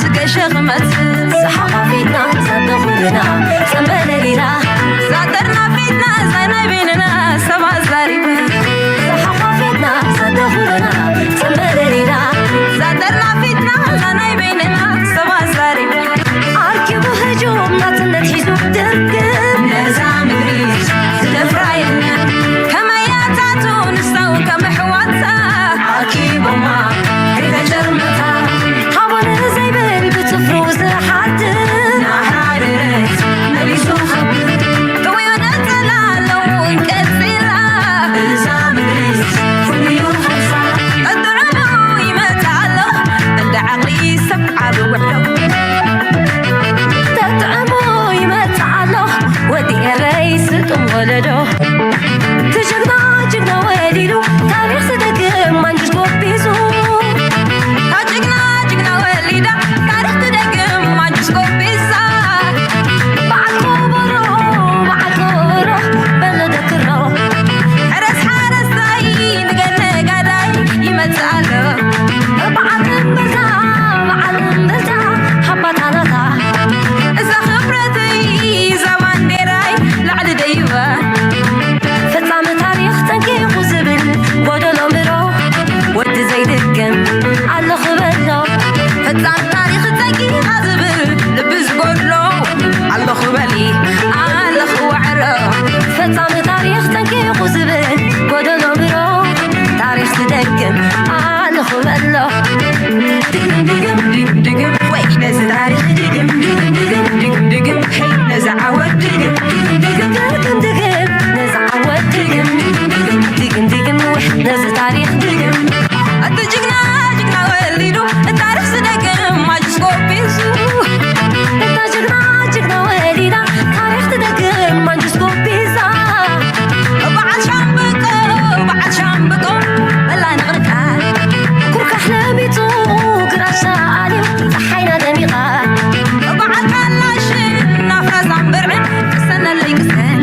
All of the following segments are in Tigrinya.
ዝገሸ ክመጽእ ዝሓቋፊትና ዘተኹልና ጸንበለሊና ዛተርና ፊትና ዛናይ በይንና ሰባት ዛሪበ ዝሓቋፊትና ዘተኹልና ጸንበለሊና ዛተርና ፊትና ዛናይ በይንና ሰባት ዛሪበ ኣርኪቡ ህጁም ናጽነት ሒዙ ድርግም ነዛ ምድሪ ዝደፍራ የለን ከመያታቱ ንሳው ከም ኣሕዋታ ኣርኪቦማ ከይተጨርመታ ሃቦን ዘይብል ብጽፍሩ ዝሓትት ናሓደረት መሊሱ ከብር ጥውዮ ነጸላ ኣለውን ቀጺላ እዛ ምድሪ ፍሉዩ ኸሳ ጠጥዕሙ ይመጽእ ኣሎ እንደ ዓቕሊ ሰብ ዓቢ ውዕሎ ተጥዕሙ ይመጽእ ኣሎ ወዲ ኤረይ ስጡም ወለዶ ትጅግና ጅግና ወሊዱ ታሪኽ ዝደግም ማንጅስ ጎቢዙ ታጅግና ጅግና ወሊዳ ታሪኽ ትደግም ማንጅስ ጎቢዛ በዓል ኮቦሮ በዓል ኮቦሮ በሎ ደክሮ ሕረስ ሓረስታይ ንገድ ነጋዳይ ይመጽእ ኣሎ በዓል እምብልታ በዓል እምብልታ ሃባታናታ እዛ ክብረተይ እዛ ባንዴራይ ላዕሊ ደይባ ፈጻሚ ታሪኽ ጠንቂቑ ዝብል ጎደሎ ምሮ ወዲ ዘይድግም ኣለኹ በሎ ፈጻሚ ታሪኽ ጠንቂቓ ዝብል ልቢ ዝጎድሎ ኣለኹ በሊ ኣለኹ ዋዕሮ ፈጻሚ ታሪኽ ጠንቂቑ ዝብል ጎደሎ ምሮ ታሪኽ ዝደግም ኣለኹ በሎ ድግም ድግም ድግም ድግም ወይ ነዚ ታሪኽ ድግም ድግም ድግም ድግም ድግም ድግም ሄይ ነዚ ዓወት ድግም ድግም ድግም ድግም ድግም ነዚ ዓወት ድግም ድግም ድግም ድግም ወይ ነዚ ታሪኽ ድግም እቲ ጅግና ጅግና ወሊዱ ታሪኽ ዝደግም ማንጅስ ጎቢዙ እታ ጅግና ጅግና ወሊዳ ታሪኽ ትደግም ማንጅስ ጎቢዛ በዓል ሻምብቆ በዓል ሻምብቆ መላ ንቕርቃ ኩርካሕ ለሚጹ ግራሻ ኣልዩ ጸሓይና ደሚቓ በዓል ካላሽን ናፍራ ዛምብርዕን ቅሰነለይ ቅሰን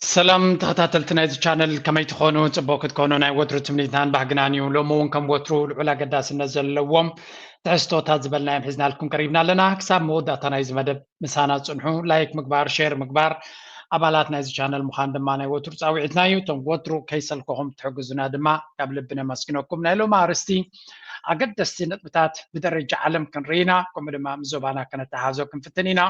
ሰላም ተኸታተልቲ ናይዚ ቻነል ከመይ ትኾኑ? ጽቡቕ ክትኮኑ ናይ ወትሩ ትምኒትናን ባህግናን እዩ። ሎሚ እውን ከም ወትሩ ልዑል ኣገዳስነት ዘለዎም ትሕዝቶታት ዝበልናዮም ሒዝናልኩም ቀሪብና ኣለና። ክሳብ መወዳእታ ናይዚ መደብ ምሳና ጽንሑ። ላይክ ምግባር፣ ሼር ምግባር፣ ኣባላት ናይዚ ቻነል ምዃን ድማ ናይ ወትሩ ጻውዒትና እዩ። እቶም ወትሩ ከይሰልከኹም ትሕግዙና ድማ ካብ ልቢ ነመስግነኩም። ናይ ሎሚ ኣርእስቲ ኣገደስቲ ነጥብታት ብደረጃ ዓለም ክንርኢ ኢና፣ ከምኡ ድማ ምስ ዞባና ከነተሓሕዞ ክንፍትን ኢና።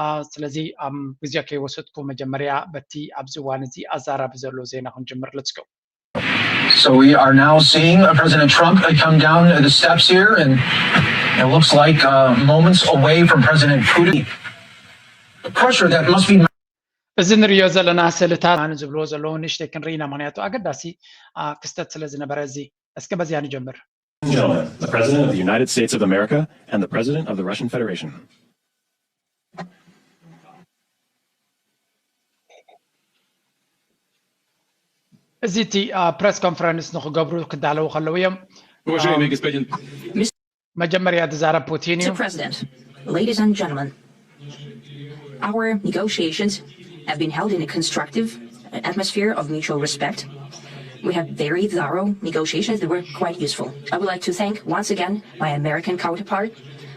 አ፣ ስለዚ ኣም፣ ግዜ ከይወሰድኩ መጀመርያ በቲ ኣብዚ እዋን እዚ ኣዛራቢ ዘሎ ዜና ክንጅምር። Let's go። So we are now seeing uh, President Trump uh, come down the steps here, and it looks like uh, moments away from President Putin. The pressure that must be እዚ ንሪኦ ዘለና ስእልታት ኣነ ዝብልዎ ዘለዉ ንእሽተይ ክንርኢ ኢና፣ ምክንያቱ ኣገዳሲ አ፣ ክስተት ስለ ዝነበረ እዚ። እስከ በዚያ ንጀምር። Gentlemen, the President of the United States of America and the President of the Russian Federation. እዚ እቲ ፕረስ ኮንፈረንስ ንክገብሩ ክዳለዉ ከለዉ እዮም። Уважаемый господин መጀመርያ ዝዛረብ ፑቲን እዩ። Mister President, ladies and gentlemen, our negotiations have been held in a constructive atmosphere of mutual respect. We had very thorough negotiations that were quite useful. I would like to thank once again my American counterpart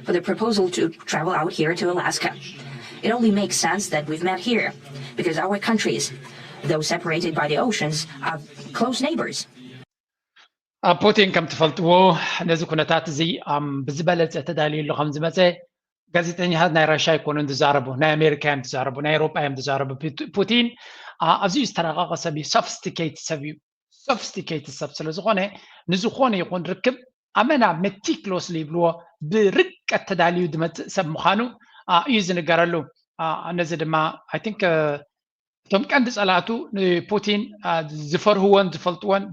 for the proposal to travel out here to Alaska. It only makes sense that we've met here because our countries, though separated by the oceans, are close neighbors. ኣብ ፑቲን ከም ትፈልጥዎ ነዚ ኩነታት እዚ ብዝበለፀ ተዳልዩሉ ከም ዝመፀ ጋዜጠኛታት ናይ ራሻ ኣይኮኑን ዝዛረቡ፣ ናይ ኣሜሪካ እዮም ዝዛረቡ፣ ናይ ኤውሮጳ እዮም ዝዛረቡ። ፑቲን ኣዝዩ ዝተራቀቀ ሰብ እዩ፣ ሶፊስቲኬት ሰብ እዩ። ሶፊስቲኬት ሰብ ስለ ዝኾነ ንዝኾነ ይኹን ርክብ ኣመና መቲክሎስሊ ይብልዎ፣ ብርቀት ተዳልዩ ዝመፅእ ሰብ ምዃኑ እዩ ዝንገረሉ። ነዚ ድማ ኣይ ቲንክ እቶም ቀንዲ ጸላእቱ ንፑቲን ዝፈርህዎን ዝፈልጥዎን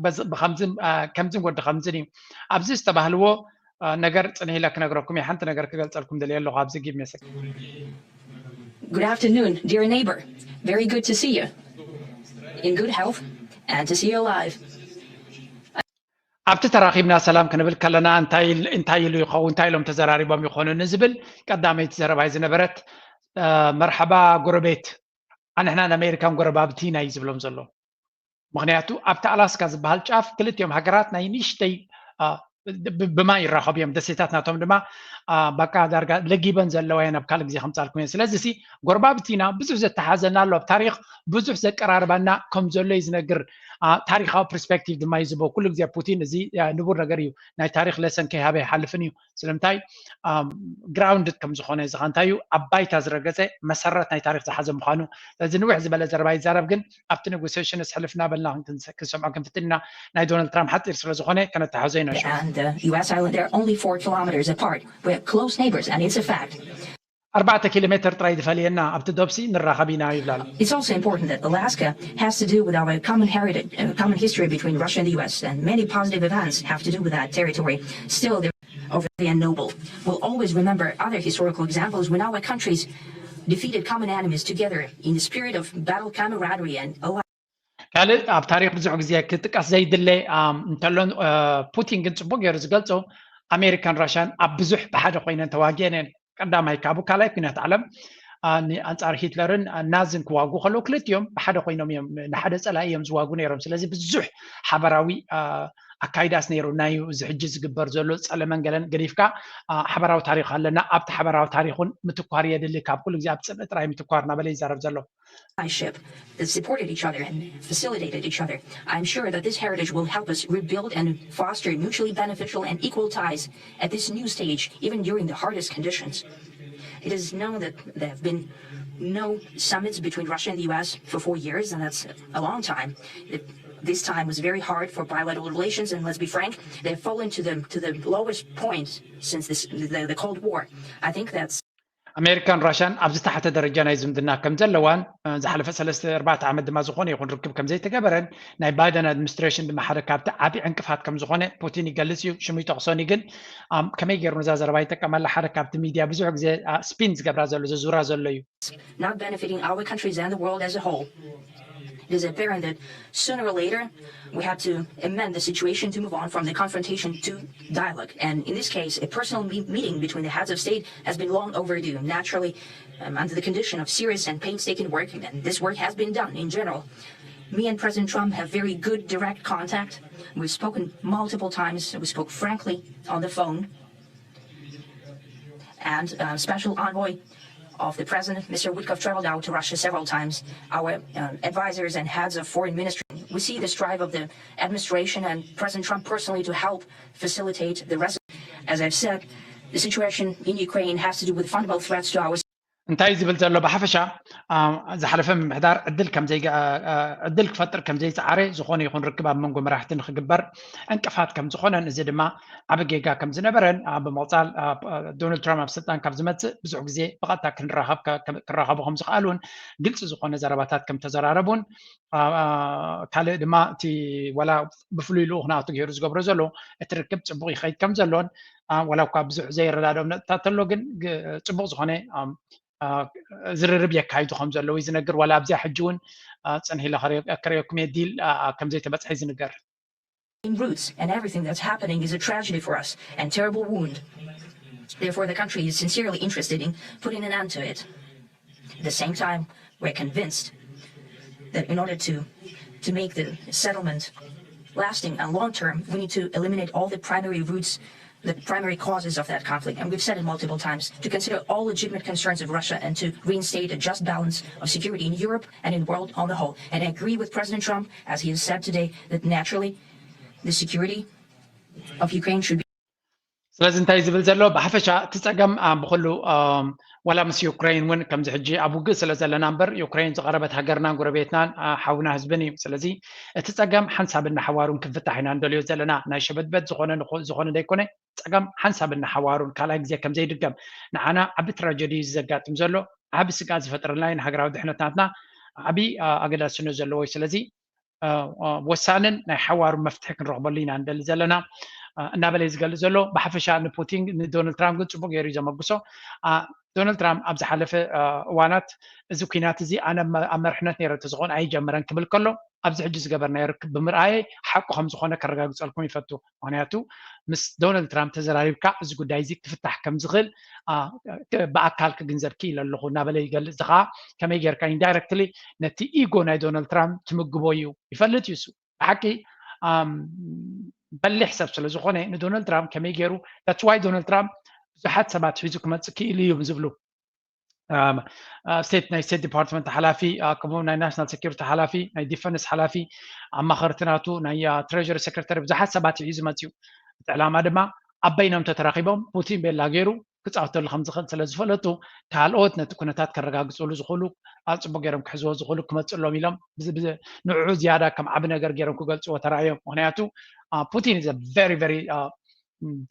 ከምዝን ወዲ ከምዝን እዩ። ኣብዚ ዝተባህልዎ ነገር ጽንሕ ኢለ ክነግረኩም እየ። ሓንቲ ነገር ክገልጸልኩም ደልየ ኣለኹ ኣብዚ give me a second. Good afternoon, dear neighbor. Very good to see you in good health and to see you alive. ኣብቲ ተራኺብና ሰላም ክንብል ከለና እንታይ እንታይ ኢሉ ይኸውን እንታይ ኢሎም ተዘራሪቦም ይኾኑ ንዝብል ቀዳመይቲ ዘረባይ ዝነበረት መርሓባ ጎረቤት ኣንሕና ንኣሜሪካን ጎረባብቲ ኢና እዩ ዝብሎም ዘሎ። ምኽንያቱ ኣብቲ ኣላስካ ዝበሃል ጫፍ ክልቲኦም ሃገራት ናይ ንእሽተይ ብማይ ይራኸቡ እዮም። ደሴታት ናቶም ድማ በቃ ዳርጋ ለጊበን ዘለዋ እየን። ኣብ ካልእ ግዜ ከምፃልኩም እየ። ስለዚ ሲ ጎረባብቲ ኢና፣ ብዙሕ ዘተሓዘና ኣሎ። ኣብ ታሪክ ብዙሕ ዘቀራርባና ከም ዘሎ እዩ ዝነግር። ታሪካዊ ፐርስፔክቲቭ ድማ እዩ ዝቦ። ኩሉ ግዜ ፑቲን እዚ ንቡር ነገር እዩ፣ ናይ ታሪክ ለሰን ከይሃበ ይሓልፍን እዩ። ስለምንታይ ግራውንድድ ከም ዝኾነ እዚ እንታይ እዩ ኣብ ባይታ ዝረገፀ መሰረት ናይ ታሪክ ዝሓዘ ምዃኑ። ስለዚ ንውሕ ዝበለ ዘረባ ይዛረብ፣ ግን ኣብቲ ኔጎሲሽንስ ሕልፍ እናበልና ክንሰምዖ ክንፍትን ኢና። ናይ ዶናልድ ትራምፕ ሓፂር ስለ ዝኾነ ከነተሓዞ ኢና። And the U S island, they're only four kilometers apart. We're close neighbors, and it's a fact. ኣርባዕተ ኪሎ ሜትር ጥራይ ዝፈልየና ኣብቲ ዶብሲ ንራኸብ ኢና ይብላል። It's also important that Alaska has to do with our common heritage, uh, common history between Russia and the U S, and many positive events have to do with that territory. Still, there over the unknowable. We'll always remember other historical examples when our countries defeated common enemies together in the spirit of battle camaraderie and alliance. ካልእ ኣብ ታሪክ ብዙሕ ግዜ ክጥቀስ ዘይድለ እንተሎ፣ ፑቲን ግን ፅቡቅ ገይሩ ዝገልፆ፣ ኣሜሪካን ራሽያን ኣብ ብዙሕ ብሓደ ኮይነን ተዋጊአን እየን። ቀዳማይ ካብኡ ካልኣይ ኩናት ዓለም ኣንፃር ሂትለርን ናዝን ክዋጉ ከለዉ ክልቲኦም ብሓደ ኮይኖም እዮም ንሓደ ፀላኢ እዮም ዝዋጉ ነይሮም። ስለዚ ብዙሕ ሓበራዊ ኣካይዳስ ነይሩ። ናይ እዚ ሕጂ ዝግበር ዘሎ ፀለመን ገለን ገዲፍካ ሓበራዊ ታሪክ ኣለና፣ ኣብቲ ሓበራዊ ታሪክ እውን ምትኳር የድሊ። ካብ ኩሉ ግዜ ኣብ ፅልኢ ጥራይ ምትኳር እናበለ ይዛረብ ዘሎ። Ship that supported each other and facilitated each other. I'm sure that this heritage will help us rebuild and foster mutually beneficial and equal ties at this new stage, even during the hardest conditions. It is known that there have been no summits between Russia and the U S for four years, and that's a long time. It, this time was very hard for bilateral relations, and let's be frank, they've fallen to the to the lowest point since this, the, the Cold War. I think that's ኣሜሪካን ራሽያን ኣብ ዝተሓተ ደረጃ ናይ ዝምድና ከም ዘለዋን ዝሓለፈ ሰለስተ ኣርባዕተ ዓመት ድማ ዝኾነ ይኹን ርክብ ከም ዘይተገበረን ናይ ባይደን ኣድሚኒስትሬሽን ድማ ሓደ ካብቲ ዓቢ ዕንቅፋት ከም ዝኾነ ፑቲን ይገልጽ እዩ። ሽሙ ይጠቕሶን እዩ፣ ግን ከመይ ገይሩ ነዛ ዘረባ ይጥቀመላ? ሓደ ካብቲ ሚድያ ብዙሕ ግዜ ስፒን ዝገብራ ዘሎ ዘዙራ ዘሎ እዩ። Not benefiting our countries and the world as a whole. It is apparent that sooner or later we have to amend the situation to move on from the confrontation to dialogue. And in this case, a personal meeting between the heads of state has been long overdue. Naturally, um, under the condition of serious and painstaking work, and this work has been done in general. Me and President Trump have very good direct contact. We've spoken multiple times. We spoke frankly on the phone. And uh, special envoy of the president, Mister Witkoff, traveled out to Russia several times. Our uh, advisors and heads of foreign ministry, we see the strive of the administration and President Trump personally to help facilitate the rest. As I've said, the situation in Ukraine has to do with fundamental threats to our እንታይ ዝብል ዘሎ ብሓፈሻ ዝሓለፈ ምምሕዳር ዕድል ዕድል ክፈጥር ከም ዘይፀዓረ፣ ዝኾነ ይኹን ርክብ ኣብ መንጎ መራሕቲ ንክግበር ዕንቅፋት ከም ዝኾነን፣ እዚ ድማ ዓቢ ጌጋ ከም ዝነበረን፣ ብምቕፃል ዶናልድ ትራምፕ ኣብ ስልጣን ካብ ዝመፅእ ብዙሕ ግዜ ብቐጥታ ክንራኸቡ ከም ዝኽኣሉን ግልፂ ዝኾነ ዘረባታት ከም ተዘራረቡን፣ ካልእ ድማ እቲ ወላ ብፍሉይ ልኡኽ ናቱ ገይሩ ዝገብሮ ዘሎ እቲ ርክብ ፅቡቕ ይኸይድ ከም ዘሎን፣ ወላ እኳ ብዙሕ ዘይረዳድኦም ነጥብታት ተሎ ግን ፅቡቕ ዝኾነ ዝርርብ የካይዱ ከም ዘለዉ እዩ ዝነግር። ዋላ ኣብዚኣ ሕጂ እውን ፅንሕ ኢለ ከርእየኩም እየ፣ ዲል ከም ዘይተበፅሐ እዩ ዝንገር። Roots and everything that's happening is a tragedy for us and terrible wound. Therefore, the country is sincerely interested in putting an end to it. At the same time, we're convinced that in order to, to make the settlement lasting and long term, we need to eliminate all the primary roots, the primary causes of that conflict. And we've said it multiple times, to consider all legitimate concerns of Russia and to reinstate a just balance of security in Europe and in the world on the whole. And I agree with President Trump, as he has said today, that naturally the security of Ukraine should be ስለዚ እንታይ ዝብል ዘሎ ብሓፈሻ እቲ ፀገም ብኩሉ ዋላ ምስ ዩክሬን እውን ከምዚ ሕጂ ኣብ ውግእ ስለ ዘለና እምበር ዩክሬን ዝቐረበት ሃገርናን ጎረቤትናን ሓውና ህዝብን እዩ። ስለዚ እቲ ፀገም ሓንሳብ እናሓዋሩን ክንፍታሕ ኢና ንደልዮ ዘለና። ናይ ሸበድበድ ዝኾነ ዝኾነ ዘይኮነ ፀገም ሓንሳብ እናሓዋሩን ካልኣይ ግዜ ከም ዘይድገም ንዓና ዓቢ ትራጀዲ እዩ ዘጋጥም ዘሎ። ዓቢ ስግኣት ዝፈጥረልና እዩ ንሃገራዊ ድሕነት ናትና ዓቢ ኣገዳስነት ዘለዎ እዩ። ስለዚ ወሳንን ናይ ሓዋሩ መፍትሒ ክንረኽበሉ ኢና ንደሊ ዘለና እናበለ እዩ ዝገልጽ ዘሎ። ብሓፈሻ ንፑቲን ንዶናልድ ትራምፕ ግን ጽቡቅ ገይሩ እዩ ዘመጉሶ። ዶናልድ ትራምፕ ኣብ ዝሓለፈ እዋናት እዚ ኩናት እዚ ኣነ ኣብ መርሕነት ነይረ እንተዝኾን ኣይጀምረን ክብል ከሎ ኣብዚ ሕጂ ዝገበርናዮ ርክብ ብምርኣየይ ሓቁ ከም ዝኾነ ከረጋግጸልኩም ይፈቱ። ምክንያቱ ምስ ዶናልድ ትራምፕ ተዘራሪብካ እዚ ጉዳይ እዚ ክፍታሕ ከም ዝኽእል ብኣካል ክግንዘብ ክኢለ ኣለኹ እናበለ ይገልጽ። እዚ ከዓ ከመይ ጌርካ ኢንዳይረክትሊ ነቲ ኢጎ ናይ ዶናልድ ትራምፕ ትምግቦ እዩ። ይፈልጥ እዩ እሱ ብሓቂ በሊሕ ሰብ ስለ ዝኾነ ንዶናልድ ትራምፕ ከመይ ገይሩ that's why ዶናልድ ትራምፕ ብዙሓት ሰባት ሒዙ ክመፅእ ክኢሉ እዩ ዝብሉ ስቴት ናይ ስቴት ዲፓርትመንት ሓላፊ ከምኡ ናይ ናሽናል ሴኩሪቲ ሓላፊ ናይ ዲፈንስ ሓላፊ ኣማኸርቲ ናቱ ናይ ትሬሪ ሴክሬታሪ ብዙሓት ሰባት እዩ ዝመፅኡ። እቲ ዕላማ ድማ ኣብ በይኖም ተተራኺቦም ፑቲን ቤላ ገይሩ ክፃወተሉ ከም ዝኽእል ስለ ዝፈለጡ ካልኦት ነቲ ኩነታት ከረጋግፅሉ ዝኽእሉ ኣብ ፅቡቅ ገይሮም ክሕዝዎ ዝኽእሉ ክመፅሎም ኢሎም ንዕኡ ዝያዳ ከም ዓቢ ነገር ገይሮም ክገልፅዎ ተራእዮም። ምክንያቱ ፑቲን is very very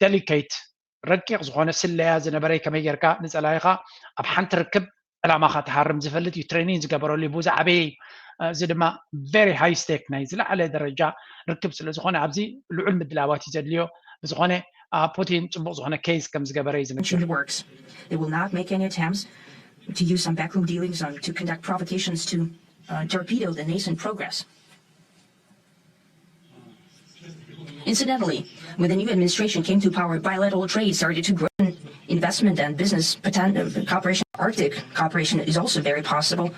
delicate ረቂቕ ዝኾነ ስለያ ዝነበረ ከመይ ጌርካ ንፀላኢኻ ኣብ ሓንቲ ርክብ ዕላማኻ ትሃርም ዝፈልጥ እዩ ትሬኒን ዝገበረሉ ብዙ ዓበየ እዩ። እዚ ድማ very high stake ናይ ዝለዓለ ደረጃ ርክብ ስለ ዝኾነ ኣብዚ ልዑል ምድላዋት እዩ ዘድልዮ። ብዝኾነ ፑቲን ፅቡቅ ዝኾነ ኬዝ ከም ዝገበረ እዩ ዝምስል። Works. They will not make any attempts to use some backroom dealings on to conduct provocations to uh, torpedo the nascent progress. Incidentally, when the new administration came to power, bilateral trade started to grow. Investment and business potential cooperation, Arctic cooperation is also very possible.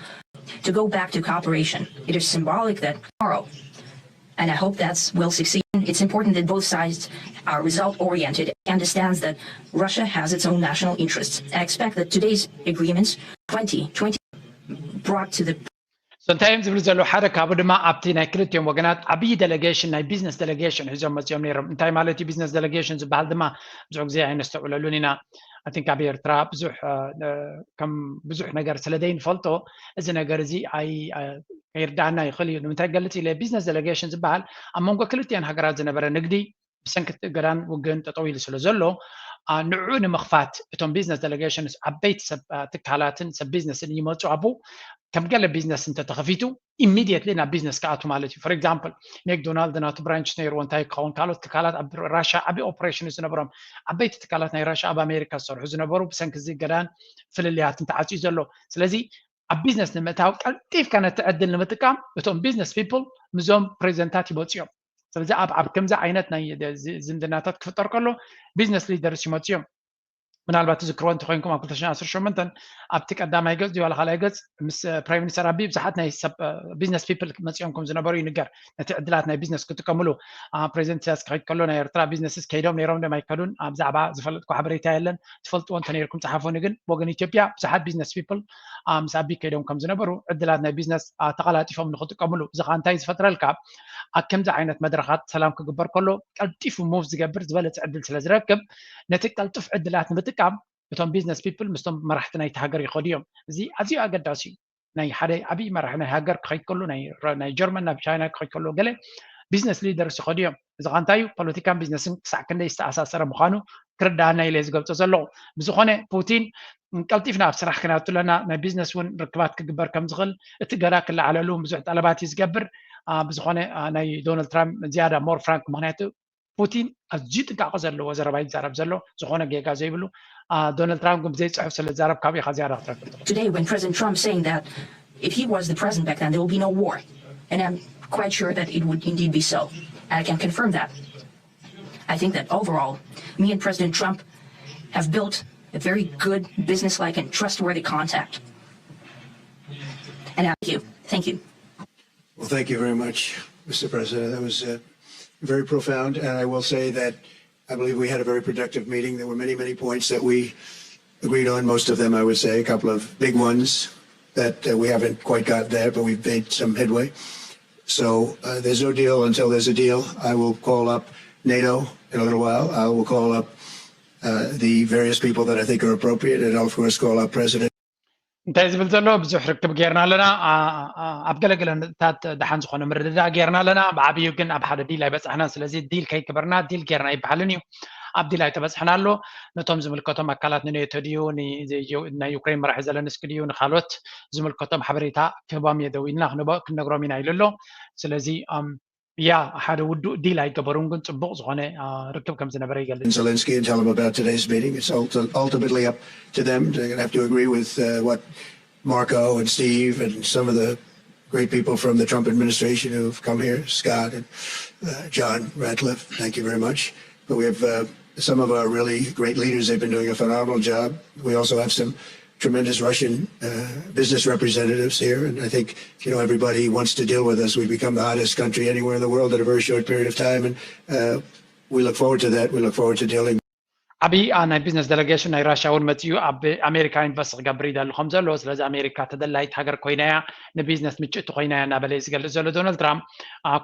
To go back to cooperation, it is symbolic that tomorrow, and I hope that will succeed. It's important that both sides are result oriented and understands that Russia has its own national interests. I expect that today's agreements, twenty twenty, brought to the So እንታይ እዮም ዝብሉ ዘለዉ? ሓደ ካብኡ ድማ ኣብቲ ናይ ክልቲኦም ወገናት ዓብዪ ዴሌጌሽን ናይ ቢዝነስ ዴሌጌሽን ሒዞም መፂኦም ነይሮም። እንታይ ማለት እዩ ቢዝነስ ዴሌጌሽን ዝበሃል ድማ ብዙሕ ግዜ ኣይነስተውዕለሉን ኢና። I think ኣብ ኤርትራ ብዙሕ ከም ብዙሕ ነገር ስለ ዘይንፈልጦ እዚ ነገር እዚ ኣይ ከይርዳእና ይኽእል እዩ። ንምንታይ ገልፅ ኢለ ቢዝነስ ዴሌጌሽን ዝበሃል ኣብ መንጎ ክልቲአን ሃገራት ዝነበረ ንግዲ ብሰንኪ እቲ እገዳን ውግእን ጠጠው ኢሉ ስለ ዘሎ ንዕኡ ንምኽፋት እቶም ቢዝነስ ዴሌጌሽንስ ዓበይቲ ሰብ ትካላትን ሰብ ቢዝነስን ይመፁ ኣብኡ ከም ገለ ቢዝነስ እንተተኸፊቱ ኢሚድየትሊ ናብ ቢዝነስ ክኣቱ ማለት እዩ። ፎር ኤግዛምፕል ሜክዶናልድ ናቱ ብራንች ነይርዎ እንታይ ክኸውን ካልኦት ትካላት ኣብ ራሻ ዓብዪ ኦፕሬሽን ዝነበሮም ዓበይቲ ትካላት ናይ ራሻ ኣብ ኣሜሪካ ዝሰርሑ ዝነበሩ ብሰንኪ እዚ እገዳን ፍልልያትን ተዓፅዩ ዘሎ። ስለዚ ኣብ ቢዝነስ ንምእታው ቀልጢፍካ ነቲ ዕድል ንምጥቃም እቶም ቢዝነስ ፒፕል ምስዞም ፕሬዚደንታት ይመፁ እዮም። ስለዚ ኣብ ኣብ ከምዚ ዓይነት ናይ ዝምድናታት ክፍጠር ከሎ ቢዝነስ ሊደርስ ይመፁ እዮም። ምናልባት ትዝክርዎ እንተኮይንኩም ኣብ ክልተ ሽሕን ዓሰርተ ሸሞንተን ኣብቲ ቀዳማይ ገፅ ድዩ ዋላ ካልኣይ ገፅ ምስ ፕራይም ሚኒስተር ኣቢ ብዙሓት ናይ ሰብ ቢዝነስ ፒፕል መፂኦም ከም ዝነበሩ ይንገር። ነቲ ዕድላት ናይ ቢዝነስ ክጥቀምሉ ፕሬዚደንት ኢሳያስ ክኸይድ ከሎ ናይ ኤርትራ ቢዝነስስ ከይዶም ነይሮም ዶ ኣይከዱን ብዛዕባ ዝፈለጥኩ ሓበሬታ የለን። ትፈልጥዎ እንተነይርኩም ፀሓፉኒ። ግን ብወገን ኢትዮጵያ ብዙሓት ቢዝነስ ፒፕል ምስ ኣቢ ከይዶም ከም ዝነበሩ ዕድላት ናይ ቢዝነስ ተቐላጢፎም ንክጥቀምሉ እዚ ከዓ እንታይ ዝፈጥረልካ ኣብ ከምዚ ዓይነት መድረኻት ሰላም ክግበር ከሎ ቀልጢፉ ሙቭ ዝገብር ዝበለፀ ዕድል ስለ ዝረክብ ነቲ ቀልጡፍ ዕድላት ንምጥቃም እቶም ቢዝነስ ፒፕል ምስቶም መራሕቲ ናይቲ ሃገር ይኸዱ እዮም። እዚ ኣዝዩ ኣገዳሲ እዩ። ናይ ሓደ ዓብዪ መራሒ ናይ ሃገር ክኸይድ ከሎ ናይ ጀርመን ናብ ቻይና ክኸይድ ከሎ ገለ ቢዝነስ ሊደርስ ይኸዱ እዮም። እዚ ኸ እንታይ እዩ ፖለቲካን ቢዝነስን ክሳዕ ክንደይ ዝተኣሳሰረ ምዃኑ ክርዳኣና ኢለ ዝገልፆ ዘለኹ። ብዝኾነ ፑቲን ቀልጢፍና ኣብ ስራሕ ክነኣቱ ኣለና። ናይ ቢዝነስ እውን ርክባት ክግበር ከም ዝኽእል እቲ ገዳ ክለዓለሉ ብዙሕ ጠለባት እዩ ዝገብር። ብዝኾነ ናይ ዶናልድ ትራምፕ ዝያዳ ሞር ፍራንክ ምክንያቱ ፑቲን ኣዝዩ ጥንቃቐ ዘለዎ ዘረባ ይዛረብ ዘሎ ዝኾነ ጌጋ ዘይብሉ። ዶናልድ ትራምፕ ግን ብዘይ ፅሑፍ ስለ ዝዛረብ ካብኡ ኢኻ ዝያዳ ክትረክብ ትኽእል። Today when President Trump saying that if he was the president back then there will be no war, and I'm quite sure that it would indeed be so. I can confirm that. I think that overall, me and President Trump have built a very good business-like and trustworthy contact. And I, thank you. Thank you. Well, thank you very much, Mister President. That was uh, very profound. And I will say that I believe we had a very productive meeting. There were many, many points that we agreed on, most of them, I would say, a couple of big ones that uh, we haven't quite got there, but we've made some headway. So uh, there's no deal until there's a deal. I will call up NATO in a little while. I will call up uh, the various people that I think are appropriate, and I'll, of course, call up President. እንታይ ዝብል ዘሎ ብዙሕ ርክብ ጌርና ኣለና። ኣብ ገለገለ ነጥብታት ደሓን ዝኾነ ምርድዳእ ጌርና ኣለና። ብዓብዩ ግን ኣብ ሓደ ዲል ኣይበፃሕናን። ስለዚ ዲል ከይገበርና ዲል ጌርና ኣይበሃልን እዩ። ኣብ ዲል ኣይተበፅሐን ኣሎ። ነቶም ዝምልከቶም ኣካላት ንኔቶ ድዩ ናይ ዩክሬን መራሒ ዘለንስኪ ድዩ ንካልኦት ዝምልከቶም ሓበሬታ ክህቦም እየ ደዊልና ክንነግሮም ኢና ኢሉ ኣሎ። ስለዚ ያ ሓደ ውዱእ ዲል ኣይገበሩን ግን ፅቡቕ ዝኾነ ርክብ ከም ዝነበረ ይገልፅ። Zelensky and tell them about today's meeting. It's ultimately up to them. They're going to have to agree with uh, what Marco and Steve and some of the great people from the Trump administration who've come here, Scott and uh, John Ratcliffe. Thank you very much. But we have uh, some of our really great leaders. They've been doing a phenomenal job. We also have some tremendous Russian uh, business representatives here, and I think you know everybody wants to deal with us. We've become the hottest country anywhere in the world in a very short period of time, and uh, we look forward to that. We look forward to dealing. ዓብዪ ናይ ቢዝነስ ዴሌጌሽን ናይ ራሽያ እውን መፅኡ ኣብ ኣሜሪካ ኢንቨስት ክገብር ይደሊ ከም ዘለዎ። ስለዚ ኣሜሪካ ተደላይት ሃገር ኮይና እያ፣ ንቢዝነስ ምጭእቲ ኮይና እያ እናበለ እዩ ዝገልፅ ዘሎ ዶናልድ ትራምፕ።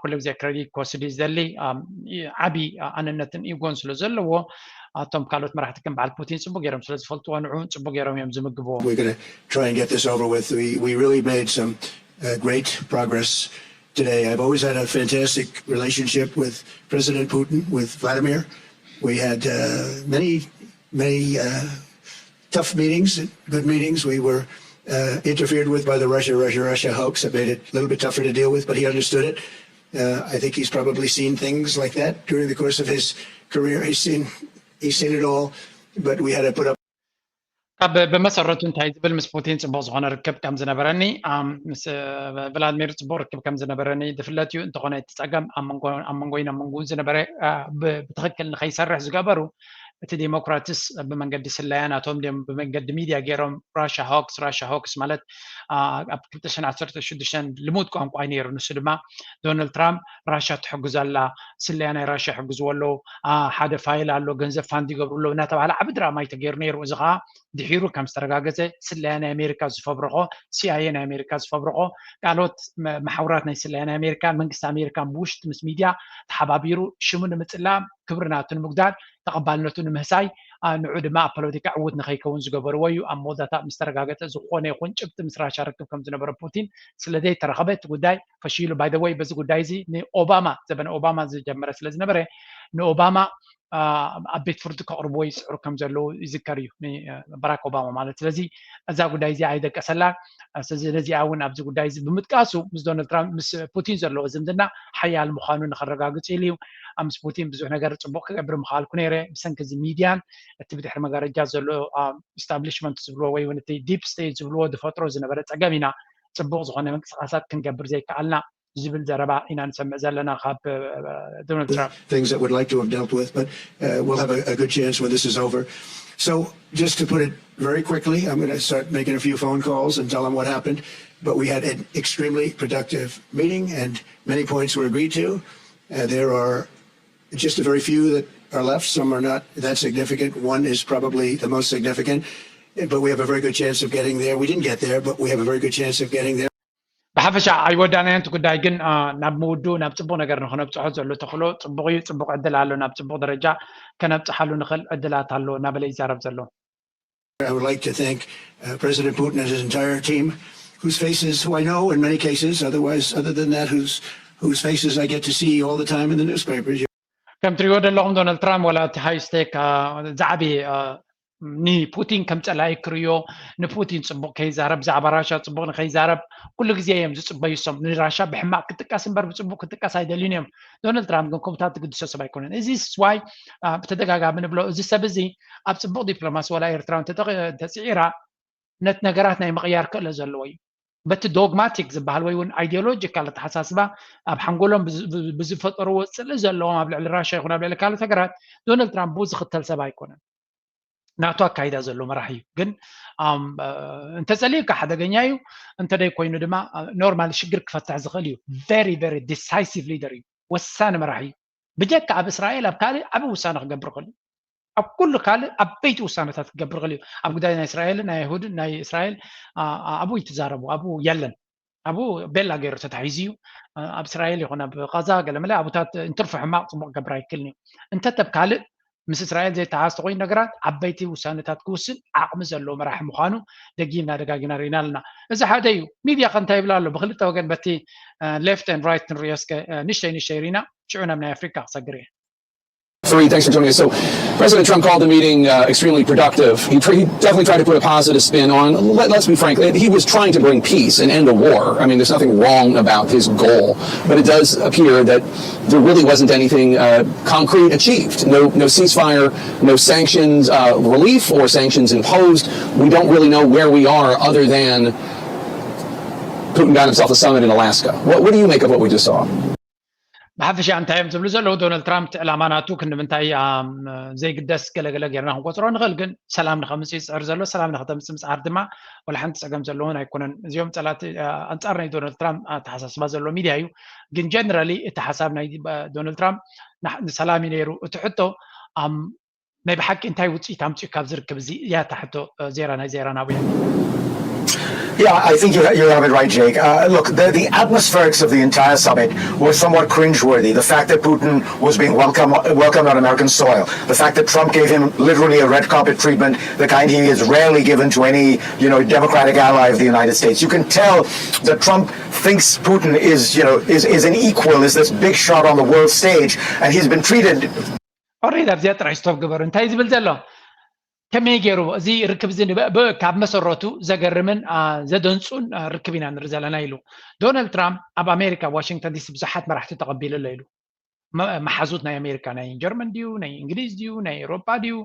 ኩሉ ግዜ ክሬዲት ክወስድ እዩ ዝደሊ። ዓብዪ ኣነነትን ኢጎን ስለ ዘለዎ፣ እቶም ካልኦት መራሕቲ ከም በዓል ፑቲን ፅቡቅ ገይሮም ስለ ዝፈልጥዎ ንዑ ፅቡቅ ገይሮም እዮም ዝምግብዎ። We're going to try and get this over with. We, we really made some uh, great progress today. I've always had a fantastic relationship with President Putin, with Vladimir. We had uh, many, many uh, tough meetings, good meetings. We were uh, interfered with by the Russia, Russia, Russia hoax that made it a little bit tougher to deal with, but he understood it. Uh, I think he's probably seen things like that during the course of his career. He's seen, he's seen it all, but we had to put up. ካብ ብመሰረቱ እንታይ ዝብል ምስ ፑቲን ፅቡቅ ዝኮነ ርክብ ከም ዝነበረኒ፣ ምስ ቭላድሚር ፅቡቅ ርክብ ከም ዝነበረኒ ዝፍለጥ እዩ። እንተኾነ እቲ ፀገም ኣብ መንጎይን ኣብ መንጎውን ዝነበረ ብትክክል ንከይሰርሕ ዝገበሩ እቲ ዴሞክራትስ ብመንገዲ ስለያ ናቶም ድም ብመንገዲ ሚድያ ገይሮም ራሻ ሆክስ ራሻ ሆክስ ማለት ኣብ ክልተ ሽሕን ዓሰርተ ሽዱሽተን ልሙድ ቋንቋ ነይሩ። ንሱ ድማ ዶናልድ ትራምፕ ራሻ ትሕግዝ ኣላ፣ ስለያ ናይ ራሻ ይሕግዝዎ ኣለዉ፣ ሓደ ፋይል ኣሎ፣ ገንዘብ ፋንድ ይገብሩ ኣለዉ እናተባሃለ ዓቢ ድራማ እዩ ተገይሩ ነይሩ። እዚ ከዓ ድሒሩ ከም ዝተረጋገጸ ስለያ ናይ ኣሜሪካ ዝፈብረኾ፣ ሲኣይኤ ናይ ኣሜሪካ ዝፈብረኾ፣ ካልኦት መሓውራት ናይ ስለያ ናይ ኣሜሪካን መንግስቲ ኣሜሪካን ብውሽጢ ምስ ሚድያ ተሓባቢሩ ሽሙ ንምጽላም ክብሪ ናቱ ንምጉዳል ተቐባልነቱ ንምህሳይ ንዑ ድማ ኣብ ፖለቲካ ዕዉት ንኸይከውን ዝገበርዎ እዩ። ኣብ መወዳእታ ምስ ተረጋገጸ ዝኾነ ይኹን ጭብጢ ምስ ራሻ ርክብ ከም ዝነበረ ፑቲን ስለ ዘይተረኸበ እቲ ጉዳይ ፈሺሉ። ባይ ዘ ወይ በዚ ጉዳይ እዚ ንኦባማ ዘበነ ኦባማ ዝጀመረ ስለ ዝነበረ ንኦባማ ኣብ ቤት ፍርዲ ከቕርብዎ ይፅዕሩ ከም ዘለዉ ይዝከር እዩ፣ ንባራክ ኦባማ ማለት። ስለዚ እዛ ጉዳይ እዚኣ ኣይደቀሰላ። ስለዚ ነዚኣ እውን ኣብዚ ጉዳይ እዚ ብምጥቃሱ ምስ ዶናልድ ትራምፕ ምስ ፑቲን ዘለዎ ዝምድና ሓያል ምዃኑ ንኸረጋግፅ ኢሉ እዩ። ምስ ፑቲን ብዙሕ ነገር ፅቡቅ ክገብር ምኽኣልኩ ነይረ። ብሰንኪ እዚ ሚድያን እቲ ብድሕሪ መጋረጃ ዘሎ ኢስታብሊሽመንት ዝብልዎ ወይ እውን እቲ ዲፕ ስቴት ዝብልዎ ዝፈጥሮ ዝነበረ ፀገም ኢና ፅቡቅ ዝኾነ ምንቅስቃሳት ክንገብር ዘይከኣልና ዝብል ዘረባ ኢና ንሰምዕ ዘለና ካብ ዶናልድ ትራምፕ። Things that would like to have dealt with, but uh, we'll have a, a good chance when this is over. So, just to put it very quickly, I'm going to start making a few phone calls and tell them what happened. But we had an extremely productive meeting, and many points were agreed to. Uh, there are just a very few that are left. Some are not that significant. One is probably the most significant, but we have a very good chance of getting there. We didn't get there, but we have a very good chance of getting there. ብሓፈሻ ኣይወዳናዮን እቲ ጉዳይ፣ ግን ናብ ምውዱ ናብ ፅቡቅ ነገር ንክነብፅሖ ዘሎ ተኽሎ ፅቡቅ እዩ። ፅቡቅ ዕድል ኣሎ፣ ናብ ፅቡቅ ደረጃ ከነብፅሓሉ ንኽእል ዕድላት ኣሎ እናበለ ይዛረብ ዘሎ። I would like to thank uh, President Putin and his entire team, whose faces, who I know in many cases, otherwise, other than that, whose whose faces I get to see all the time in the newspapers. ከም ትሪእዎ ዘለኹም ዶናልድ ትራምፕ ዋላ እቲ ሃይ ስቴክ ዝዓበየ ንፑቲን ከም ፀላኢ ክርእዮ፣ ንፑቲን ፅቡቅ ከይዛረብ፣ ብዛዕባ ራሻ ፅቡቅ ንከይዛረብ ኩሉ ግዜ እዮም ዝፅበዩ። ሶም ንራሻ ብሕማቅ ክጥቀስ እምበር ብፅቡቅ ክጥቀስ ኣይደልዩን እዮም። ዶናልድ ትራምፕ ግን ከምታት ዝግድሶ ሰብ ኣይኮነን። እዚ ስዋይ ብተደጋጋሚ ንብሎ፣ እዚ ሰብ እዚ ኣብ ፅቡቅ ዲፕሎማሲ ዋላ ኤርትራ እንተፅዒራ ነት ነገራት ናይ ምቕያር ክእለ ዘለዎ እዩ። በቲ ዶግማቲክ ዝበሃል ወይ እውን ኣይዲዮሎጂካል ኣተሓሳስባ ኣብ ሓንጎሎም ብዝፈጠርዎ ፅልኢ ዘለዎም ኣብ ልዕሊ ራሻ ይኹን ኣብ ልዕሊ ካልኦት ሃገራት ዶናልድ ትራምፕ ብኡ ዝኽተል ሰብ ኣይኮነን። ናቱ ኣካይዳ ዘሎ መራሒ እዩ። ግን እንተፀሊእካ ሓደገኛ እዩ፣ እንተደይ ኮይኑ ድማ ኖርማል ሽግር ክፈትሕ ዝኽእል እዩ። ቨሪ ቨሪ ዲሳይሲቭ ሊደር እዩ። ወሳኒ መራሒ እዩ። ብጀካ ኣብ እስራኤል ኣብ ካልእ ዓቢ ውሳነ ክገብር ክእል እዩ። ኣብ ኩሉ ካልእ ዓበይቲ ውሳነታት ክገብር ክእል እዩ። ኣብ ጉዳይ ናይ እስራኤልን ናይ ኣይሁድን ናይ እስራኤል ኣብኡ ይትዛረቡ፣ ኣብኡ የለን። ኣብኡ ቤላ ገይሩ ተታሒዙ እዩ። ኣብ እስራኤል ይኹን ኣብ ቃዛ ገለመለ ኣብታት እንትርፎ ሕማቕ ፅቡቅ ክገብር ኣይክልን እዩ። እንተተብ ካልእ ምስ እስራኤል ዘይተሓዝ ተኮይኑ ነገራት ዓበይቲ ውሳነታት ክውስን ዓቕሚ ዘለዎ መራሒ ምዃኑ ደጊምና ደጋጊና ርኢና ኣለና። እዚ ሓደ እዩ። ሚድያ ከ እንታይ ይብል ኣሎ? ብክልተ ወገን በቲ ሌፍት ን ራይት ንሪኦ እስከ ንሽተይ ንሽተይ ርኢና ሽዑ ናብ ናይ ኣፍሪካ ክሰግር እየ። Fareed, thanks for joining us. So, President Trump called the meeting uh, extremely productive. He, tr- he definitely tried to put a positive spin on. Let, let's be frank, he was trying to bring peace and end a war. I mean, there's nothing wrong about his goal, but it does appear that there really wasn't anything uh, concrete achieved. No, no ceasefire, no sanctions uh, relief or sanctions imposed. We don't really know where we are other than Putin got himself a summit in Alaska. What, what do you make of what we just saw? ብሓፈሻ እንታይ እዮም ዝብሉ ዘለዉ? ዶናልድ ትራምፕ ዕላማ ናቱ ክንዲ ምንታይ፣ ኣም፣ ዘይግደስ ገለገለ ጌርና ክንቆፅሮ ንኽእል፣ ግን ሰላም ንኸምፅእ ይፅዕር ዘሎ። ሰላም ንኸተምፅእ ምፅዓር ድማ ወላ ሓንቲ ፀገም ዘለዎን ኣይኮነን። እዚኦም ፀላእቲ፣ ኣ፣ ኣንፃር ናይ ዶናልድ ትራምፕ ኣተሓሳስባ ዘለዎ ሚድያ እዩ። ግን ጀነራሊ እቲ ሓሳብ ናይ፣ ኣ፣ ዶናልድ ትራምፕ ንሕ-፣ ንሰላም እዩ ነይሩ። እቲ ሕቶ፣ ኣም፣ ናይ ብሓቂ እንታይ ውፅኢት ኣምፅኡ ካብ ዝርከብ? እዚ እያ እታ ሕቶ። ዜራ ናይ ዜራ ናብያ። Yeah, I think you, you have it right, Jake. Uh, look, the, the atmospherics of the entire summit were somewhat cringeworthy. The fact that Putin was being welcome, welcomed on American soil, the fact that Trump gave him literally a red carpet treatment, the kind he is rarely given to any, you know, democratic ally of the United States. You can tell that Trump thinks Putin is, you know, is, is an equal, is this big shot on the world stage, and he's been treated ኦሬዲ ኣብዚኣ ጥራይ ስቶፕ ግበሩ። እንታይ ዝብል ዘሎ? ከመይ ገይሩ እዚ ርክብ እዚ ንብ-፣ ብ-፣ ካብ መሰረቱ ዘገርምን፣ ኣ፣ ዘደንጹን፣ ኣ፣ ርክብ ኢና ንርኢ ዘለና ኢሉ። ዶናልድ ትራምፕ ኣብ ኣሜሪካ ዋሽንግተን ዲሲ ብዙሓት መራሕቲ ተቐቢሉ ኣሎ ኢሉ። መ-፣ መሓዙት ናይ ኣሜሪካ፣ ናይ ጀርመን ድዩ፣ ናይ እንግሊዝ ድዩ፣ ናይ ኤውሮጳ ድዩ፣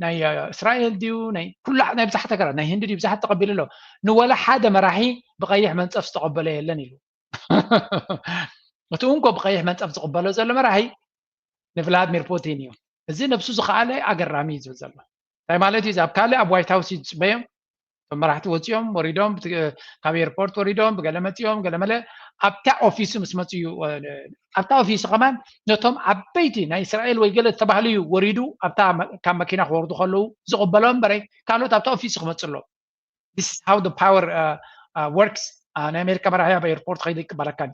ናይ፣ ኣ፣ እስራኤል ድዩ፣ ናይ ኩሉ፣ ናይ ብዙሓት ሃገራት፣ ናይ ህንዲ ድዩ፣ ብዙሓት ተቐቢሉ ኣሎ። ንወላ ሓደ መራሒ ብቐይሕ መንጸፍ ዝተቐበሎ የለን ኢሉ። እቲ እንኮ ብቐይሕ መንጸፍ ዝቕበሎ ዘሎ መራሒ ንቭላድሚር ፑቲን እዩ። እዚ ነብሱ ዝኸኣለ ኣገራሚ እዩ ዝብል ዘሎ። እንታይ ማለት እዩ? እዚ ኣብ ካልእ ኣብ ዋይት ሃውስ እዩ ዝጽበዮም። እቶም መራሕቲ ወጺኦም፣ ወሪዶም፣ ብት-፣ ካብ ኤርፖርት ወሪዶም፣ ብገለ መጺኦም፣ ገለ መለ ኣብታ ኦፊሱ ምስ መጹ እዩ፣ እ፣ ኣብታ ኦፊሱ ከማን ነቶም ዓበይቲ ናይ እስራኤል ወይ ገለ ዝተባህሉ እዩ ወሪዱ፣ ኣብታ መ-፣ ካብ መኪና ክወርዱ ከለዉ ዝቕበሎም እምበረይ፣ ካልኦት ኣብታ ኦፊሱ ክመጹ ኣለዎም። This is how the power, uh, uh, works. Uh, ናይ ኣሜሪካ መራሒ ኣብ ኤርፖርት ከይዱ ይቅበለካን።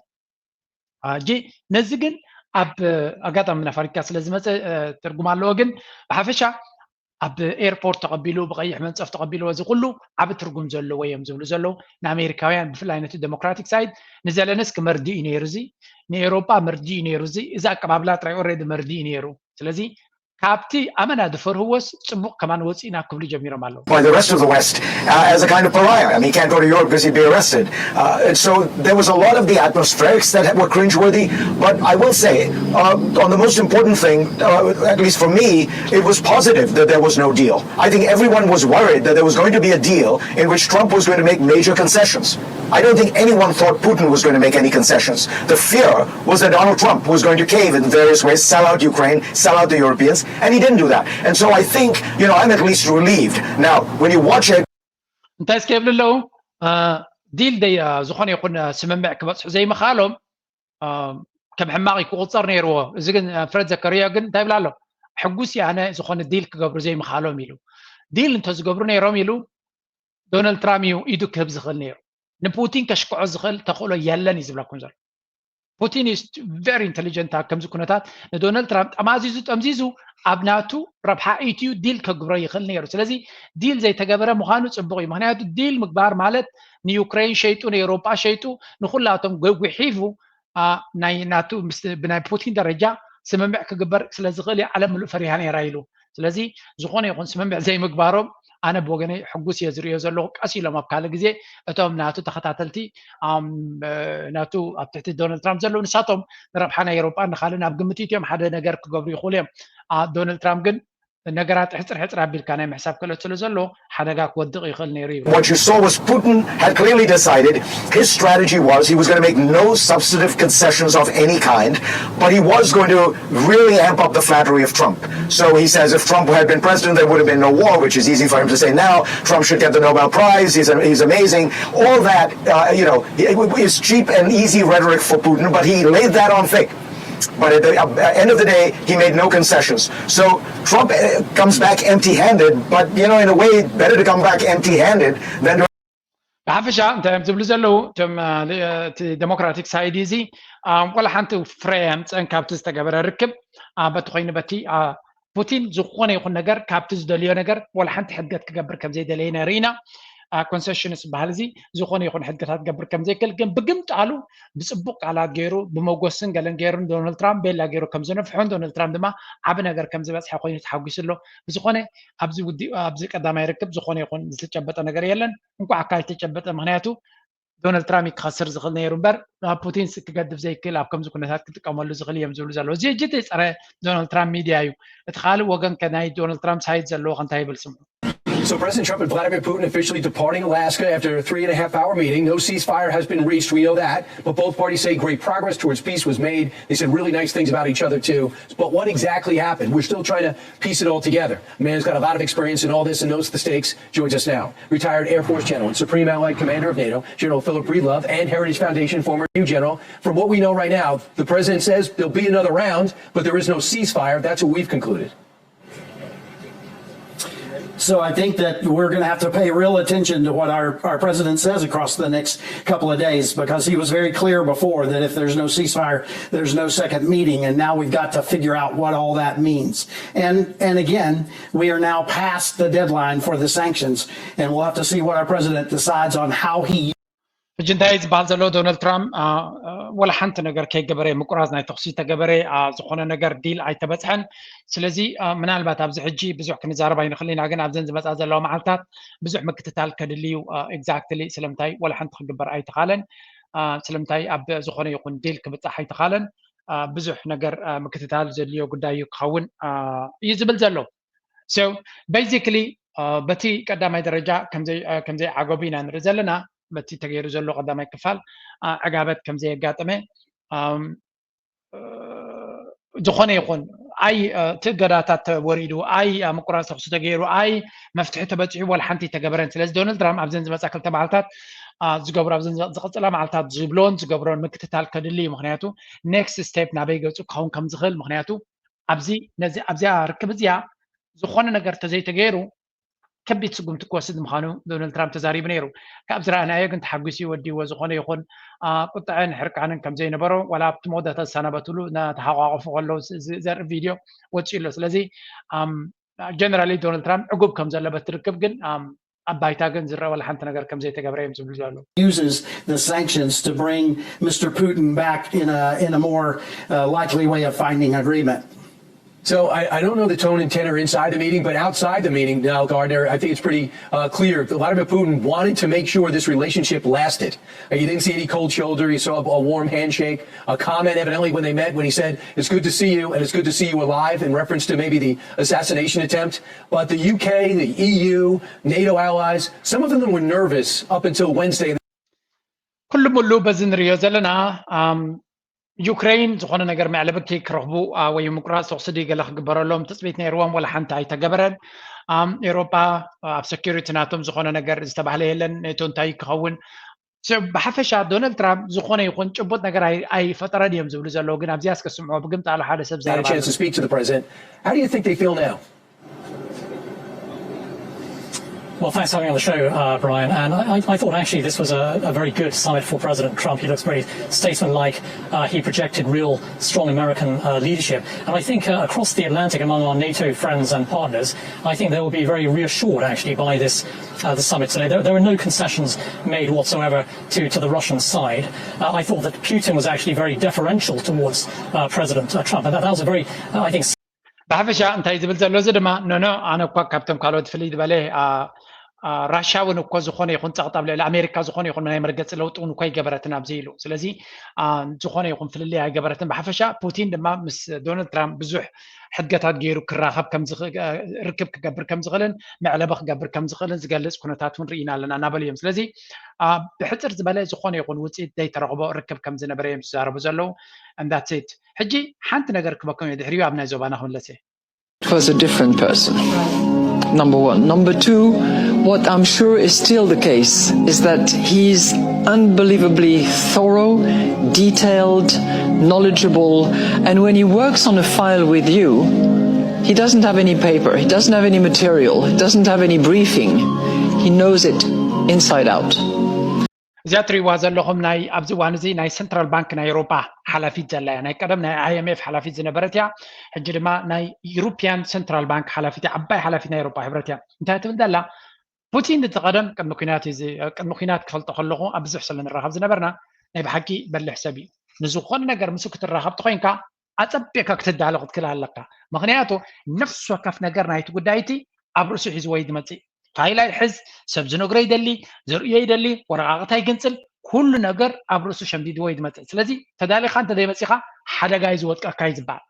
Uh, ጂ፣ ነዚ ግን ኣብ፣ እ፣ ኣጋጣሚ ናፋሪካ ስለ ዝመፀ፣ እ፣ ትርጉም ኣለዎ። ግን ብሓፈሻ ኣብ ኤርፖርት ተቐቢሉ፣ ብቐይሕ መንፀፍ ተቐቢሉ፣ እዚ ኩሉ ዓቢ ትርጉም ዘለዎ እዮም ዝብሉ ዘለዉ ንኣሜሪካውያን፣ ብፍላይ ነቲ ዴሞክራቲክ ሳይድ። ንዘለንስኪ መርድእ እዩ ነይሩ፣ እዚ ንኤውሮጳ መርድእ እዩ ነይሩ፣ እዚ፣ እዚ ኣቀባብላ ጥራይ ኦልሬዲ መርድእ እዩ ነይሩ። ስለዚ ካብቲ ኣመና ዝፈርህዎስ ጽቡቕ ከማን ወጺእና ክብሉ ጀሚሮም ኣለዉ። By the rest of the West, uh, as a kind of pariah. I mean, he can't go to Europe because he'd be arrested. Uh, and so there was a lot of the atmospherics that were cringeworthy. But I will say, uh, on the most important thing, uh, at least for me, it was positive that there was no deal. I think everyone was worried that there was going to be a deal in which Trump was going to make major concessions. I don't think anyone thought Putin was going to make any concessions. The fear was that Donald Trump was going to cave in various ways, sell out Ukraine, sell out the Europeans, and he didn't do that. And so I think, you know, I'm at least relieved. Now, when you watch it, እንታይ እስከ ይብሉ ኣለዉ? እ፣ ዲል ደይ-፣ እ፣ ዝኾነ ይኹን፣ እ፣ ስምምዕ ክበጽሑ ዘይምኽኣሎም፣ እ፣ ከም ሕማቕ እዩ ክቑጸር ነይርዎ። እዚ ግን፣ እ፣ ፍረድ ዘከርያ ግን እንታይ ይብል ኣሎ? ሕጉስ እየ ኣነ ዝኾነ ዲል ክገብሩ ዘይምኽኣሎም ኢሉ። ዲል እንተዝገብሩ ነይሮም ኢሉ፣ ዶናልድ ትራምፕ እዩ ኢዱ ክህብ ዝኽእል ነይሩ። ንፑቲን ከሽክዖ ዝኽእል ተኽእሎ የለን እዩ ዝብለኩም ዘሎ። ፑቲን is very intelligent። ኣብ ከምዚ ኩነታት ንዶናልድ ትራምፕ ጠማዚዙ ጠምዚዙ ኣብ ናቱ ረብሓ ኢትዩ ዲል ከግብሮ ይኽእል ነይሩ። ስለዚ ዲል ዘይተገበረ ምዃኑ ጽቡቕ እዩ። ምኽንያቱ ዲል ምግባር ማለት ንዩክሬን ሸይጡ፣ ንኤውሮጳ ሸይጡ፣ ንኹላቶም ገ-፣ ጉሒፉ፣ ኣ፣ ናይ ናቱ ምስ፣ ብናይ ፑቲን ደረጃ ስምምዕ ክግበር ስለ ዝኽእል እዩ ዓለም ምሉእ ፈሪሃ ነይራ ኢሉ። ስለዚ ዝኾነ ይኹን ስምምዕ ዘይምግባሮም ኣነ ብወገነይ ሕጉስ እየ ዝርእዮ ዘለኹ። ቀስ ኢሎም ኣብ ካልእ ግዜ እቶም ናቱ ተኸታተልቲ፣ ኣም፣ እ፣ ናቱ ኣብ ትሕቲ ዶናልድ ትራምፕ ዘለዉ ንሳቶም ንረብሓ ናይ ኤውሮጳን ንኻልእ ናብ ግምት ኢትዮም ሓደ ነገር ክገብሩ ይኽእሉ እዮም። ኣ፣ ዶናልድ ትራምፕ ግን ነገራት ሕጽር ሕጽር ኣቢልካ ናይ ምሕሳብ ክእለት ስለ ዘሎ ሓደጋ ክወድቕ ይኽእል ነይሩ ይብሉ። What you saw was Putin had clearly decided his strategy was he was going to make no substantive concessions of any kind, but he was going to really amp up the flattery of Trump. So he says if Trump had been president, there would have been no war, which is easy for him to say now. Trump should get the Nobel Prize. He's, he's amazing. All that, uh, you know, is cheap and easy rhetoric for Putin, but he laid that on thick. But at the uh, end of the day, he made no concessions. So Trump uh, comes back empty-handed, but you know, in a way, better to come back empty-handed than to ብሓፈሻ እንታይ እዮም ዝብሉ ዘለዉ እቶም፣ እ፣ እቲ ዴሞክራቲክ ሳይድ እዚ፣ እ፣ ወላ ሓንቲ ፍረ ኣምፀን ካብቲ ዝተገበረ ርክብ፣ እ፣ በቲ ኮይኑ በቲ፣ እ፣ ፑቲን ዝኾነ ይኹን ነገር ካብቲ ዝደልዮ ነገር ወላ ሓንቲ ሕድገት ክገብር ከም ዘይደለየ ነርኢና። ኮንሰሽንስ ዝበሃል እዚ ዝኾነ ይኹን ሕድገታት ክገብር ከም ዘይክእል ግን ብግምጣሉ ብፅቡቅ ቃላት ገይሩ ብመጎስን ገለን ገይሩ ንዶናልድ ትራምፕ ቤላ ገይሩ ከም ዝነፍሖን ዶናልድ ትራምፕ ድማ ዓቢ ነገር ከም ዝበፅሐ ኮይኑ ተሓጒሱ ኣሎ። ብዝኾነ ኣብዚ ውዲ-፣ ኣብዚ ቀዳማይ ርክብ ዝኾነ ይኹን ዝተጨበጠ ነገር የለን። እንኳዕ እካ ኣይተጨበጠ፣ ምክንያቱ ዶናልድ ትራምፕ እዩ ክኸስር ዝኽእል ነይሩ እምበር ናብ ፑቲን ስ-፣ ክገድፍ ዘይክእል ኣብ ከምዚ ኩነታት ክጥቀመሉ ዝኽእል እዮም ዝብሉ ዘለዉ። እዚ ሕጂ እቲ ጸረ ዶናልድ ትራምፕ ሚድያ እዩ። እቲ ካልእ ወገን ከ ናይ ዶናልድ ትራምፕ ሳይድ ዘለዎ ከ እንታይ ይብል ስምዑ። So President Trump and Vladimir Putin officially departing Alaska after a three and a half hour meeting. No ceasefire has been reached. We know that. But both parties say great progress towards peace was made. They said really nice things about each other, too. But what exactly happened? We're still trying to piece it all together. A man who's got a lot of experience in all this and knows the stakes joins us now. Retired Air Force General and Supreme Allied Commander of NATO, General Philip Breedlove, and Heritage Foundation former General. From what we know right now, the president says there'll be another round, but there is no ceasefire. That's what we've concluded. So I think that we're going to have to pay real attention to what our, our president says across the next couple of days, because he was very clear before that if there's no ceasefire, there's no second meeting. And now we've got to figure out what all that means. And, and again, we are now past the deadline for the sanctions, and we'll have to see what our president decides on how he ሕጂ እንታይ ዝበሃል ዘሎ ዶናልድ ትራምፕ ወላ ሓንቲ ነገር ከይገበረ ምቁራዝ ናይ ተኽሲ ተገበረ ዝኾነ ነገር ዲል ኣይተበፅሐን። ስለዚ ምናልባት ኣብዚ ሕጂ ብዙሕ ክንዛረብ ኣይንኽእል ኢና፣ ግን ኣብዘን ዝመፃ ዘለዋ መዓልታት ብዙሕ ምክትታል ከድልዩ ኤግዛክትሊ ስለምንታይ ወላ ሓንቲ ክግበር ኣይተኻለን፣ ስለምንታይ ኣብ ዝኾነ ይኹን ዲል ክብፃሕ ኣይተኻለን ብዙሕ ነገር ምክትታል ዘድልዮ ጉዳይ እዩ ክኸውን እዩ ዝብል ዘሎ። So basically በቲ ቀዳማይ ደረጃ ከምዘይ ዓገቡ ኢና ንርኢ ዘለና። በቲ ተገይሩ ዘሎ ቀዳማይ ክፋል ዕጋበት ከምዘየጋጠመ ዝኾነ ይኹን ኣይ እቲ እገዳታት ተወሪዱ ኣይ ምቁራፅ ተኹሲ ተገይሩ ኣይ መፍትሒ ተበፂሑ ወላ ሓንቲ ተገበረን። ስለዚ ዶናልድ ትራምፕ ኣብዘን ዝመፃ ክልተ መዓልታት ዝገብሮ ኣብዘን ዝቕፅላ መዓልታት ዝብሎን ዝገብሮን ምክትታል ከድሊ እዩ። ምክንያቱ ኔክስት ስቴፕ ናበይ ገፁ ክኸውን ከም ዝኽእል ምክንያቱ ኣብዚ ነዚ ኣብዚኣ ርክብ እዚኣ ዝኾነ ነገር ተዘይተገይሩ ከቢድ ስጉምቲ ክወስድ ምዃኑ ዶናልድ ትራምፕ ተዛሪቡ ነይሩ። ካብ ዝረኣናዮ ግን ተሓጒሱ ወዲዎ ዝኾነ ይኹን ቁጥዐን ሕርቃንን ከም ዘይነበሮ ዋላ ኣብቲ መወዳእታ ዝሰናበትሉ እናተሓቋቆፉ ከለዉ ዘርኢ ቪድዮ ወፂኡ ኣሎ። ስለዚ ጀነራሊ ዶናልድ ትራምፕ ዕጉብ ከም ዘሎ በቲ ርክብ ግን ኣብ ባይታ ግን ዝረአ ዋላ ሓንቲ ነገር ከም ዘይተገብረ እዮም ዝብሉ ዘለዉ። uses the sanctions to bring Mister Putin back in a, in a more uh, likely way of finding agreement. So I, I don't know the tone and tenor inside the meeting, but outside the meeting, now Gardner, I think it's pretty uh, clear. Vladimir Putin wanted to make sure this relationship lasted. Uh, you didn't see any cold shoulder. You saw a, a warm handshake, a comment evidently when they met when he said, "It's good to see you, and it's good to see you alive," in reference to maybe the assassination attempt. But the U K, the E U, NATO allies, some of them were nervous up until Wednesday. ኩሉ ሙሉ በዚ ንሪኦ ዘለና ዩክሬን ዝኾነ ነገር መዕለቢ ክረኽቡ ወይ ምቁራፅ ተኹሲ ድዩ ገለ ክግበረሎም ትፅቢት ነይርዎም፣ ወላ ሓንቲ ኣይተገበረን። ኤሮጳ ኣብ ሰኪሪቲ ናቶም ዝኾነ ነገር ዝተባህለ የለን። ኔቶ እንታይ ክኸውን ብሓፈሻ ዶናልድ ትራምፕ ዝኾነ ይኹን ጭቡጥ ነገር ኣይፈጠረን እዮም ዝብሉ ዘለዉ። ግን ኣብዚኣ እስከ ስምዖ ብግምጣሉ ሓደ ሰብ Had a chance to speak to the president. How do you think they feel now? Well, thanks for having me on the show, uh, Brian. And I, I thought actually this was a, a, very good summit for President Trump. He looks very statesman-like. Uh, he projected real strong American uh, leadership. And I think uh, across the Atlantic, among our NATO friends and partners, I think they will be very reassured actually by this uh, the summit today. There, there were no concessions made whatsoever to, to the Russian side. Uh, I thought that Putin was actually very deferential towards uh, President uh, Trump. And that, that was a very, uh, I think, ብሓፈሻ እንታይ ዝብል ዘሎ እዚ ድማ ኖኖ ኣነ እኳ ካብቶም ካልኦት ፍልይ ዝበለ ራሻ እውን እኮ ዝኾነ ይኹን ፀቕጣ ኣብ ልዕሊ ኣሜሪካ ዝኾነ ይኹን ናይ መርገፂ ለውጢ እውን እኮ ኣይገበረትን ኣብዚ ኢሉ። ስለዚ ዝኾነ ይኹን ፍልልይ ኣይገበረትን። ብሓፈሻ ፑቲን ድማ ምስ ዶናልድ ትራምፕ ብዙሕ ሕድገታት ገይሩ ክራኸብ ርክብ ክገብር ከም ዝኽእልን መዕለቢ ክገብር ከም ዝኽእልን ዝገልፅ ኩነታት እውን ርኢና ኣለና እናበሉ እዮም። ስለዚ ብሕፅር ዝበለ ዝኾነ ይኹን ውፅኢት ዘይተረኽቦ ርክብ ከም ዝነበረ እዮም ዝዛረቡ ዘለዉ። And that's it። ሕጂ ሓንቲ ነገር ክበኩም እየ ድሕሪኡ ኣብ ናይ ዞባና ክምለስ እየ። It was a different person. Number one. Number two, what I'm sure is still the case is that he's unbelievably thorough, detailed, knowledgeable, and when he works on a file with you, he doesn't have any paper, he doesn't have any material, he doesn't have any briefing. He knows it inside out. እዚኣ ትሪእዋ ዘለኹም ናይ ኣብዚ እዋን እዚ ናይ ሰንትራል ባንክ ናይ ኤሮፓ ሓላፊት ዘላ እያ። ናይ ቀደም ናይ ኣይኤምኤፍ ሓላፊት ዝነበረት እያ። ሕጂ ድማ ናይ ዩሮፒያን ሰንትራል ባንክ ሓላፊት እያ። ዓባይ ሓላፊት ናይ ኤሮፓ ሕብረት እያ። እንታይ ትብል ዘላ? ፑቲን እቲ ቀደም ቅድሚ ኩናት እዚ ቅድሚ ኩናት ክፈልጦ ከለኹ ኣብ ብዙሕ ስለ ንራኸብ ዝነበርና ናይ ብሓቂ በልሕ ሰብ እዩ። ንዝኾነ ነገር ምስ ክትራኸብ ተኾይንካ ኣጸቢቕካ ክትዳሎ ክትክእል ኣለካ። ምክንያቱ ነፍሲ ወከፍ ነገር ናይቲ ጉዳይ እቲ ኣብ ርእሱ ሒዝዎ እዩ ዝመጽእ። ፋይል ኣይሕዝ፣ ሰብ ዝነግሮ ይደሊ፣ ዘርእዮ ይደሊ፣ ወረቓቕታ ይግንጽል፣ ኩሉ ነገር ኣብ ርእሱ ሸምዲድዎ እዩ ዝመጽእ። ስለዚ ተዳሊኻ እንተዘይመጺኻ ሓደጋ እዩ ዝወጥቀካ እዩ ዝበሃል።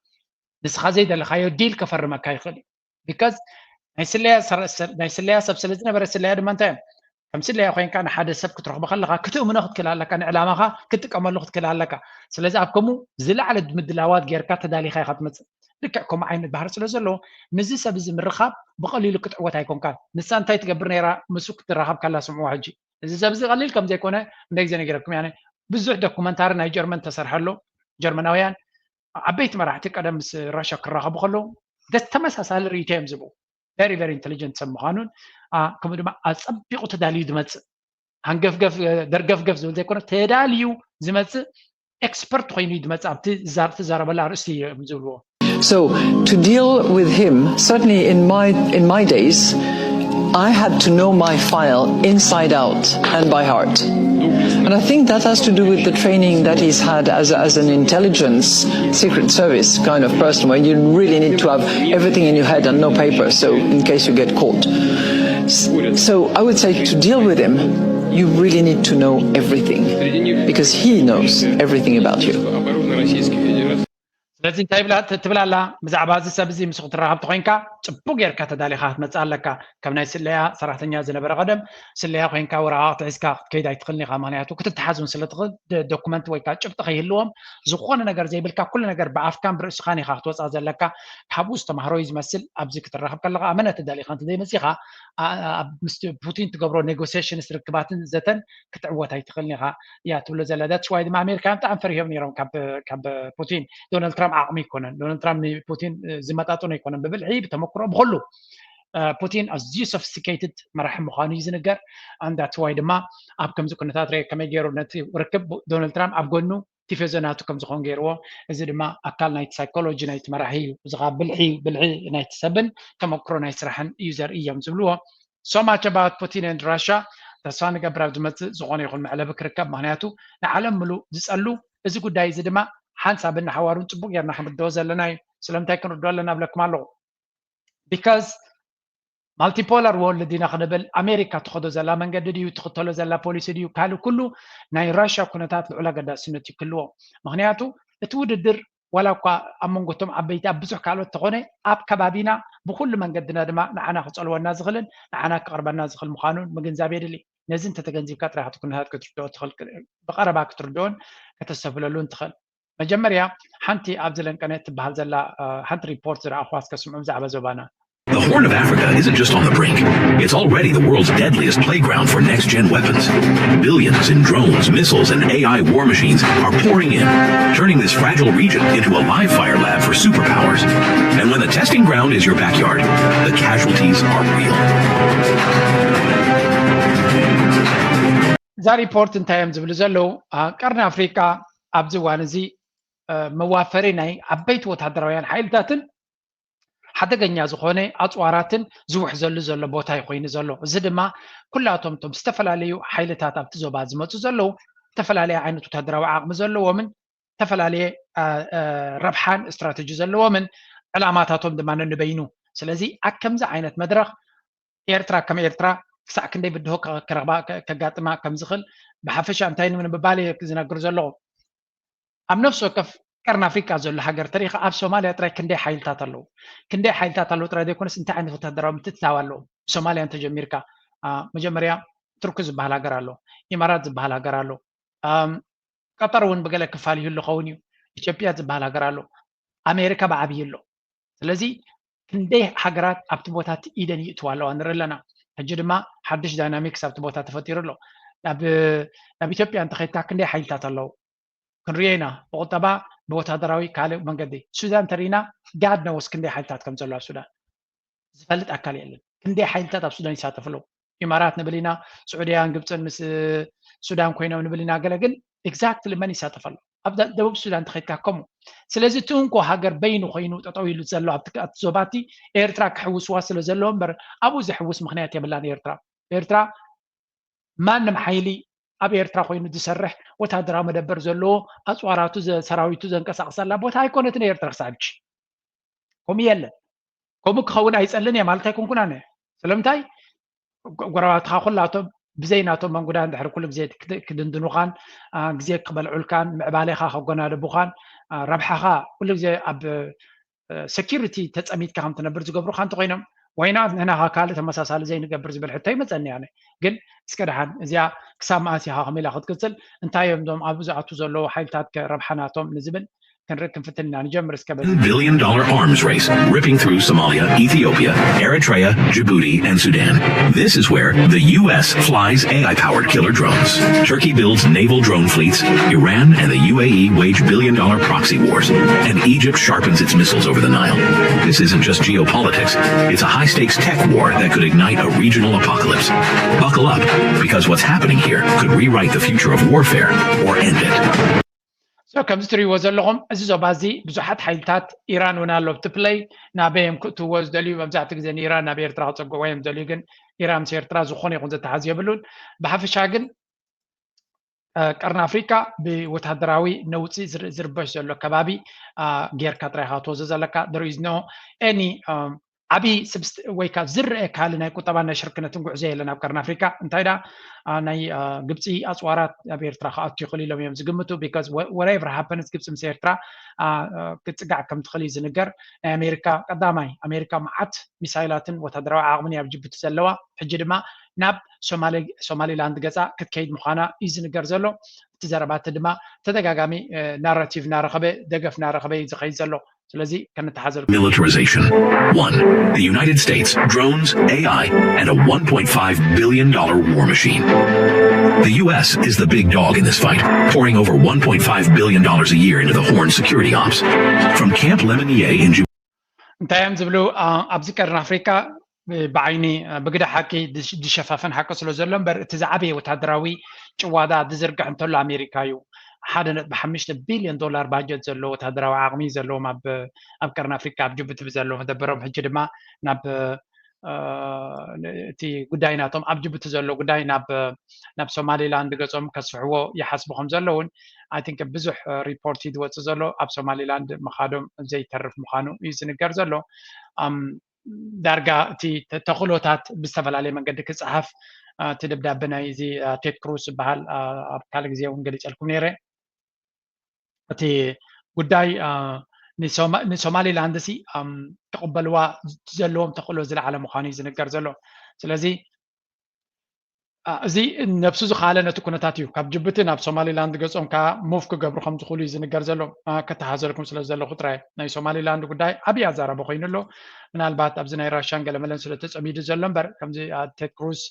ንስኻ ዘይደለኻዮ ዲል ከፈርመካ ይኽእል እዩ። ቢካዝ ናይ ስለያ ሰብ ስለ ዝነበረ ስለያ ድማ እንታይ እዮም ከም ስለያ ኮይንካ ንሓደ ሰብ ክትረኽቦ ከለካ ክትእምኖ ክትክእል ኣለካ፣ ንዕላማካ ክትጥቀመሉ ክትክእል ኣለካ። ስለዚ ኣብ ከምኡ ዝለዓለ ምድላዋት ጌርካ ተዳሊካ ኢካ ትመፅእ። ልክዕ ከምኡ ዓይነት ባህሪ ስለ ዘለዎ ምስዚ ሰብ እዚ ምርኻብ ብቐሊሉ ክትዕወት ኣይኮንካን። ንሳ እንታይ ትገብር ነይራ? ምስ ክትራኸብ ከላ ስምዕዋ ሕጂ። እዚ ሰብ እዚ ቀሊል ከም ዘይኮነ እንደ ግዜ ነጊረኩም። ያኔ ብዙሕ ዶኩመንታሪ ናይ ጀርመን ተሰርሐ ኣሎ። ጀርመናውያን ዓበይቲ መራሕቲ ቀደም ምስ ራሻ ክራኸቡ ከለዉ ተመሳሳሊ ርእይቶ እዮም ዝብኡ። very very intelligent ሰብ ምዃኑን ከምኡ ድማ ኣጸቢቑ ተዳልዩ ዝመጽእ ሃንገፍገፍ ደርገፍገፍ ዝብል ዘይኮነ ተዳልዩ ዝመጽእ ኤክስፐርት ኮይኑ እዩ ዝመጽእ ኣብቲ ትዛረበላ ኣርእስቲ እዮም ዝብልዎ። So to deal with him, certainly in my in my days, I had to know my file inside out and by heart. And I think that has to do with the training that he's had as, as an intelligence, secret service kind of person, where you really need to have everything in your head and no paper, so in case you get caught. So I would say to deal with him, you really need to know everything, because he knows everything about you. ስለዚ እንታይ ትብላ ኣላ? ብዛዕባ እዚ ሰብ እዚ ምስ ክትራኸብ ተኮይንካ ጽቡቅ ጌርካ ተዳሊኻ ክትመጽእ ኣለካ። ከም ናይ ስለያ ሰራሕተኛ ዝነበረ ቀደም ስለያ ኮይንካ ወረቓቕቲ ሒዝካ ክትከይድ ኣይትኽእልን ኢኻ። ምክንያቱ ክትተሓዝ እውን ስለ ትኽእል ዶክመንት ወይ ከዓ ጭብጢ ከይህልዎም ዝኾነ ነገር ዘይብልካ ኩሉ ነገር ብኣፍካን ብርእስኻን ኢኻ ክትወፅኣ ዘለካ። ካብኡ ዝተማህሮ እዩ ዝመስል። ኣብዚ ክትራኸብ ከለኻ ኣመነ ተዳሊኻ እንተዘይመፂኻ ምስ ፑቲን ትገብሮ ኔጎሲሽንስ ርክባትን ዘተን ክትዕወት ኣይትኽእልን ኢኻ እያ ትብሎ ዘላ። That's why ድማ ኣሜሪካውያን ብጣዕሚ ፈሪሆም ነይሮም ካብ ፑቲን። ዶናልድ ትራምፕ ዓቕሚ ኣይኮነን። ዶናልድ ትራምፕ ንፑቲን ዝመጣጠኖ ኣይኮነን። ብብልሒ ብተመክሮ ብኩሉ ፑቲን ኣዝዩ ሶፊስቲኬትድ መራሒ ምዃኑ እዩ ዝንገር። And that's why ድማ ኣብ ከምዚ ኩነታት ርአ ከመይ ገይሩ ነቲ ርክብ ዶናልድ ትራምፕ ኣብ ጎኑ ቲፌዞ ናቱ ከም ዝኾን ገይርዎ። እዚ ድማ ኣካል ናይቲ ሳይኮሎጂ ናይቲ መራሒ እዩ። እዚ ከዓ ብልሒ ብልሒ ናይቲ ሰብን ተመክሮ ናይ ስራሕን እዩ ዘርኢ እዮም ዝብልዎ። So much about Putin and Russia። ተስፋ ንገብር ኣብ ዝመፅእ ዝኾነ ይኹን መዕለቢ ክርከብ፣ ምክንያቱ ንዓለም ምሉእ ዝፀሉ እዚ ጉዳይ እዚ ድማ ሓንሳብን ንሓዋሩን ፅቡቅ ጌርና ክንርድኦ ዘለና እዩ። ስለምንታይ ክንርድኦ ኣለና ብለኩም ኣለኹ? Because multipolar world ዲና ክንብል ኣሜሪካ ትኸዶ ዘላ መንገዲ ድዩ ትኽተሎ ዘላ ፖሊሲ ድዩ ካልእ ኩሉ ናይ ራሽያ ኩነታት ልዑል ኣገዳስነት እዩ ክህልዎ። ምክንያቱ እቲ ውድድር ዋላ እኳ ኣብ መንጎቶም ዓበይቲ ኣብ ብዙሕ ካልኦት ተኾነ ኣብ ከባቢና ብኩሉ መንገድና ድማ ንዓና ክፀልወና ዝኽእልን ንዓና ክቕርበና ዝኽእል ምዃኑን ምግንዛብ የድሊ። ነዚ እንተተገንዚብካ ጥራሕ እቲ ኩነታት ክትርድኦ ትኽእል፣ ብቐረባ ክትርድኦን ከተስተብህለሉን ትኽእል። መጀመርያ ሓንቲ ኣብዚ ለንቀነ ትበሃል ዘላ ሓንቲ ሪፖርት ዝረኣኹዋ እስከ ስምዑ ብዛዕባ ዞባና። The Horn of Africa isn't just on the brink. It's already the world's deadliest playground for next-gen weapons. Billions in drones, missiles, and A I war machines are pouring in, turning this fragile region into a live fire lab for superpowers. And when the testing ground is your backyard, the casualties are real. እዛ ሪፖርት እንታይ እዮም ዝብሉ ዘለዉ? ቀርኒ ኣፍሪቃ ኣብዚ እዋን እዚ መዋፈሪ ናይ ዓበይቲ ወታደራውያን ሓይልታትን ሓደገኛ ዝኾነ ኣፅዋራትን ዝውሕዘሉ ዘሎ ቦታ እዩ ኮይኑ ዘሎ። እዚ ድማ ኩላቶም እቶም ዝተፈላለዩ ሓይልታት ኣብቲ ዞባ ዝመፁ ዘለዉ ዝተፈላለየ ዓይነት ወታደራዊ ዓቕሚ ዘለዎምን ዝተፈላለየ ረብሓን ስትራተጂ ዘለዎምን ዕላማታቶም ድማ ነንበይኑ። ስለዚ ኣብ ከምዚ ዓይነት መድረኽ ኤርትራ ከም ኤርትራ ክሳዕ ክንደይ ብድሆ ከጋጥማ ከም ዝኽእል ብሓፈሻ እንታይ ንምባል እየ ዝነግር ዘለኹ። ኣብ ነፍሲ ወከፍ ቀርኒ ኣፍሪቃ ዘሎ ሃገር ተሪኻ ኣብ ሶማልያ ጥራይ ክንደይ ሓይልታት ኣለዉ? ክንደይ ሓይልታት ኣለዉ ጥራይ ዘይኮነስ እንታይ ዓይነት ወታደራዊ ምትእትታው ኣለዎም? ብሶማልያ እንተጀሚርካ መጀመርያ ቱርኪ ዝበሃል ሃገር ኣሎ፣ ኢማራት ዝበሃል ሃገር ኣሎ፣ ቀጠር እውን ብገለ ክፋል ይህሉ ኸውን እዩ፣ ኢትዮጵያ ዝበሃል ሃገር ኣሎ፣ ኣሜሪካ ብዓብዪ ኣሎ። ስለዚ ክንደይ ሃገራት ኣብቲ ቦታ እቲ ኢደን ይእትዋ ኣለዋ ንርኢ ኣለና። ሕጂ ድማ ሓድሽ ዳይናሚክስ ኣብቲ ቦታ ተፈጢሩ ኣሎ። ናብ ኢትዮጵያ እንተኸድካ ክንደይ ሓይልታት ኣለዉ ክንሪኦ ኢና። ብቁጠባ ብወታደራዊ ካልእ መንገዲ ሱዳን ተሪእና ጋድ ነወስ ክንደይ ሓይልታት ከም ዘሎ ኣብ ሱዳን ዝፈልጥ ኣካል የለን። ክንደይ ሓይልታት ኣብ ሱዳን ይሳተፉ ኣለዉ። ኢማራት ንብል ኢና፣ ስዑድያን ግብፅን ምስ ሱዳን ኮይኖም ንብል ኢና። ገለ ግን ኤግዛክትሊ መን ይሳተፍ ኣሎ? ኣብ ደቡብ ሱዳን ተኸድካ ከምኡ። ስለዚ እቲ እንኮ ሃገር በይኑ ኮይኑ ጠጠው ኢሉ ዘሎ ኣብቲ ዞባቲ ኤርትራ ክሕውስዋ ስለ ዘለዎ እምበር ኣብኡ ዘሕውስ ምክንያት የብላን ኤርትራ። ኤርትራ ማንም ሓይሊ ኣብ ኤርትራ ኮይኑ ዝሰርሕ ወታደራዊ መደበር ዘለዎ ኣፅዋራቱ ሰራዊቱ ዘንቀሳቅሰላ ቦታ ኣይኮነትን ኤርትራ ክሳብ ሕጂ። ከምኡ የለን። ከምኡ ክኸውን ኣይጸልን እየ ማለት ኣይኮንኩን ኣነ። ስለምንታይ ጎረባብትኻ ኩላቶም ብዘይ ናቶም መንጉዳ እንድሕር ኩሉ ግዜ ክድንድኑኻን ግዜ ክበልዑልካን ምዕባሌኻ ከጎናደቡኻን ረብሓኻ ኩሉ ግዜ ኣብ ሰኪሪቲ ተጸሚድካ ከም ትነብር ዝገብሩኻ እንተኾይኖም ወይና ንሕና ካልእ ተመሳሳሊ ዘይንገብር ዝብል ሕቶ ይመፀኒ ኣነ። ግን እስከ ደሓን እዚኣ ክሳብ መኣስ ኢኻ ከመይ ኢላ ክትቅፅል፣ እንታይ እዮም እዞም ኣብኡ ዝኣቱ ዘለዉ ሓይልታት ከ ረብሓ ናቶም ንዝብል ክንርኢ ክንፍትን ኢና። ንጀምር እስከ በዚ billion dollar arms race ripping through Somalia, Ethiopia, Eritrea, Djibouti, and Sudan. This is where the U S flies A I powered killer drones. Turkey builds naval drone fleets, Iran and the U A E wage billion dollar proxy wars, and Egypt sharpens its missiles over the Nile. This isn't just geopolitics, it's a high stakes tech war that could ignite a regional apocalypse. Buckle up, because what's happening here could rewrite the future of warfare or end it. So ከምዚ ትሪእዎ ዘለኹም እዚ ዞባ እዚ ብዙሓት ሓይልታት ኢራን እውን ኣሎ ኣብቲ ፕለይ ናበይ እዮም ክእትውዎ ዝደልዩ። መብዛሕትኡ ግዜ ንኢራን ናብ ኤርትራ ክፀግዕዎ እዮም ዝደልዩ፣ ግን ኢራን ምስ ኤርትራ ዝኾነ ይኹን ዘተሓዝ የብሉን። ብሓፈሻ ግን ቀርኒ ኣፍሪካ ብወታደራዊ ነውፂ ዝርበሽ ዘሎ ከባቢ ጌርካ ጥራይ ኢኻ ትወስዶ ዘለካ። There is no any ዓብዪ ወይ ካብ ዝረአ ካልእ ናይ ቁጠባን ናይ ሽርክነትን ጉዕዞ የለን ኣብ ቀርኒ ኣፍሪካ። እንታይ ደኣ ናይ ግብፂ ኣፅዋራት ኣብ ኤርትራ ክኣቱ ይኽእል ኢሎም እዮም ዝግምቱ። Because whatever happens ግብፂ ምስ ኤርትራ ክትፅጋዕ ከም ትኽእል እዩ ዝንገር። ናይ ኣሜሪካ ቀዳማይ ኣሜሪካ መዓት ሚሳይላትን ወታደራዊ ዓቕምን ኣብ ጅቡቲ ዘለዋ፣ ሕጂ ድማ ናብ ሶማሊላንድ ገፃ ክትከይድ ምዃና እዩ ዝንገር ዘሎ። እቲ ዘረባ እቲ ድማ ተደጋጋሚ ናራቲቭ እናረኸበ ደገፍ እናረኸበ እዩ ዝኸይድ ዘሎ። ስለዚ ከነተሓዘልኩም። Militarization. One, the United States, drones, A I, and a one point five billion dollar war machine. The U S is the big dog in this fight, pouring over one point five billion dollars a year into the Horn security ops. From Camp Lemonnier in Djibouti. እንታይ እዮም ዝብሉ ኣብዚ ቀርኒ ኣፍሪካ ብዓይኒ ብግዳ ሓቂ ዝሸፋፈን ሓቂ ስለ ዘሎ እምበር እቲ ዝዓበየ ወታደራዊ ጭዋዳ ዝዝርግሕ እንተሎ ኣሜሪካ እዩ። ሓደ ነጥቢ ሓሙሽተ ቢልዮን ዶላር ባጀት ዘለዎ ወታደራዊ ዓቕሚ ዘለዎም ኣብ ቀርኒ ኣፍሪካ ኣብ ጅቡቲ ብዘለዎ መደበሮም ሕጂ ድማ ናብ እቲ ጉዳይ ናቶም ኣብ ጅቡቲ ዘሎ ጉዳይ ናብ ሶማሊላንድ ገጾም ከስፍሕዎ ይሓስቡ ከም ዘለውን I think ብዙሕ ሪፖርት እዩ ዝወፅእ ዘሎ። ኣብ ሶማሊላንድ ምኻዶም ዘይተርፍ ምዃኑ እዩ ዝንገር ዘሎ። ዳርጋ እቲ ተኽእሎታት ብዝተፈላለየ መንገዲ ክፀሓፍ እቲ ደብዳበ ናይ እዚ ቴድ ክሩስ ዝበሃል ኣብ ካልእ ግዜ እውን ገሊፀልኩም ነይረ። እቲ ጉዳይ ንሶማሊላንድ ሲ ክቕበልዋ ዘለዎም ተኽእሎ ዝለዓለ ምዃኑ እዩ ዝንገር ዘሎ። ስለዚ እዚ ነብሱ ዝኸኣለ ነቲ ኩነታት እዩ። ካብ ጅቡቲ ናብ ሶማሊላንድ ገጾም ከዓ ሙቭ ክገብሩ ከም ዝኽእሉ እዩ ዝንገር ዘሎ። ከተሓዘልኩም ስለ ዘለኹ ጥራይ ናይ ሶማሊላንድ ጉዳይ ዓብዪ ኣዛራቢ ኮይኑ ኣሎ። ምናልባት ኣብዚ ናይ ራሽያን ገለመለን ስለ ተጸሚዱ ዘሎ እምበር ከምዚ ቴድ ክሩዝ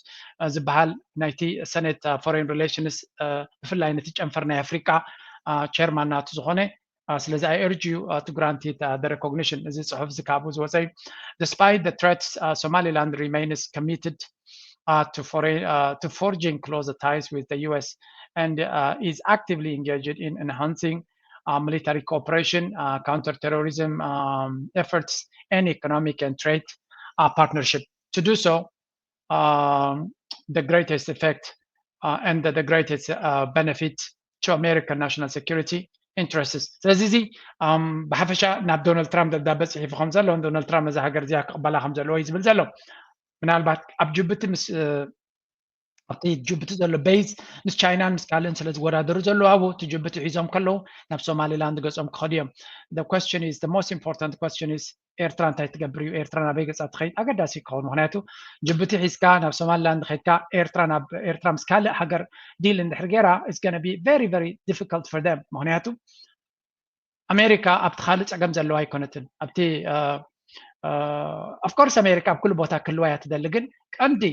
ዝበሃል ናይቲ ሰኔት ፎሬን ሪሌሽንስ ብፍላይ ነቲ ጨንፈር ናይ ኣፍሪቃ ቸርማን ናቱ ዝኾነ ስለዚ I urge you to grant it the recognition። እዚ ጽሑፍ እዚ ካብኡ ዝወፀ እዩ። Despite the threats, Somaliland remains committed to, foreign, to forging closer ties with the U S and is actively engaged in enhancing military cooperation, counterterrorism efforts, and economic and trade partnership. To do so, the greatest effect and the greatest benefit to American national security interests. ስለዚ እዚ ብሓፈሻ ናብ ዶናልድ ትራምፕ ደብዳበ ፅሒፉ ከም ዘሎ ዶናልድ ትራምፕ ነዚ ሃገር እዚኣ ክቕበላ ከም ዘለዎ እዩ ዝብል ዘሎ። ምናልባት ኣብ ጅቡቲ ምስ ኣብቲ ጅቡቲ ዘሎ ቤዝ ምስ ቻይናን ምስ ካልእን ስለ ዝወዳደሩ ዘለዉ ኣብኡ እቲ ጅቡቲ ሒዞም ከለዉ ናብ ሶማሊላንድ ገጾም ክኸዱ እዮም። The question is, the most important question is ኤርትራ እንታይ ትገብር እዩ? ኤርትራ ናበይ ገጻ ትኸይድ? ኣገዳሲ ክኸውን ምክንያቱ ጅቡቲ ሒዝካ ናብ ሶማሊላንድ ኸይድካ ኤርትራ ናብ ኤርትራ ምስ ካልእ ሃገር ዲል እንድሕር ገይራ it's gonna be very very difficult for them። ምክንያቱ ኣሜሪካ ኣብቲ ካልእ ጸገም ዘለዋ ኣይኮነትን። ኣብቲ of course ኣሜሪካ ኣብ ኩሉ ቦታ ክህልዋ እያ ትደሊ፣ ግን ቀንዲ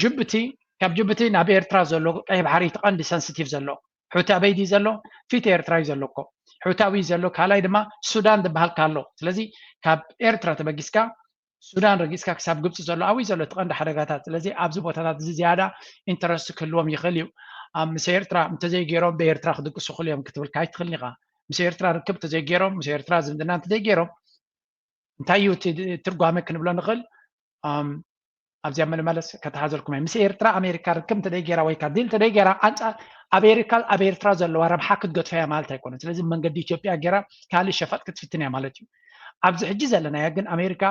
ጅቡቲ ካብ ጅቡቲ ናብ ኤርትራ ዘሎ ቀይ ባሕሪ እቲ ቀንዲ ሰንስቲቭ ዘሎ ሑቲ ኣበይ ድዩ ዘሎ? ፊት ኤርትራ እዩ ዘሎ እኮ። ሑቲ ኣበይ ዘሎ? ካልኣይ ድማ ሱዳን ዝበሃል ኣሎ። ስለዚ ካብ ኤርትራ ተበጊስካ ሱዳን ረጊጽካ ክሳብ ግብፂ ዘሎ ኣብይ ዘሎ እቲ ቀንዲ ሓደጋታት። ስለዚ ኣብዚ ቦታታት እዚ ዝያዳ ኢንተረስት ክህልዎም ይኽእል እዩ። ምስ ኤርትራ እንተዘይገይሮም ብኤርትራ ክድቅሱ ክኽእሉ እዮም ክትብል ካይትኽእልን ኢኻ። ምስ ኤርትራ ርክብ እንተዘይገይሮም ምስ ኤርትራ ዝምድና እንተዘይገይሮም እንታይ እዩ እቲ ትርጓሜ ክንብሎ ንኽእል? ኣብዚኣ መለመለስ ከተሓዘልኩም እየ። ምስ ኤርትራ ኣሜሪካ ርክብ እንተደይ ገይራ ወይ ከዓ ዲል እንተደይ ገይራ ኣንፃር ኣሜሪካ ኣብ ኤርትራ ዘለዋ ረብሓ ክትገድፋ እያ ማለት ኣይኮነን። ስለዚ መንገዲ ኢትዮጵያ ገይራ ካልእ ሸፈጥ ክትፍትን እያ ማለት እዩ። ኣብዚ ሕጂ ዘለናዮ ግን ኣሜሪካ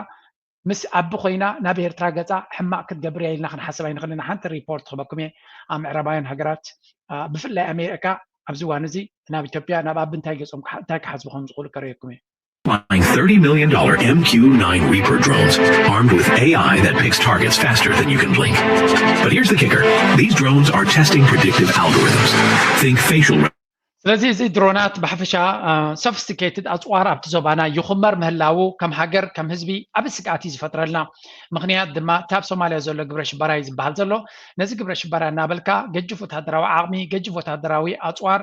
ምስ ኣቢ ኮይና ናብ ኤርትራ ገፃ ሕማቕ ክትገብር እያ ኢልና ክንሓስብ ኣይንኽእልን። ሓንቲ ሪፖርት ክበኩም እየ ኣብ ምዕራባውያን ሃገራት ብፍላይ ኣሜሪካ ኣብዚ እዋን እዚ ናብ ኢትዮጵያ ናብ ኣቢ እንታይ ገፆም እንታይ ክሓስቡ ከም ዝኽእሉ ከርእየኩም እየ። Flying thirty million dollar M Q nine Reaper drones, armed with A I that picks targets faster than you can blink. But here's the kicker. These drones are testing predictive algorithms. Think facial. ስለዚ እዚ ድሮናት ብሓፈሻ ሶፊስቲኬትድ ኣፅዋር ኣብቲ ዞባና ይኹመር ምህላዉ ከም ሃገር ከም ህዝቢ ዓቢ ስግኣት እዩ ዝፈጥረልና። ምኽንያት ድማ እታ ኣብ ሶማልያ ዘሎ ግብረ ሽበራ እዩ ዝበሃል ዘሎ። ነዚ ግብረ ሽበራ እናበልካ ገጅፍ ወታደራዊ ዓቕሚ፣ ገጅፍ ወታደራዊ ኣፅዋር፣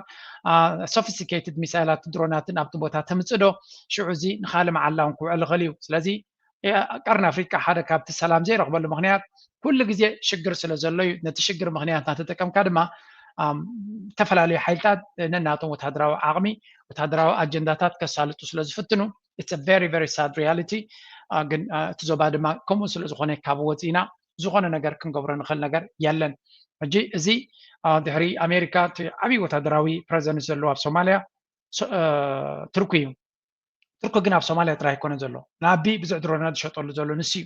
ሶፊስቲኬትድ ሚሳይላት ድሮናትን ኣብቲ ቦታ ተምፅእ ዶ? ሽዑ እዚ ንኻልእ መዓላ እውን ክውዕል ይኽእል እዩ። ስለዚ ቀርኒ ኣፍሪቃ ሓደ ካብቲ ሰላም ዘይረኽበሉ ምኽንያት ኩሉ ግዜ ሽግር ስለ ዘሎ እዩ። ነቲ ሽግር ምኽንያት እናተጠቀምካ ድማ ዝተፈላለዩ ሓይልታት ነናቶም ወታደራዊ ዓቕሚ፣ ወታደራዊ ኣጀንዳታት ከሳልጡ ስለ ዝፍትኑ it's very very sad reality። ግን እቲ ዞባ ድማ ከምኡ ስለ ዝኾነ ካብ ወፂና ዝኾነ ነገር ክንገብሮ ንኽእል ነገር የለን። ሕጂ እዚ ድሕሪ ኣሜሪካ እቲ ዓብዪ ወታደራዊ ፕረዘንስ ዘለዎ ኣብ ሶማልያ ቱርኪ እዩ። ቱርኪ ግን ኣብ ሶማልያ ጥራይ ኣይኮነን ዘሎ። ንኣቢ ብዙሕ ድሮናት ዝሸጠሉ ዘሎ ንሱ እዩ።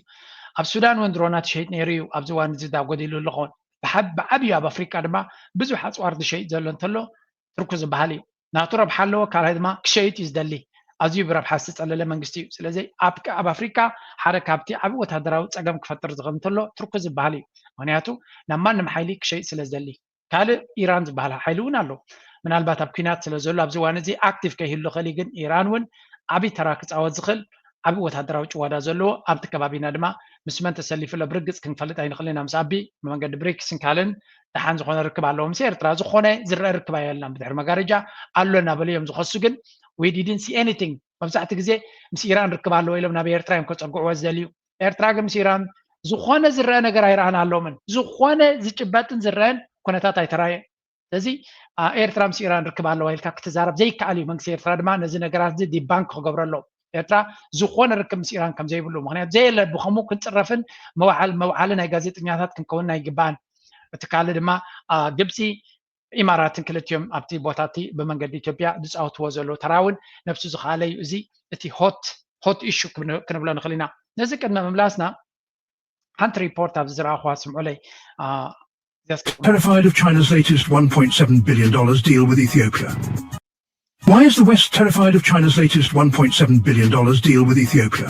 ኣብ ሱዳን እውን ድሮናት ይሸይጥ ነይሩ እዩ። ኣብዚ እዋን እዚ ዳ ጎዲሉ ኣለኾን ብዓብዩ ኣብ ኣፍሪቃ ድማ ብዙሕ ኣፅዋር ዝሸይጥ ዘሎ እንተሎ ቱርኪ ዝበሃል እዩ። ናቱ ረብሓ ኣለዎ፣ ካልኣይ ድማ ክሸይጥ እዩ ዝደሊ። ኣዝዩ ብረብሓ ዝተፀለለ መንግስቲ እዩ። ስለዚ ኣብ ኣፍሪቃ ሓደ ካብቲ ዓብዪ ወታደራዊ ፀገም ክፈጥር ዝኽእል እንተሎ ቱርኪ ዝበሃል እዩ። ምክንያቱ ናብ ማንም ሓይሊ ክሸይጥ ስለ ዝደሊ። ካልእ ኢራን ዝበሃል ሓይሊ እውን ኣሎ። ምናልባት ኣብ ኲናት ስለ ዘሎ ኣብዚ እዋን እዚ ኣክቲቭ ከይህሉ ይኽእል እዩ፣ ግን ኢራን እውን ዓብዪ ተራ ክፃወት ዝኽእል ዓብዪ ወታደራዊ ጭዋዳ ዘለዎ ኣብቲ ከባቢና ድማ ምስ መን ተሰሊፉ ኣሎ ብርግፅ ክንፈልጥ ኣይንኽእልን ኢና። ምስ ኣቢ ብመንገዲ ብሪክስን ካልእን ደሓን ዝኾነ ርክብ ኣለዎ። ምስ ኤርትራ ዝኾነ ዝረአ ርክብ ኣየልናን። ብድሕሪ መጋረጃ ኣሎ እናበሉ እዮም ዝኸሱ፣ ግን we didn't see anything። መብዛሕትኡ ግዜ ምስ ኢራን ርክብ ኣለዎ ኢሎም ናብ ኤርትራ እዮም ከፀግዕዎ ዝደልዩ። ኤርትራ ግን ምስ ኢራን ዝኾነ ዝረአ ነገር ኣይረኣናሎምን። ዝኾነ ዝጭበጥን ዝረአን ኩነታት ኣይተራየ። ስለዚ ኤርትራ ምስ ኢራን ርክብ ኣለዋ ኢልካ ክትዛረብ ዘይከኣል እዩ። መንግስቲ ኤርትራ ድማ ነዚ ነገራት እዚ ዲባንክ ክገብሮ ኣለዎ። ኤርትራ ዝኾነ ርክብ ምስ ኢራን ከም ዘይብሉ፣ ምክንያቱ ዘየለ ብከምኡ ክንፅረፍን መውዓሊ ናይ ጋዜጠኛታት ክንከውንን ኣይግባእን። እቲ ካልእ ድማ ግብፂ ኢማራትን ክልቲኦም ኣብቲ ቦታ እቲ ብመንገዲ ኢትዮጵያ ዝፃወትዎ ዘለዉ ተራ እውን ነብሱ ዝኸኣለ እዩ። እዚ እቲ ሆት ሆት ኢሹ ክንብሎ ንኽእል ኢና። ነዚ ቅድሚ ምምላስና ሓንቲ ሪፖርት ኣብዚ ዝረኣኹዋ ስምዑለይ። Terrified of China's latest one point seven billion dollars deal with Ethiopia. Why is the West terrified of China's latest one point seven billion dollars deal with Ethiopia?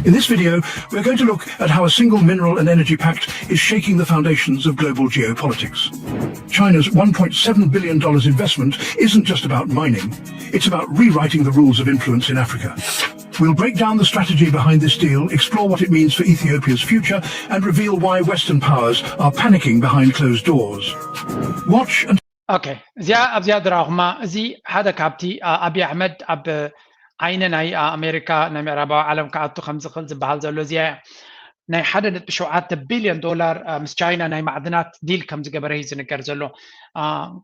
In this video, we're going to look at how a single mineral and energy pact is shaking the foundations of global geopolitics. China's one point seven billion dollars investment isn't just about mining, it's about rewriting the rules of influence in Africa. We'll break down the strategy behind this deal, explore what it means for Ethiopia's future, and reveal why Western powers are panicking behind closed doors. Watch and ኦኬ፣ እዚኣ ኣብዚኣ ዝረኣኹማ እዚ ሓደ ካብቲ ኣቢ ኣሕመድ ኣብ ዓይኒ ናይ ኣሜሪካ ናይ ምዕራባዊ ዓለም ክኣቱ ከም ዝኽእል ዝበሃል ዘሎ እዚኣ እያ። ናይ ሓደ ነጥቢ ሸውዓተ ቢልዮን ዶላር ምስ ቻይና ናይ ማዕድናት ዲል ከም ዝገበረ እዩ ዝንገር ዘሎ።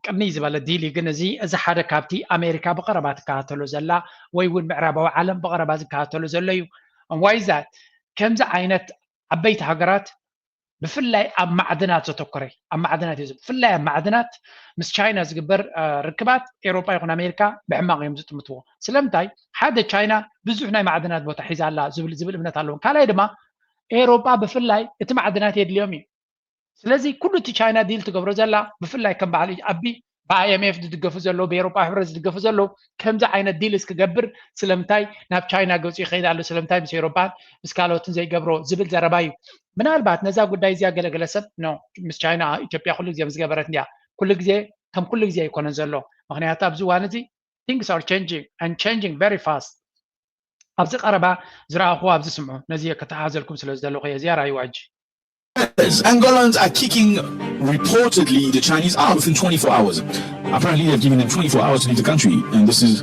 ቅንይ ዝበለ ዲል እዩ፣ ግን እዚ እዚ ሓደ ካብቲ ኣሜሪካ ብቐረባ ትከታተሎ ዘላ ወይ እውን ምዕራባዊ ዓለም ብቐረባ ዝከታተሎ ዘሎ እዩ። ዋይዛ ከምዚ ዓይነት ዓበይቲ ሃገራት ብፍላይ ኣብ ማዕድናት ዘተኮረ ኣብ ማዕድናት እዩ። ብፍላይ ኣብ ማዕድናት ምስ ቻይና ዝግበር ርክባት ኤሮጳ ይኹን ኣሜሪካ ብሕማቕ እዮም ዝጥምትዎ። ስለምንታይ? ሓደ ቻይና ብዙሕ ናይ ማዕድናት ቦታ ሒዛ ኣላ ዝብል ዝብል እምነት ኣለዎም። ካልኣይ ድማ ኤሮጳ ብፍላይ እቲ ማዕድናት የድልዮም እዩ። ስለዚ ኩሉ እቲ ቻይና ዲል ትገብሮ ዘላ ብፍላይ ከም በዓል ኣቢ ብኣይኤምኤፍ ዝድገፉ ዘለዉ ብኤሮጳ ሕብረት ዝድገፉ ዘለዉ ከምዚ ዓይነት ዲልስ ክገብር ስለምንታይ ናብ ቻይና ገፁ ይኸይድ ኣሎ? ስለምንታይ ምስ ኤሮጳን ምስ ካልኦትን ዘይገብሮ ዝብል ዘረባ እዩ። ምናልባት ነዛ ጉዳይ እዚኣ ገለገለ ሰብ ኖ ምስ ቻይና ኢትዮጵያ ኩሉ ግዜ ምስ ገበረት እንዲያ ኩሉ ግዜ ከም ኩሉ ግዜ ኣይኮነን ዘሎ። ምክንያቱ ኣብዚ እዋን እዚ things are changing and changing very fast። ኣብዚ ቀረባ ዝረኣኹ ኣብዚ ስምዑ ነዚ ከተሓዘልኩም ስለ ዝደለኹ እየ። እዚኣ ራእይዋ ሕጂ Angolans are kicking reportedly the Chinese out within twenty-four hours. Apparently, they've given them twenty-four hours to leave the country, and this is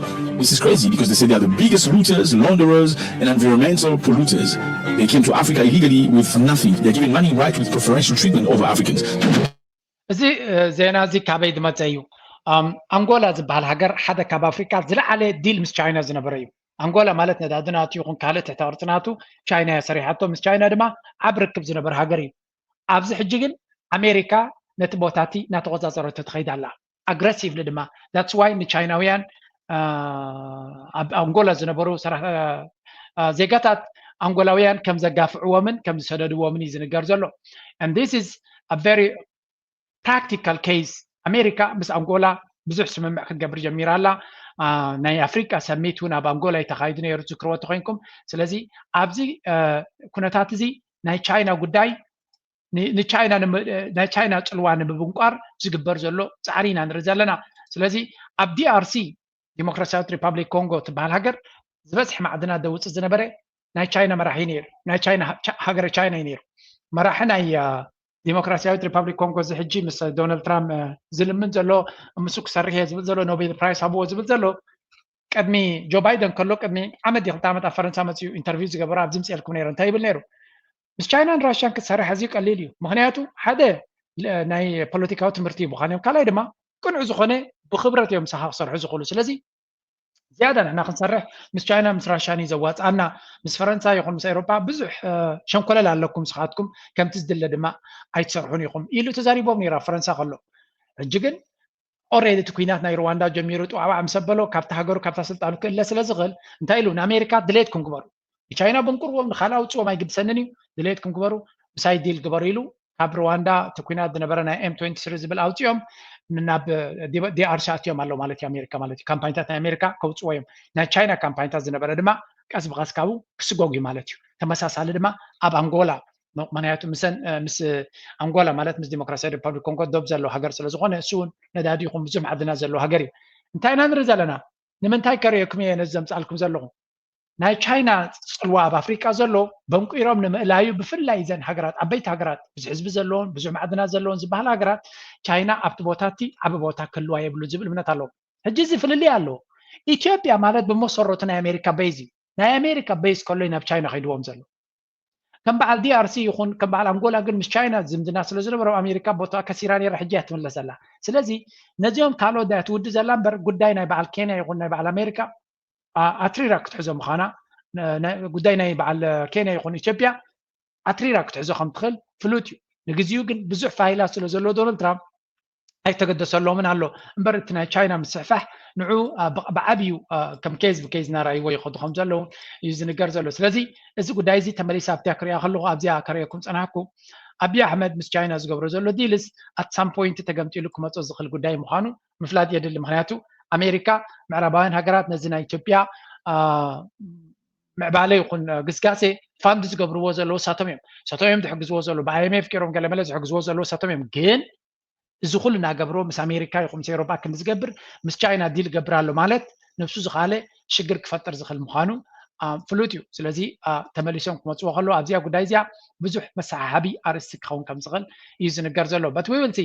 this is crazy because they say they are the biggest looters, launderers, and environmental polluters. They came to Africa illegally with nothing. They're giving money right with preferential treatment over Africans. እዚ ዜና እዚ ካበይ ዝመፀ እዩ? ኣንጎላ ዝበሃል ሃገር ሓደ ካብ ኣፍሪካ ዝለዓለ ዲል ምስ ቻይና ዝነበረ እዩ። ኣንጎላ ማለት ነዳዲ ናቱ ይኹን ካልእ ትሕተ ቅርፂ ናቱ ቻይና እያ ሰሪሓቶ። ምስ ቻይና ድማ ዓብ ርክብ ዝነበረ ሃገር እዩ። ኣብዚ ሕጂ ግን ኣሜሪካ ነቲ ቦታ እቲ እናተቆፃፀረቶ ትኸይድ ኣላ። ኣግረሲቭሊ ድማ that's why ንቻይናውያን ኣብ ኣንጎላ ዝነበሩ ዜጋታት ኣንጎላውያን ከም ዘጋፍዕዎምን ከም ዝሰደድዎምን እዩ ዝንገር ዘሎ። And this is a very practical case። ኣሜሪካ ምስ ኣንጎላ ብዙሕ ስምምዕ ክትገብር ጀሚራ ኣላ። ናይ ኣፍሪቃ ሰሚት እውን ኣብ ኣንጎላ እዩ ተኻይዱ ነይሩ፣ ዝክርዎ ተኮይንኩም። ስለዚ ኣብዚ ኩነታት እዚ ናይ ቻይና ጉዳይ ንቻይና ናይ ቻይና ፅልዋ ንምብንቋር ዝግበር ዘሎ ፃዕሪ ኢና ንርኢ ዘለና። ስለዚ ኣብ ዲኣርሲ፣ ዲሞክራሲያዊት ሪፓብሊክ ኮንጎ ትበሃል ሃገር፣ ዝበዝሕ ማዕድናት ደውፅእ ዝነበረ ናይ ቻይና መራሒ ነይሩ፣ ናይ ቻይና ሃገረ ቻይና እዩ ነይሩ። መራሒ ናይ ዲሞክራሲያዊት ሪፓብሊክ ኮንጎ እዚ ሕጂ ምስ ዶናልድ ትራምፕ ዝልምን ዘሎ፣ ምስ ክሰርሕ እየ ዝብል ዘሎ፣ ኖቤል ፕራይስ ሃብዎ ዝብል ዘሎ፣ ቅድሚ ጆ ባይደን ከሎ ቅድሚ ዓመት ዲ ክልተ ዓመት ኣብ ፈረንሳ መፅኡ ኢንተርቪው ዝገበረ ኣብዚ ምፅኤልኩም ነይረ እንታይ ይብል ነይሩ? ምስ ቻይናን ራሽያን ክትሰርሕ ኣዝዩ ቀሊል እዩ። ምክንያቱ ሓደ ናይ ፖለቲካዊ ትምህርቲ እዩ ምዃን እዮም፣ ካልኣይ ድማ ቅኑዕ ዝኾነ ብክብረት እዮም ምሳኻ ክሰርሑ ዝኽእሉ። ስለዚ ዝያዳ ንሕና ክንሰርሕ ምስ ቻይና ምስ ራሽያን እዩ ዘዋፅኣና። ምስ ፈረንሳ ይኹን ምስ ኤሮፓ ብዙሕ ሸንኮለል ኣለኩም፣ ንስኻትኩም ከምቲ ዝድለ ድማ ኣይትሰርሑን ኢኹም ኢሉ ተዛሪቦም ነይሩ ኣብ ፈረንሳ ከሎ። ሕጂ ግን ኦሬዲ እቲ ኩናት ናይ ሩዋንዳ ጀሚሩ ጥዋዕዋዕ ምስ ኣበሎ ካብቲ ሃገሩ ካብታ ስልጣኑ ክእለ ስለ ዝኽእል እንታይ ኢሉ ንኣሜሪካ ድሌትኩም ግበሩ፣ ንቻይና በንቁርዎም ንካልእ ኣውፅዎም ኣይግድሰንን እዩ፣ ድሌትኩም ግበሩ፣ ምሳይ ዲል ግበሩ ኢሉ ካብ ሩዋንዳ እቲ ኩናት ዝነበረ ናይ ኤም ትወንቲ ስሪ ዝብል ኣውፅኦም ናብ ዲኣርሲ ኣትዮም ኣለዉ ማለት እዩ። ኣሜሪካ ማለት እዩ ካምፓኒታት ናይ ኣሜሪካ ከውፅዎ እዮም። ናይ ቻይና ካምፓኒታት ዝነበረ ድማ ቀስ ብቀስ ካብኡ ክስጎግ እዩ ማለት እዩ። ተመሳሳሊ ድማ ኣብ ኣንጎላ ምክንያቱ ምስ ኣንጎላ ማለት ምስ ዲሞክራሲያዊ ሪፐብሊክ ኮንጎ ዶብ ዘለዎ ሃገር ስለ ዝኾነ እሱ እውን ነዳዲ ይኹን ብዙሕ ማዕድናት ዘለዎ ሃገር እዩ። እንታይ ኢና ንርኢ ዘለና? ንምንታይ ከርእየኩም እየ ነዚ ዘምፃልኩም ዘለኹ? ናይ ቻይና ፅልዋ ኣብ ኣፍሪቃ ዘሎ በንቂሮም ንምእላዩ ብፍላይ እዘን ሃገራት ዓበይቲ ሃገራት ብዙሕ ህዝቢ ዘለዎን ብዙሕ ማዕድናት ዘለዎን ዝበሃል ሃገራት ቻይና ኣብቲ ቦታ እቲ ዓቢ ቦታ ክህልዋ የብሉ ዝብል እምነት ኣለዎ። ሕጂ እዚ ፍልልይ ኣለዎ። ኢትዮጵያ ማለት ብመሰረቱ ናይ ኣሜሪካ ቤዝ እዩ። ናይ ኣሜሪካ ቤዝ ከሎ ናብ ቻይና ከይድዎም ዘሎ ከም በዓል ዲኣርሲ ይኹን ከም በዓል ኣንጎላ ግን ምስ ቻይና ዝምድና ስለ ዝነበሮም ኣሜሪካ ቦታ ከሲራ ነይራ፣ ሕጂ እያ ትምለስ ዘላ። ስለዚ ነዚኦም ካልኦት ዳያ ትውዲ ዘላ እምበር ጉዳይ ናይ በዓል ኬንያ ይኹን ናይ በዓል ኣሜሪካ ኣትሪራ ክትሕዞ ምዃና፣ ጉዳይ ናይ በዓል ኬንያ ይኹን ኢትዮጵያ ኣትሪራ ክትሕዞ ከም ትኽእል ፍሉጥ እዩ። ንግዚኡ ግን ብዙሕ ፋይላ ስለ ዘሎ ዶናልድ ትራምፕ ኣይተገደሰሎምን ኣሎ እምበር እቲ ናይ ቻይና ምስሕፋሕ ንዑ ብዓብዩ ከም ኬዝ ብኬዝ እናረኣይዎ ይኸዱ ከም ዘለዉ እዩ ዝንገር ዘሎ። ስለዚ እዚ ጉዳይ እዚ ተመሊሰ ኣብቲያ ክሪኣ ከለኹ ኣብዚኣ ከርእየኩም ፀናሕኩ። ኣብይ ኣሕመድ ምስ ቻይና ዝገብሮ ዘሎ ዲልስ ኣት ሳም ፖይንት ተገምጢሉ ክመፆ ዝኽእል ጉዳይ ምዃኑ ምፍላጥ የድሊ። ምክንያቱ ኣሜሪካ ምዕራባውያን ሃገራት ነዚ ናይ ኢትዮጵያ ምዕባለ ይኹን ግስጋሴ ፋንድ ዝገብርዎ ዘለዉ ሳቶም እዮም። ሳቶም እዮም ዝሕግዝዎ ዘለዉ ብኣይኤምኤፍ ገይሮም ገለመለ ዝሕግዝዎ ዘለዉ ሳቶም እዮም። ግን እዚ ኩሉ እናገብሮ ምስ ኣሜሪካ ይኹን ምስ ኤሮፓ ክንዲ ዝገብር ምስ ቻይና ዲል ገብር ኣሎ ማለት ነብሱ ዝኻለ ሽግር ክፈጥር ዝኽእል ምዃኑ ፍሉጥ እዩ። ስለዚ ተመሊሶም ክመፅዎ ከለዉ ኣብዚኣ ጉዳይ እዚኣ ብዙሕ መሰሓሓቢ ኣርእስቲ ክኸውን ከም ዝኽእል እዩ ዝንገር ዘሎ። በት ዊውልሲ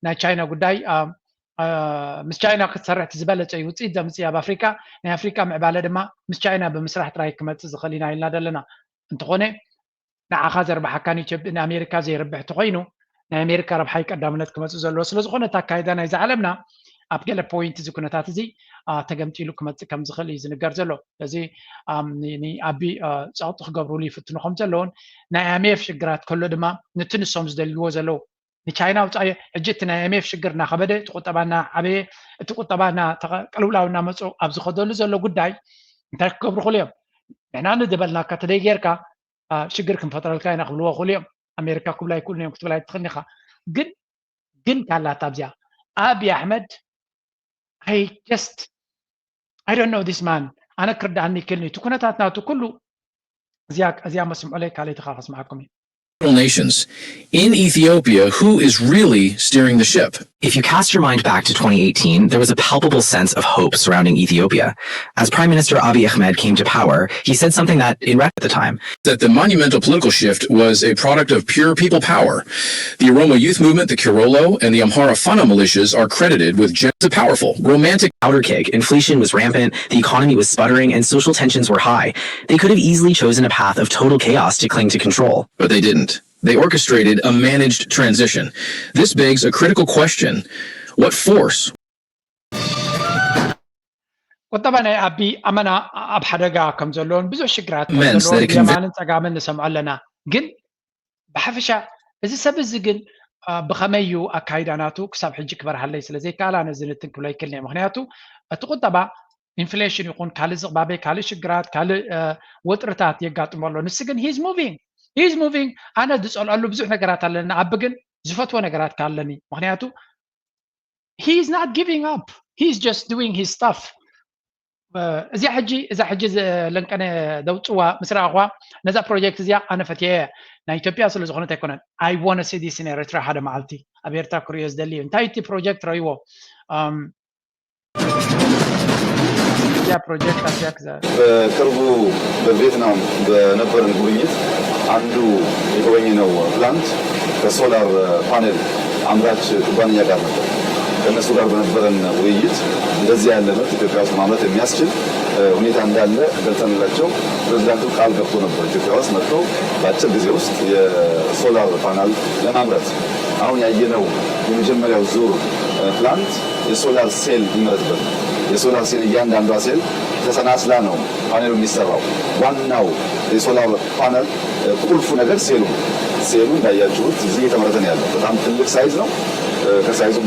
ናይ ቻይና ጉዳይ ምስ ቻይና ክትሰርሕ ዝበለፀ እዩ ውፅኢት ዘምፅእ ኣብ ኣፍሪካ። ናይ ኣፍሪካ ምዕባለ ድማ ምስ ቻይና ብምስራሕ ጥራይ ክመፅእ ዝኽእል ኢና ኢልና ዘለና። እንተኾነ ንዓኻ ዘርብሓካ ንኣሜሪካ ዘይርብሕ ተኮይኑ ናይ ኣሜሪካ ረብሓ ቀዳምነት ክመፅእ ዘለዎ ስለዝኾነ እቲ ኣካይዳ ናይዚ ዓለምና ኣብ ገለ ፖይንት እዚ ኩነታት እዚ ተገምጢሉ ክመፅእ ከም ዝኽእል እዩ ዝንገር ዘሎ። ስለዚ ንኣቢ ፀቕጢ ክገብርሉ ይፍትኑ ከም ዘለውን ናይ ኣሜፍ ሽግራት ከሎ ድማ ነቲ ንሶም ዝደልይዎ ዘለዉ ንቻይና ውፃዮ ሕጂ እቲ ናይ ኣሜፍ ሽግር እናኸበደ እቲ ቁጠባ እናዓበየ እቲ ቁጠባ ቅልውላው እናመፁ ኣብ ዝኸደሉ ዘሎ ጉዳይ እንታይ ክገብሩ ክእሉ እዮም? ንሕና ንደበልናካ ተደይ ጌርካ ሽግር ክንፈጥረልካ ኢና ክብልዎ ክእሉ እዮም። ኣሜሪካ ክብሉ ኣይክእሉን እዮም ክትብል ኣይትኽእልን ኢኻ። ግን ግን ካላታ ኣብዚኣ ኣብይ ኣሕመድ I just I don't know this man ኣነ ክርዳኣኒ ይክእልኒ እቲ ኩነታት ናቱ ኩሉ እዚኣ መስምዑለይ ካልእትኻ ከስምዓኩም እዩ። Nations in Ethiopia who is really steering the ship. If you cast your mind back to twenty eighteen, there was a palpable sense of hope surrounding Ethiopia. As Prime Minister Abiy Ahmed came to power, he said something that in at the time. That the monumental political shift was a product of pure people power. The Oromo youth movement, the Kirolo, and the Amhara Fano militias are credited with just a powerful, romantic powder keg. Inflation was rampant, the economy was sputtering, and social tensions were high. They could have easily chosen a path of total chaos to cling to control. But they didn't. They orchestrated a managed transition. This begs a critical question. What force? ቁጠባ ናይ ኣቢ ኣመና ኣብ ሓደጋ ከም ዘለዎን ብዙሕ ሽግራት ከም ዘለዎን የማንን ፀጋምን ንሰምዖ ኣለና። ግን ብሓፈሻ እዚ ሰብ እዚ ግን ብኸመይ እዩ ኣካይዳ ናቱ ክሳብ ሕጂ ክበርሃለይ ስለ ዘይከኣል ኣነ ዝንትን ክብሎ ይክእል እየ። ምክንያቱ እቲ ቁጠባ ኢንፍሌሽን ይኹን ካልእ ዝቕባበ ካልእ ሽግራት ካልእ ወጥርታት የጋጥሞ ኣሎ። ንሱ ግን he's moving he's moving ኣነ ዝፀልኣሉ ብዙሕ ነገራት ኣለኒ። ኣቢ ግን ዝፈትዎ ነገራት ካለኒ ምክንያቱ he is not giving up he is just doing his stuff እዚኣ ሕጂ እዛ ሕጂ ለንቀነ ደውፅዋ ምስ ረኣኹዋ ነዛ ፕሮጀክት እዚኣ ኣነ ፈትየ እየ። ናይ ኢትዮጵያ ስለ ዝኾነት ኣይኮነን። I wanna see this in Eritrea ሓደ መዓልቲ ኣብ ኤርትራ ክርእዮ ዝደሊ እዩ። እንታይ እቲ ፕሮጀክት ረእይዎ? እዚኣ ፕሮጀክት ኣብዚኣ ክዛ በቅርቡ በቪየትናም በነበረን ጉብኝት አንዱ የጎበኘነው ፕላንት ከሶላር ፓኔል አምራች ኩባንያ ጋር ነበር። ከእነሱ ጋር በነበረን ውይይት እንደዚህ ያለ ምርት ኢትዮጵያ ውስጥ ማምረት የሚያስችል ሁኔታ እንዳለ ገልጸንላቸው ፕሬዚዳንቱ ቃል ገብቶ ነበር ኢትዮጵያ ውስጥ መጥቶ በአጭር ጊዜ ውስጥ የሶላር ፓናል ለማምረት። አሁን ያየነው የመጀመሪያው ዙር ፕላንት የሶላር ሴል የሚመረትበት ነው። የሶላር ሴል እያንዳንዷ ሴል ተሰናስላ ነው ፓኔሉ የሚሰራው። ዋናው የሶላር ፓነል ቁልፉ ነገር ሴሉ ነው። ሴሉ እንዳያችሁት እዚህ እየተመረተ ነው ያለው። በጣም ትልቅ ሳይዝ ነው። ከሳይዙ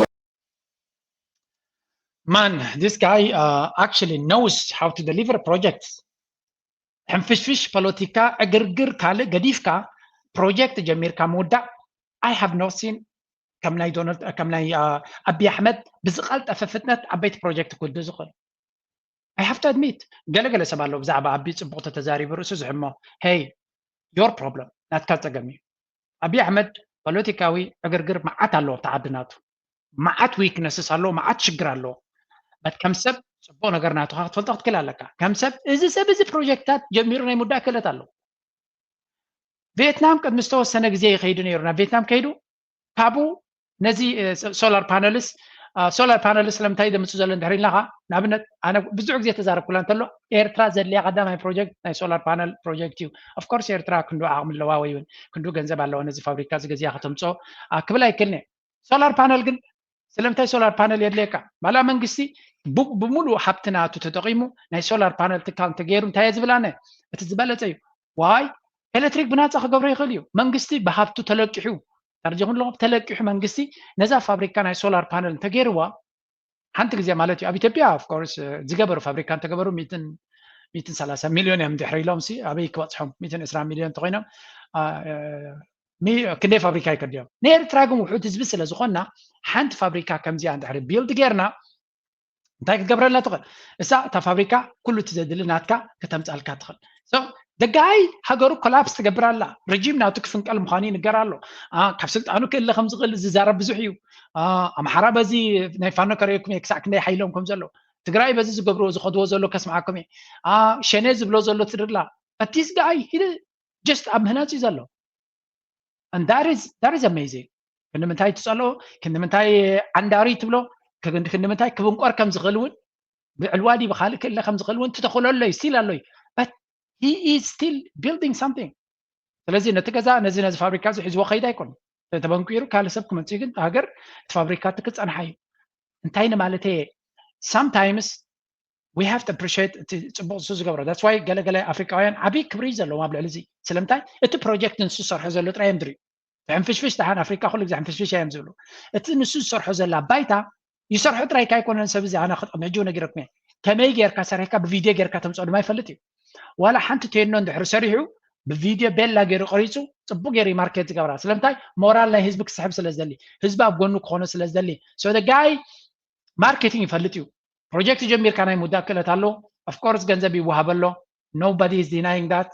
Man, this guy uh, actually knows how to deliver projects. ሕንፍሽፍሽ ፖለቲካ ዕግርግር ካልእ ገዲፍካ ፕሮጀክት ጀሚርካ ምውዳእ I have not seen ከም ናይ ዶናልድ ከም ናይ ኣቢ ኣሕመድ ብዝቐልጠፈ ፍጥነት ዓበይቲ ፕሮጀክት ክውድእ ዝኽእል። I have to admit ገለገለ ሰብ ኣሎ ብዛዕባ ኣቢ ፅቡቕ ተተዛሪቡ ርእሱ ዝሕሞ። Hey, your problem፣ ናትካ ፀገም እዩ። ኣቢ ኣሕመድ ፖለቲካዊ ዕግርግር መዓት ኣለዎ ኣብቲ ዓዲ ናቱ። መዓት ዊክነስስ ኣለዎ፣ መዓት ሽግር ኣለዎ። በት ከም ሰብ ፅቡቕ ነገር ናትኻ ክትፈልጦ ክትክእል ኣለካ። ከም ሰብ እዚ ሰብ እዚ ፕሮጀክታት ጀሚሩ ናይ ምውዳእ ክእለት ኣለዎ። ቪየትናም ቅድሚ ዝተወሰነ ግዜ ይኸይዱ ነይሩ። ናብ ቪየትናም ከይዱ ካብኡ ነዚ ሶላር ፓነልስ ሶላር ፓነልስ ስለምንታይ ዘምፅእ ዘሎ እንድሕር ኢልናኻ ንኣብነት ኣነ ብዙሕ ግዜ ተዛረብኩላ እንተሎ ኤርትራ ዘድልያ ቀዳማይ ፕሮጀክት ናይ ሶላር ፓነል ፕሮጀክት እዩ። Of course ኤርትራ ክንዱ ዓቕሚ ኣለዋ ወይ እውን ክንዱ ገንዘብ ኣለዋ ነዚ ፋብሪካ እዚ ገዚኣ ከተምፅኦ ክብል ኣይክእልን እየ። ሶላር ፓነል ግን ስለምንታይ ሶላር ፓነል የድልየካ? ባላ መንግስቲ ብሙሉእ ሃብቲ ናቱ ተጠቒሙ ናይ ሶላር ፓነል ትካል እንተገይሩ እንታይ እየ ዝብል ኣነ? እቲ ዝበለፀ እዩ። ዋይ ኤሌክትሪክ ብናፃ ክገብሮ ይኽእል እዩ። መንግስቲ ብሃብቱ ተለቂሑ ታርጀ ኩሎም ተለቂሑ መንግስቲ ነዛ ፋብሪካ ናይ ሶላር ፓነል እንተገይርዋ ሓንቲ ግዜ ማለት እዩ ኣብ ኢትዮጵያ of course ዝገበሩ ፋብሪካ እንተገበሩ ሚትን ሚትን ሰላሳ ሚልዮን እዮም ድሕሪ ኢሎም ሲ ኣበይ ክበፅሖም ሚትን ዕስራ ሚልዮን እንተኮይኖም ክንደይ ፋብሪካ ይከድዮም። ንኤርትራ ግን ውሑድ ህዝቢ ስለ ዝኾንና ሓንቲ ፋብሪካ ከምዚኣ እንድሕሪ ቢልድ ጌርና እንታይ ክትገብረልና ትኽእል? እሳ እታ ፋብሪካ ኩሉ እቲ ዘድሊ ናትካ ከተምፃልካ ትኽእል። ደጋይ ሃገሩ ኮላፕስ ትገብር ኣላ። ረጂም ናቱ ክፍንቀል ምዃኑ ይንገር ኣሎ። ካብ ስልጣኑ ክእለ ከም ዝኽእል ዝዛረብ ብዙሕ እዩ። ኣምሓራ በዚ ናይ ፋኖ ከርእየኩም እየ ክሳዕ ክንደይ ሓይሎም ከም ዘሎ። ትግራይ በዚ ዝገብርዎ ዝኸድዎ ዘሎ ከስምዓኩም እየ። ሸኔ ዝብሎ ዘሎ ትድላ ኣቲስ ጋይ ሂደ ጀስት ኣብ ምህናፅ እዩ ዘሎ። And that is that is amazing። ክንዲ ምንታይ ትፀልኦ፣ ክንዲ ምንታይ ዓንዳሪ ትብሎ፣ ክንዲ ምንታይ ክብንቆር ከም ዝኽእል እውን ብዕልዋ ድዩ ብካልእ ክእለ ከም ዝኽእል እውን ትተኽሎ ኣሎ እዩ፣ ስቲል ኣሎ እዩ። But he is still building something። ስለዚ ነቲ ገዛ ነዚ ነዚ ፋብሪካ እዚ ሒዝዎ ከይድ ኣይኮን ተበንቂሩ ካልእ ሰብ ክመፅእ ግን ሃገር እቲ ፋብሪካ እቲ ክፀንሓ እዩ። እንታይ ንማለተይ እየ? Sometimes we have to appreciate እቲ ፅቡቕ እሱ ዝገብሮ። That's why ገለገለ ኣፍሪቃውያን ዓብዪ ክብሪ እዩ ዘለዎም ኣብ ልዕሊ እዚ። ስለምንታይ? እቲ ፕሮጀክት ንሱ ዝሰርሖ ዘሎ ጥራይ እዮም ዝርእዩ። ሕንፍሽፍሽ ደሓን ኣፍሪቃ ኩሉ ግዜ ሕንፍሽፍሽ እዮም ዝብሉ። እቲ ንሱ ዝሰርሖ ዘላ ባይታ ይሰርሖ ጥራይ ካይኮነን ሰብ እዚ ኣነ ክጥቕም ሕጂ እውን ነጊረኩም እየ። ከመይ ጌርካ ሰሪሕካ ብቪድዮ ጌርካ ተምፅኦ ድማ ይፈልጥ እዩ። ዋላ ሓንቲ ቴኖ እንድሕሪ ሰሪሑ ብቪድዮ ቤላ ገይሩ ቀሪፁ ፅቡቅ ገይሩ ማርኬት ዝገብራ ስለምንታይ ሞራል ናይ ህዝቢ ክስሕብ ስለ ዝደሊ ህዝቢ ኣብ ጎኑ ክኾኖ ስለ ዝደሊ so the guy ማርኬቲንግ ይፈልጥ እዩ። ፕሮጀክት ጀሚርካ ናይ ምውዳእ ክእለት ኣሎ። Of course ገንዘብ ይወሃበ ኣሎ። Nobody is denying that።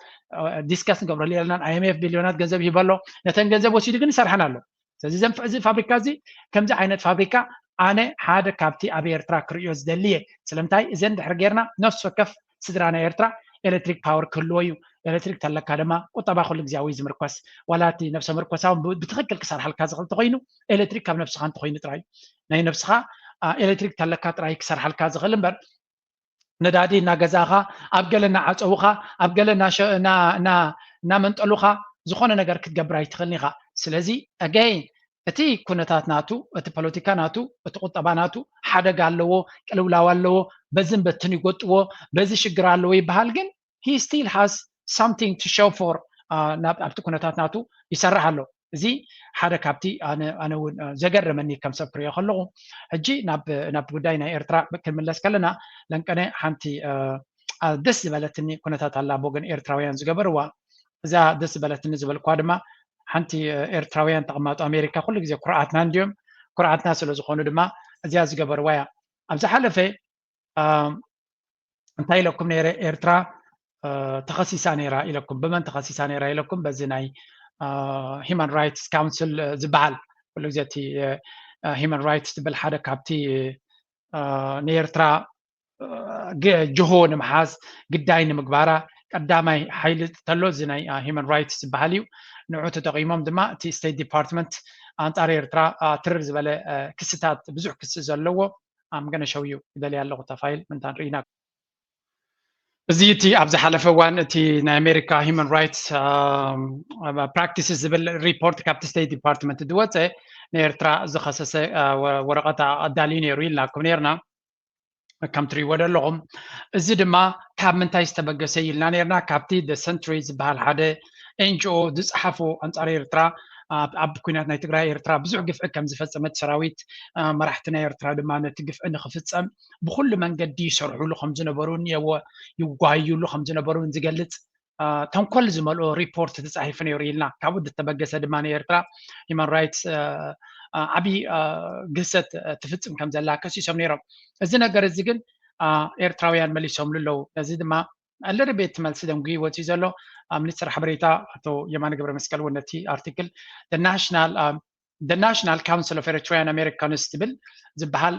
ዲስከስ ንገብረሉ የለናን። ኣይኤምኤፍ ቢልዮናት ገንዘብ ይህበ ኣሎ። ነተን ገንዘብ ወሲዱ ግን ይሰርሐን ኣሎ። ስለዚ እዚ ፋብሪካ እዚ ከምዚ ዓይነት ፋብሪካ ኣነ ሓደ ካብቲ ኣብ ኤርትራ ክርእዮ ዝደሊ እየ። ስለምንታይ እዘን ድሕሪ ጌርና ነፍሲ ወከፍ ስድራ ናይ ኤርትራ ኤሌክትሪክ ፓወር ክህልዎ እዩ። ኤሌክትሪክ ተለካ ድማ ቁጠባ ኩሉ ግዜያዊ ዝምርኮስ ዋላ እቲ ነብሰ ምርኮሳ እውን ብትኽክል ክሰርሓልካ ዝኽእል ተኮይኑ ኤሌክትሪክ ካብ ነብስኻ እንተኮይኑ ጥራይ ናይ ነብስኻ ኤሌክትሪክ ተለካ ጥራይ ክሰርሓልካ ዝኽእል እምበር ነዳዲ እናገዛኻ ኣብ ገለ እናዓፀውኻ ኣብ ገለ እናመንጠሉኻ ዝኾነ ነገር ክትገብር ኣይትኽእልን ኢኻ። ስለዚ again እቲ ኩነታት ናቱ እቲ ፖለቲካ ናቱ እቲ ቁጠባ ናቱ ሓደጋ ኣለዎ፣ ቅልውላው ኣለዎ፣ በዝን በትን ይጎጥዎ፣ በዚ ሽግር ኣለዎ ይበሃል ግን he still has something to show for ኣብቲ ኩነታት ናቱ ይሰርሕ ኣሎ። እዚ ሓደ ካብቲ ኣነ እውን ዘገረመኒ ከም ሰብ ክሪኦ ከለኹ። ሕጂ ናብ ጉዳይ ናይ ኤርትራ ክንምለስ ከለና ለንቀነ ሓንቲ ደስ ዝበለትኒ ኩነታት ኣላ ብወገን ኤርትራውያን ዝገበርዋ እዛ ደስ ዝበለትኒ ዝበልኳ ድማ ሓንቲ ኤርትራውያን ተቐማጦ ኣሜሪካ ኩሉ ግዜ ኩርዓትና እንድዮም። ኩርዓትና ስለ ዝኾኑ ድማ እዚኣ ዝገበርዋ እያ። ኣብ ዝሓለፈ እንታይ ኢለኩም ነይረ? ኤርትራ ተኸሲሳ ነይራ ኢለኩም። ብመን ተኸሲሳ ነይራ ኢለኩም? በዚ ናይ Human Rights Council ዝበሃል፣ ኩሉ ግዜ እቲ Human Rights ትብል ሓደ ካብቲ ንኤርትራ ጅሆ ንምሓዝ፣ ግዳይ ንምግባራ ቀዳማይ ሓይሊ ተሎ እዚ ናይ Human Rights ዝበሃል እዩ። ንዑ ተጠቒሞም ድማ እቲ State Department ኣንጻር ኤርትራ ትርር ዝበለ ክስታት፣ ብዙሕ ክሲ ዘለዎ፣ I'm gonna show you፣ ይደልያ ኣለኹ እታ ፋይል ምንታን ርኢና። እዚ እቲ ኣብ ዝሓለፈ እዋን እቲ ናይ ኣሜሪካ Human Rights Practices ዝብል ሪፖርት ካብቲ State Department ዝወፀ፣ ንኤርትራ ዝኸሰሰ ወረቐት ኣዳልዩ ነይሩ ኢልና ከም ነርና ከም ትሪእዎ ዘለኹም። እዚ ድማ ካብ ምንታይ ዝተበገሰ ኢልና ነርና? ካብቲ The Sentry ዝበሃል ሓደ ኤንጂኦ ዝፀሓፎ ኣንጻር ኤርትራ ኣብ ኩናት ናይ ትግራይ ኤርትራ ብዙሕ ግፍዒ ከም ዝፈጸመት፣ ሰራዊት መራሕቲ ናይ ኤርትራ ድማ ነቲ ግፍዒ ንክፍጸም ብኩሉ መንገዲ ይሰርሑሉ ከም ዝነበሩን ይጓዩሉ ከም ዝነበሩን ዝገልጽ ተንኮል ዝመልኦ ሪፖርት ተጻሒፉ ነይሩ ኢልና። ካብኡ ዝተበገሰ ድማ ንኤርትራ Human Rights ዓብዪ ግህሰት ትፍጽም ከም ዘላ ከሲሶም ነይሮም። እዚ ነገር እዚ ግን ኤርትራውያን መሊሶምሉ ኣለዉ። ነዚ ድማ ኣለርቤት መልሲ ደንጉ ወፂኡ ዘሎ ሚኒስትር ሓበሬታ ኣቶ የማነ ገብረ መስቀል እውን ነቲ ኣርቲክል ናሽናል National Council of Eritrean Americans ትብል ዝበሃል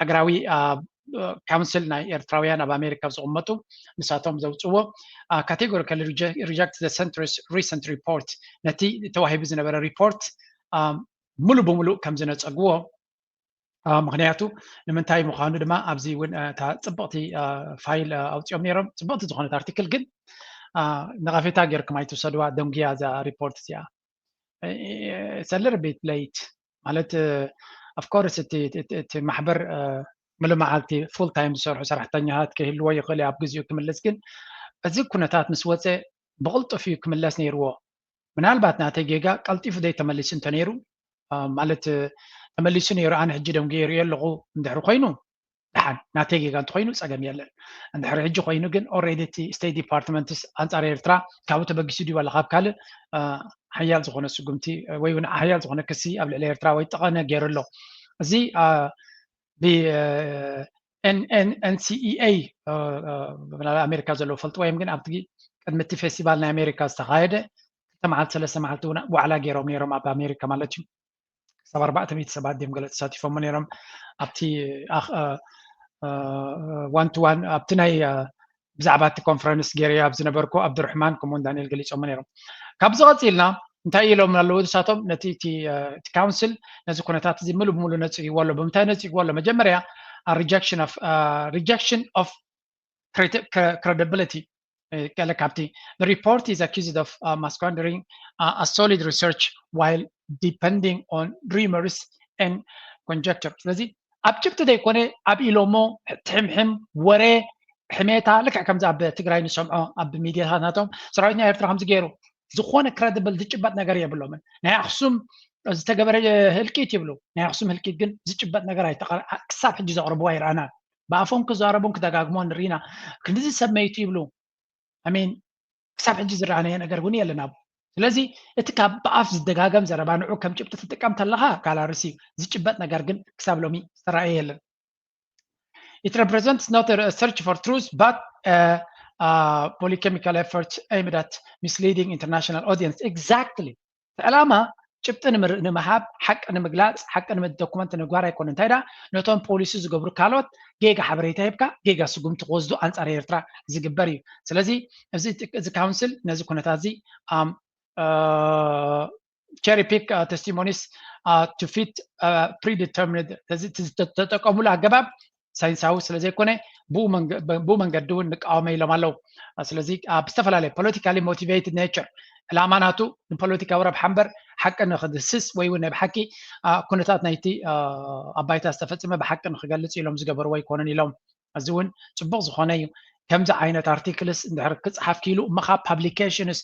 ሃገራዊ ካውንስል ናይ ኤርትራውያን ኣብ ኣሜሪካ ዝቕመጡ ንሳቶም ዘውፅዎ categorical reject the Centre's recent report፣ ነቲ ተዋሂቡ ዝነበረ ሪፖርት ሙሉ ብሙሉ ከም ዝነፀግዎ። ምክንያቱ ንምንታይ ምዃኑ ድማ ኣብዚ እውን እታ ፅብቕቲ ፋይል ኣውፅኦም ነይሮም። ፅብቕቲ ዝኾነት ኣርቲክል ግን ነቐፌታ ጌርኩም ኣይትውሰድዋ፣ ደንጉያ እዛ ሪፖርት እዚኣ። ሰለር ቤት ለይት ማለት of course እቲ ማሕበር ሙሉ መዓልቲ full time ዝሰርሑ ሰራሕተኛታት ክህልዎ ይኽእል ኣብ ግዚኡ ክምልስ፣ ግን እዚ ኩነታት ምስ ወፀ ብቕልጡፍ እዩ ክምለስ ነይርዎ። ምናልባት ናተይ ጌጋ ቀልጢፉ ዘይተመሊሱ እንተነይሩ ማለት ተመሊሱ ነይሩ ኣነ ሕጂ ደንጉየ ይርእዮ ኣለኹ እንድሕሪ ኮይኑ ደሓን ናተይ ጌጋ እንተኮይኑ ፀገም የለን። እንድሕሪ ሕጂ ኮይኑ ግን already እቲ State Department ኣንፃር ኤርትራ ካብኡ ተበጊሱ ድዩ ዋላ ካብ ካልእ ሓያል ዝኾነ ስጉምቲ ወይ እውን ሓያል ዝኾነ ክሲ ኣብ ልዕሊ ኤርትራ ወይ ጠቐነ ገይሩ ኣሎ። እዚ ብ NCEA ኣብ ኣሜሪካ ዘለዉ ፈልጥዎ እዮም፣ ግን ኣብቲ ቅድሚ እቲ ፌስቲቫል ናይ ኣሜሪካ ዝተኻየደ ክልተ መዓልቲ ሰለስተ መዓልቲ እውን ዋዕላ ገይሮም ነይሮም ኣብ ኣሜሪካ ማለት እዩ። ክሳብ ኣርባዕተ ሚእቲ ሰባት ድዮም ገለ ተሳቲፎሞ ነይሮም ኣብቲ one to one ኣብቲ ናይ ብዛዕባ እቲ ኮንፈረንስ ገይረ ኣብ ዝነበርኩ ኣብዱርሕማን ከምኡውን ዳንኤል ገሊፆሞ ነይሮም። ካብዚ ቀፂልና እንታይ ኢሎም ኣለዉ ንሳቶም? ነቲ እቲ ካውንስል ነዚ ኩነታት እዚ ሙሉ ብሙሉ ነፅግዎ ኣሎ። ብምንታይ ነፅግዎ ኣሎ? መጀመርያ rejection of rejection of credibility ገለ ካብቲ report is accused of misconducting a solid research while depending on rumors and conjecture። ስለዚ ኣብ ጭብጢ ዘይኮነ ኣብ ኢሎሞ ትሕምሕም ወረ ሕሜታ ልክዕ ከምዚ ኣብ ትግራይ ንሰምዖ ኣብ ሚድያታት ናቶም ሰራዊት ናይ ኤርትራ ከምዚ ገይሩ ዝኾነ credible ዝጭበጥ ነገር የብሎምን። ናይ ኣክሱም ዝተገበረ ህልቂት ይብሉ፣ ናይ ኣክሱም ህልቂት ግን ዝጭበጥ ነገር ኣይተቐረ ክሳብ ሕጂ ዘቕርብዎ ኣይረኣናን። ብኣፎም ክዛረቡን ክደጋግሞን ንርኢና። ክንድዚ ሰብ መይቱ ይብሉ። ኣሜን። ክሳብ ሕጂ ዝረኣናዮ ነገር እውን የለን ኣብኡ። ስለዚ እቲ ካብ ብኣፍ ዝደጋገም ዘረባ ንዑ ከም ጭብጢ ትጥቀም ተለኻ ጋላርሲ ዝጭበጥ ነገር ግን ክሳብ ሎሚ ዝተረኣየ የለን። It represents not a search for truth but a polychemical effort aimed at misleading international audience. Exactly. እቲ ዕላማ ጭብጢ ንምሃብ፣ ሓቂ ንምግላፅ፣ ሓቂ ዶኩመንት ንምግባር ኣይኮነ። እንታይ ዳ ነቶም ፖሊሲ ዝገብሩ ካልኦት ጌጋ ሓበሬታ ሂብካ ጌጋ ስጉምቲ ክወስዱ ኣንፃር ኤርትራ ዝግበር እዩ። ስለዚ እዚ ካውንስል ነዚ ኩነታት እዚ cherry pick testimonies to fit predetermined ተጠቀሙሉ ኣገባብ ሳይንሳዊ ስለ ዘይኮነ ብኡ መንገዲ እውን ንቃወመ ኢሎም ኣለዉ። ስለዚ ኣብ ዝተፈላለየ politically motivated nature ዕላማ ናቱ ንፖለቲካዊ ረብሓ እምበር ሓቂ ንክድስስ ወይ እውን ናይ ብሓቂ ኩነታት ናይቲ ኣብ ባይታ ዝተፈፀመ ብሓቂ ንክገልፅ ኢሎም ዝገበርዎ ኣይኮነን ኢሎም። እዚ እውን ፅቡቅ ዝኾነ እዩ። ከምዚ ዓይነት ኣርቲክልስ እንድሕር ክፅሓፍ ክኢሉ እሞ ካብ publications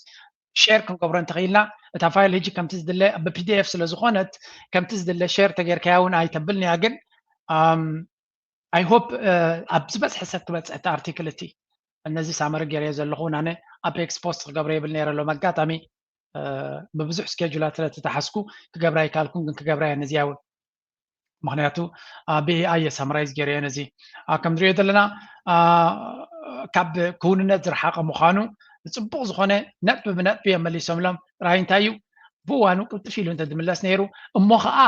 share ክንገብሮ እንተኽኢልና እታ ፋይል ሕጂ ከምቲ ዝድለ ብ PDF ስለ ዝኾነት ከምቲ ዝድለ share ተጌርካያ እውን ኣይተብልን እያ። ግን I hope ኣብ ዝበዝሐ ሰብ ክበፅሕ እቲ ኣርቲክል እቲ ነዚ ሳመሪ ገይረዮ ዘለኹ ናነ ኣብ ኤክስፖስት ክገብሮ የብል ነይረ ሎም ኣጋጣሚ ብብዙሕ ስኬጁላት ስለ ተተሓዝኩ ክገብራ ኣይካልኩን ግን ክገብራ እየ ነዚያ እውን ምክንያቱ ብኤኣይ እየ ሳምራይዝ ገይረዮ ነዚ። ከም ንሪኦ ዘለና ካብ ክውንነት ዝረሓቐ ምዃኑ፣ ፅቡቕ ዝኾነ ነጥቢ ብነጥቢ እዮም መሊሶምሎም። ጥራይ እንታይ እዩ ብእዋኑ ቅልጥፍ ኢሉ እንተዝምለስ ነይሩ እሞ ከዓ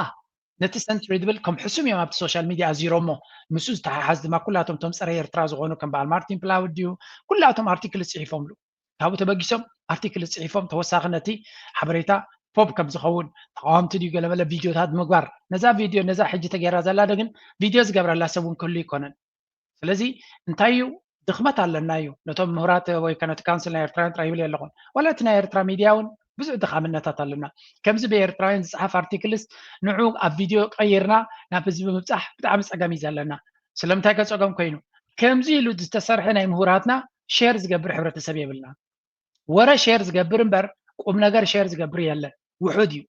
ነቲ ሰንትሪ ዝብል ከም ሕሱም እዮም ኣብቲ ሶሻል ሚድያ ኣዚሮሞ። ምስኡ ዝተሓሓዝ ድማ ኩላቶም እቶም ፀረ ኤርትራ ዝኾኑ ከም በዓል ማርቲን ፕላውድ ድዩ ኩላቶም ኣርቲክል ፅሒፎምሉ። ካብኡ ተበጊሶም ኣርቲክል ፅሒፎም ተወሳኺ ነቲ ሓበሬታ ፖፕ ከም ዝኸውን ተቃወምቲ ድዩ ገለመለ ቪድዮታት ምግባር። ነዛ ቪድዮ ነዛ ሕጂ ተገይራ ዘላ ግን ቪድዮ ዝገብረላ ሰብ እውን ክህሉ ይኮነን። ስለዚ እንታይ እዩ ድኽመት ኣለና እዩ ነቶም ምሁራት ወይ ከነቲ ካውንስል ናይ ኤርትራውያን ጥራይ ይብል ኣለኹን ዋላ እቲ ናይ ኤርትራ ሚድያ እውን ብዙሕ ድኻምነታት ኣለና። ከምዚ ብኤርትራውያን ዝፀሓፍ ኣርቲክልስ ንዑ ኣብ ቪድዮ ቀይርና ናብ ህዝቢ ምብፃሕ ብጣዕሚ ፀገም እዩ ዘለና። ስለምንታይ ከፀገም ኮይኑ ከምዚ ኢሉ ዝተሰርሐ ናይ ምሁራትና ሼር ዝገብር ሕብረተሰብ የብልና። ወረ ሼር ዝገብር እምበር ቁም ነገር ሼር ዝገብር የለን። ውሑድ እዩ።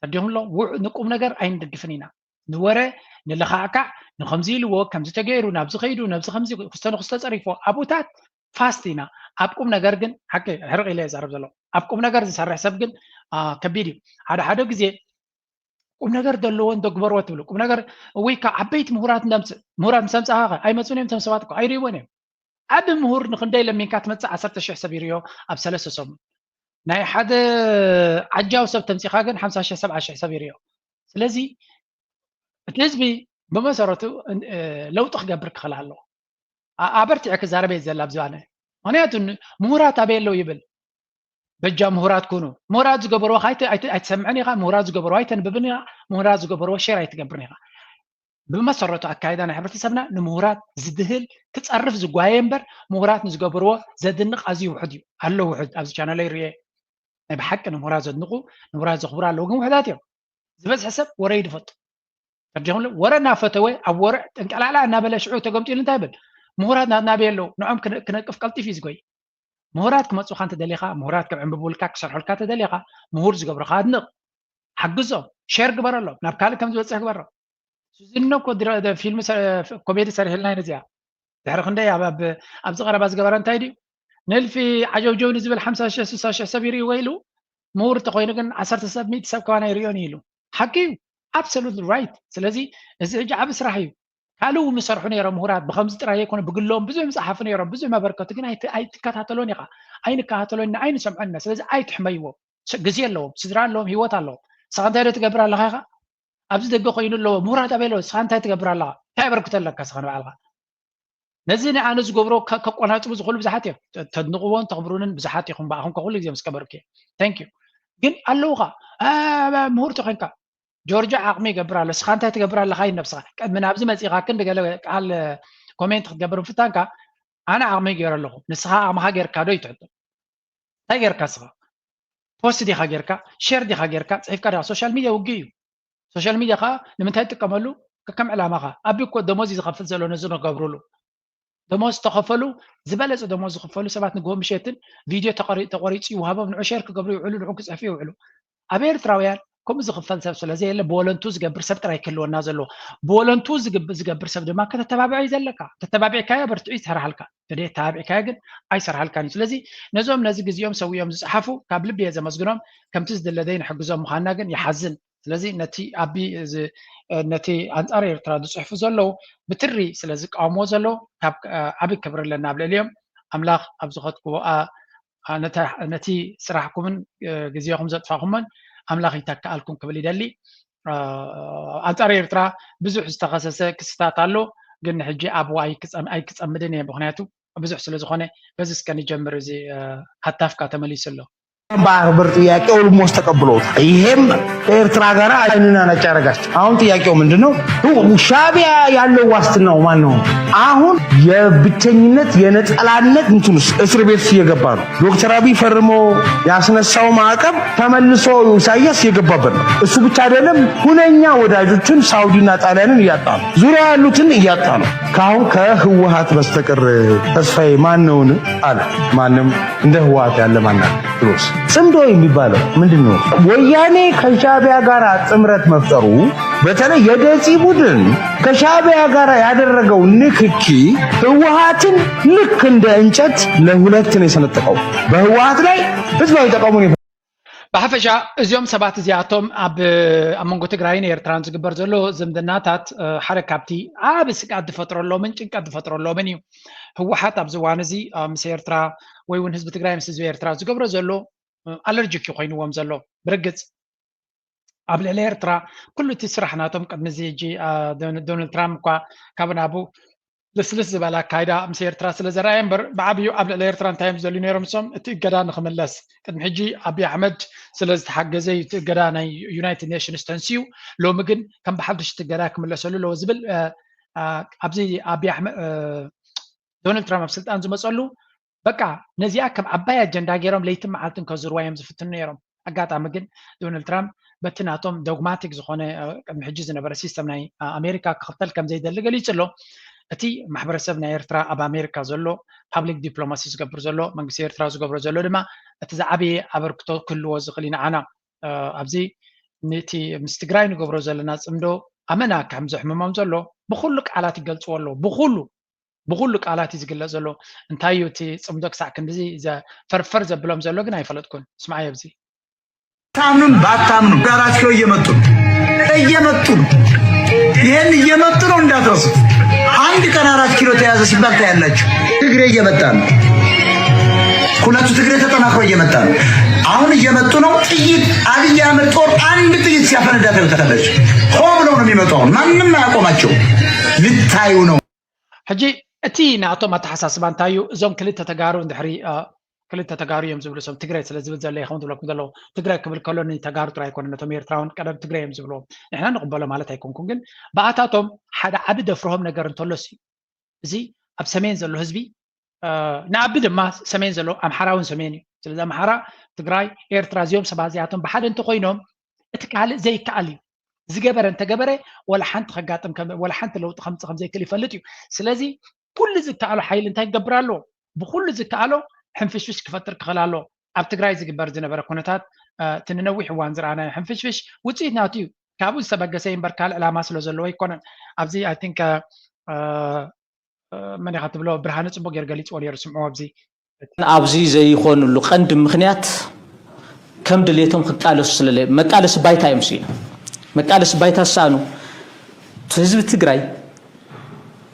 ተዲኹም ኣሎ ንቁም ነገር ኣይንድግፍን ኢና። ንወረ ንለኻዕካዕ ንከምዚ ኢልዎ ከምዚ ተገይሩ ናብዚ ከይዱ ነብዚ ከምዚ ክስተ ንክስተ ፀሪፎ ኣብኡታት ፋስት ኢና። ኣብ ቁም ነገር ግን ሓቂ ሕርቕ ኢለ የዛረብ ዘሎ ኣብ ቁም ነገር ዝሰርሕ ሰብ ግን ከቢድ እዩ። ሓደ ሓደ ግዜ ቁም ነገር ዘለዎን ደግበርዎ ትብሉ ቁም ነገር ወይ ከዓ ዓበይቲ ምሁራት ምሁራት ምስ ኣምፃእካ ኣይመፁን እዮም። ቶም ሰባት እኮ ኣይርእይዎን እዮም። ዓቢ ምሁር ንክንደይ ለሚንካ ትመፅእ ዓሰርተ ሽሕ ሰብ ይርዮ ኣብ ሰለስተ ሰሙን። ናይ ሓደ ዓጃው ሰብ ተምፂኻ ግን ሓምሳ ሽሕ ሰብዓ ሽሕ ሰብ ይርዮ። ስለዚ እቲ ህዝቢ ብመሰረቱ ለውጢ ክገብር ክኽእል ኣለዎ። ኣበርቲዐ ክዛረበ ዘላ ኣብዝባነ ምክንያቱ ምሁራት ኣበይ ኣለዉ ይብል። በጃ ምሁራት ኩኑ። ምሁራት ዝገበርዎ ኣይትሰምዕን ኢኻ። ምሁራት ዝገበርዎ ኣይተንብብን ኢኻ። ምሁራት ዝገበርዎ ሼር ኣይትገብርን ኢኻ። ብመሰረቱ ኣካይዳ ናይ ሕብረተሰብና ንምሁራት ዝድህል ክፀርፍ ዝጓየ እምበር ምሁራት ንዝገብርዎ ዘድንቕ ኣዝዩ ውሑድ እዩ። ኣሎ ውሑድ ኣብዚ ቻነለይ ርየ ናይ ብሓቂ ንምሁራት ዘድንቑ ንምሁራት ዘኽብሩ ኣለዉ ግን ውሑዳት እዮም። ዝበዝሐ ሰብ ወረ ይድፈጡ ተርዲኹም ወረ እናፈተወ ኣብ ወረ ጠንቀላላ እናበለ ሽዑ ተገምጢሉ እንታይ ይብል? ምሁራት ናትና ኣበይ ኣለዉ? ንዖም ክነቅፍ ቀልጢፍ እዩ ዝጎይ። ምሁራት ክመፁኻ እንተደሊኻ፣ ምሁራት ከዕንብቡልካ፣ ክሰርሑልካ ተደሊኻ፣ ምሁር ዝገብሩኻ ኣድንቕ፣ ሓግዞም፣ ሼር ግበረሎም፣ ናብ ካልእ ከም ዝበፅሕ ግበሮም። ሱዚኖ እኮ ፊልም ኮሜዲ ሰሪሕልና ነዚኣ ድሕሪ ክንደይ ኣብዚ ቀረባ ዝገበረ እንታይ ድዩ ንልፊ ዓጀውጀው ንዝብል ሓምሳ ሽሕ ስሳ ሽሕ ሰብ ይርእይዎ ኢሉ ምሁር እንተኮይኑ ግን ዓሰርተ ሰብ ሚእቲ ሰብ ከማን ኣይርእዮን ኢሉ ሓቂ እዩ። Absolutely right። ስለዚ እዚ ሕጂ ዓብ ስራሕ እዩ። ካልእ እውን ዝሰርሑ ነይሮም ምሁራት ብከምዚ ጥራይ ዘይኮነ ብግሎም ብዙሕ ዝፀሓፉ ነይሮም ብዙሕ መበርከቱ ግን ኣይትከታተሎን ኢኻ። ኣይንከታተሎን ኢና ኣይንሰምዖን ኢና። ስለዚ ኣይትሕመይዎ። ግዜ ኣለዎም ስድራ ኣለዎም ሂወት ኣለዎም። ንስኻ እንታይ ዶ ትገብር ኣለኻ ኢኻ? ኣብዚ ደገ ኮይኑ ኣለዎ ምሁራት ኣበይ ኣለዎ ንስኻ እንታይ ትገብር ኣለኻ? እንታይ ኣበርክቶ ኣለካ ንስኻ ንባዕልኻ? ነዚ ንኣነ ዝገብሮ ከቆናፅቡ ዝኽእሉ ብዙሓት እዮም። ተድንቕዎን ተኽብሩንን ብዙሓት ኢኹም ብኣኹም ከኩሉ ግዜ ምስ ከበርኩ እየ። Thank you። ግን ኣለውኻ ምሁር ተኾይንካ ጆርጆ ዓቕሚ ይገብር ኣሎ እስኻ እንታይ ትገብር ኣለኻ እዩ ነብስኻ ቅድሚ ናብዚ መፂኻ ክንዲ ገለ ቃል ኮሜንት ክትገብር ምፍታንካ ኣነ ዓቕሚ ገይረ ኣለኹ ንስኻ ዓቕምኻ ገይርካ ዶ ይትሕቶ እንታይ ገይርካ እስኻ ፖስት ዲኻ ገይርካ ሼር ዲኻ ገይርካ ፅሒፍካ ዲኻ social media ውግእ እዩ social media ከዓ ንምንታይ ትጥቀመሉ ከከም ዕላማኻ ኣቢ እኮ ደሞዝ እዩ ዝኸፍል ዘሎ ነዚ ንገብሩሉ ደሞዝ ዝተኸፈሉ ዝበለፀ ደሞዝ ዝኽፈሉ ሰባት ንግሆ ምሸትን ቪድዮ ተቆሪፁ ይውሃቦም ንዑ ሼር ክገብሩ ይውዕሉ ንዑ ክፅሕፉ ይውዕሉ ኣብ ኤርትራውያን ከምኡ ዝኽፈል ሰብ ስለዘየለ ብወለንቱ ዝገብር ሰብ ጥራይ ክህልወና ዘለዎ ብወለንቱ ዝገብር ሰብ ድማ ከተተባብዐ እዩ ዘለካ ተተባቢዕካዮ በርትዑ ይሰርሓልካ ተደየተባቢዕካዮ ግን ኣይሰርሓልካን እዩ ስለዚ ነዞም ነዚ ግዜኦም ሰዊኦም ዝፀሓፉ ካብ ልቢ እየ ዘመስግኖም ከምቲ ዝድለደይ ንሕግዞም ምዃንና ግን ይሓዝን ስለዚ ነቲ ኣቢ ነቲ ኣንፃር ኤርትራ ዝፅሕፉ ዘለዉ ብትሪ ስለ ዝቃወምዎ ዘለዉ ካብ ዓቢ ክብሪ ኣለና ኣብ ልዕሊኦም ኣምላኽ ኣብ ዝኸድክዎ ነቲ ስራሕኩምን ግዜኹም ዘጥፋኹሞን ኣምላኽ ይተክኣልኩም ክብል ይደሊ ኣንፃር ኤርትራ ብዙሕ ዝተኸሰሰ ክስታት ኣሎ ግን ሕጂ ኣብ ኣይክፀምድን እየ ምክንያቱ ብዙሕ ስለ ዝኾነ በዚ እስከ ንጀምር እዚ ሃታፍካ ተመሊሱ ኣሎ በአክብር ጥያቄ ኦልሞስት ተቀብሎታል። ይሄም ከኤርትራ ጋር አይንና ነጭ ያደረጋቸው። አሁን ጥያቄው ምንድን ነው? ሻቢያ ያለው ዋስትናው ማን ነው? አሁን የብቸኝነት የነጠላነት እንትን ውስጥ እስር ቤት እየገባ ነው። ዶክተር አብይ ፈርሞ ያስነሳው ማዕቀብ ተመልሶ ኢሳያስ እየገባበት ነው። እሱ ብቻ አይደለም፣ ሁነኛ ወዳጆችን ሳውዲና ጣሊያንን እያጣ ነው። ዙሪያ ያሉትን እያጣ ነው። ከአሁን ከህወሀት በስተቀር ተስፋዬ ማን ነውን አለ። ማንም እንደ ህወሀት ያለ ማና ድሮስ ጽምዶ የሚባለው ምንድን ነው? ወያኔ ከሻቢያ ጋር ጥምረት መፍጠሩ በተለይ የደጺ ቡድን ከሻቢያ ጋር ያደረገው ንክኪ ህወሀትን ልክ እንደ እንጨት ለሁለት ነው የሰነጠቀው። በህወሀት ላይ ህዝባዊ ተቃውሞ ብሓፈሻ እዚኦም ሰባት እዚኣቶም ኣብ ኣብ መንጎ ትግራይን ኤርትራን ዝግበር ዘሎ ዝምድናታት ሓደ ካብቲ ዓቢ ስግኣት ዝፈጥረሎምን ጭንቀት ዝፈጥረሎምን እዩ። ህወሓት ኣብዚ እዋን እዚ ምስ ኤርትራ ወይ እውን ህዝቢ ትግራይ ምስ ህዝቢ ኤርትራ ዝገብሮ ዘሎ ኣለርጂክ እዩ ኮይንዎም ዘሎ። ብርግፅ ኣብ ልዕሊ ኤርትራ ኩሉ እቲ ስራሕ ናቶም ቅድሚ እዚ ሕጂ ዶናልድ ትራምፕ እኳ ካብ ናቡ ልስልስ ዝበለ ኣካይዳ ምስ ኤርትራ ስለ ዘረኣየ እምበር ብዓብዩ ኣብ ልዕሊ ኤርትራ እንታይ እዮም ዝደልዩ ነይሮም እሶም እቲ እገዳ ንክምለስ ቅድሚ ሕጂ ኣብይ ኣሕመድ ስለ ዝተሓገዘ እዩ እቲ እገዳ ናይ ዩናይትድ ኔሽንስ ተንስዩ። ሎሚ ግን ከም ብሓድሽ እቲ እገዳ ክምለሰሉ ኣለዎ ዝብል ኣብዚ ኣብይ ኣሕመድ ዶናልድ ትራምፕ ኣብ ስልጣን ዝመፀሉ በቃ ነዚኣ ከም ዓባይ ኣጀንዳ ገይሮም ለይትን መዓልትን ከዙርዋ እዮም ዝፍትኑ ነይሮም። ኣጋጣሚ ግን ዶናልድ ትራምፕ በቲ ናቶም ዶግማቲክ ዝኾነ ቅድሚ ሕጂ ዝነበረ ሲስተም ናይ ኣሜሪካ ክኽተል ከም ዘይደሊ ገሊጹ ኣሎ። እቲ ማሕበረሰብ ናይ ኤርትራ ኣብ ኣሜሪካ ዘሎ ፓብሊክ ዲፕሎማሲ ዝገብር ዘሎ መንግስቲ ኤርትራ ዝገብሮ ዘሎ ድማ እቲ ዝዓበየ ኣበርክቶ ክህልዎ ዝኽእል እዩ። ንዓና ኣብዚ ነቲ ምስ ትግራይ ንገብሮ ዘለና ፅምዶ ኣመና ከም ዘሕምሞም ዘሎ ብኩሉ ቃላት ይገልፅዎ ኣለዉ። ብኩሉ ብኩሉ ቃላት እዩ ዝግለፅ ዘሎ። እንታይ እዩ እቲ ፅምዶ ክሳዕ ክንድዚ ፈርፈር ዘብሎም ዘሎ ግን ኣይፈለጥኩን። ስማዓዮ ኣብዚ ታምኑን ባታምኑ አራት ኪሎ እየመጡ ነው እየመጡ ነው። ይሄን እየመጡ ነው እንዳትረሱ። አንድ ቀን አራት ኪሎ ተያዘ ሲባል ታያላችሁ። ትግሬ እየመጣ ነው። ሁለቱ ትግሬ ተጠናክሮ እየመጣ ነው። አሁን እየመጡ ነው። ጥይት አብይ አህመድ ጦር አንድ ጥይት ሲያፈነዳ ታዩታላችሁ። ሆ ብለው ነው የሚመጡ። አሁን ማንም አያቆማቸው። ልታዩ ነው። ሕጂ እቲ ናቶም ኣተሓሳስባ እንታይ እዩ? እዞም ክልተ ተጋሩ እንድሕሪ ክልተ ተጋሩ እዮም ዝብሉ እሶም ትግራይ ስለ ዝብል ዘሎ ይኸውን ዝብለኩም ዘለዉ ትግራይ ክብል ከሎ ንተጋሩ ጥራይ ኣይኮነ ነቶም ኤርትራውን ቀደም ትግራይ እዮም ዝብልዎም። ንሕና ንቕበሎ ማለት ኣይኮንኩን ግን ብኣታቶም ሓደ ዓቢ ደፍርሆም ነገር እንተሎስ እዩ። እዚ ኣብ ሰሜን ዘሎ ህዝቢ ንኣቢ ድማ ሰሜን ዘሎ ኣምሓራ እውን ሰሜን እዩ። ስለዚ ኣምሓራ፣ ትግራይ፣ ኤርትራ እዚኦም ሰባት እዚኣቶም ብሓደ እንተኮይኖም እቲ ካልእ ዘይከኣል እዩ። ዝገበረ እንተገበረ ወላ ሓንቲ ከጋጥም ወላ ሓንቲ ለውጢ ከምፅእ ከምዘይክእል ይፈልጥ እዩ። ስለዚ ኩሉ ዝከኣሎ ሓይሊ እንታይ ክገብር ኣለዎ? ብኩሉ ዝከኣሎ ሕንፍሽፍሽ ክፈጥር ክኽእል ኣለዎ። ኣብ ትግራይ ዝግበር ዝነበረ ኩነታት እቲ ንነዊሕ እዋን ዝረኣናዮ ሕንፍሽፍሽ ውፅኢት ናቱ እዩ። ካብኡ ዝተበገሰ እምበር ካልእ ዕላማ ስለ ዘለዎ ኣይኮነን። ኣብዚ I think መን ኢኻ ትብሎ ብርሃነ ፅቡቅ ገይሩ ገሊፅዎ ነይሩ ስምዕዎ ኣብዚ ኣብዚ ዘይኾንሉ ቀንዲ ምኽንያት ከም ድሌቶም ክቃለሱ ስለ መቃለሲ ባይታ እዮም ስኢኖም። መቃለሲ ባይታ ዝሰኣኑ ህዝቢ ትግራይ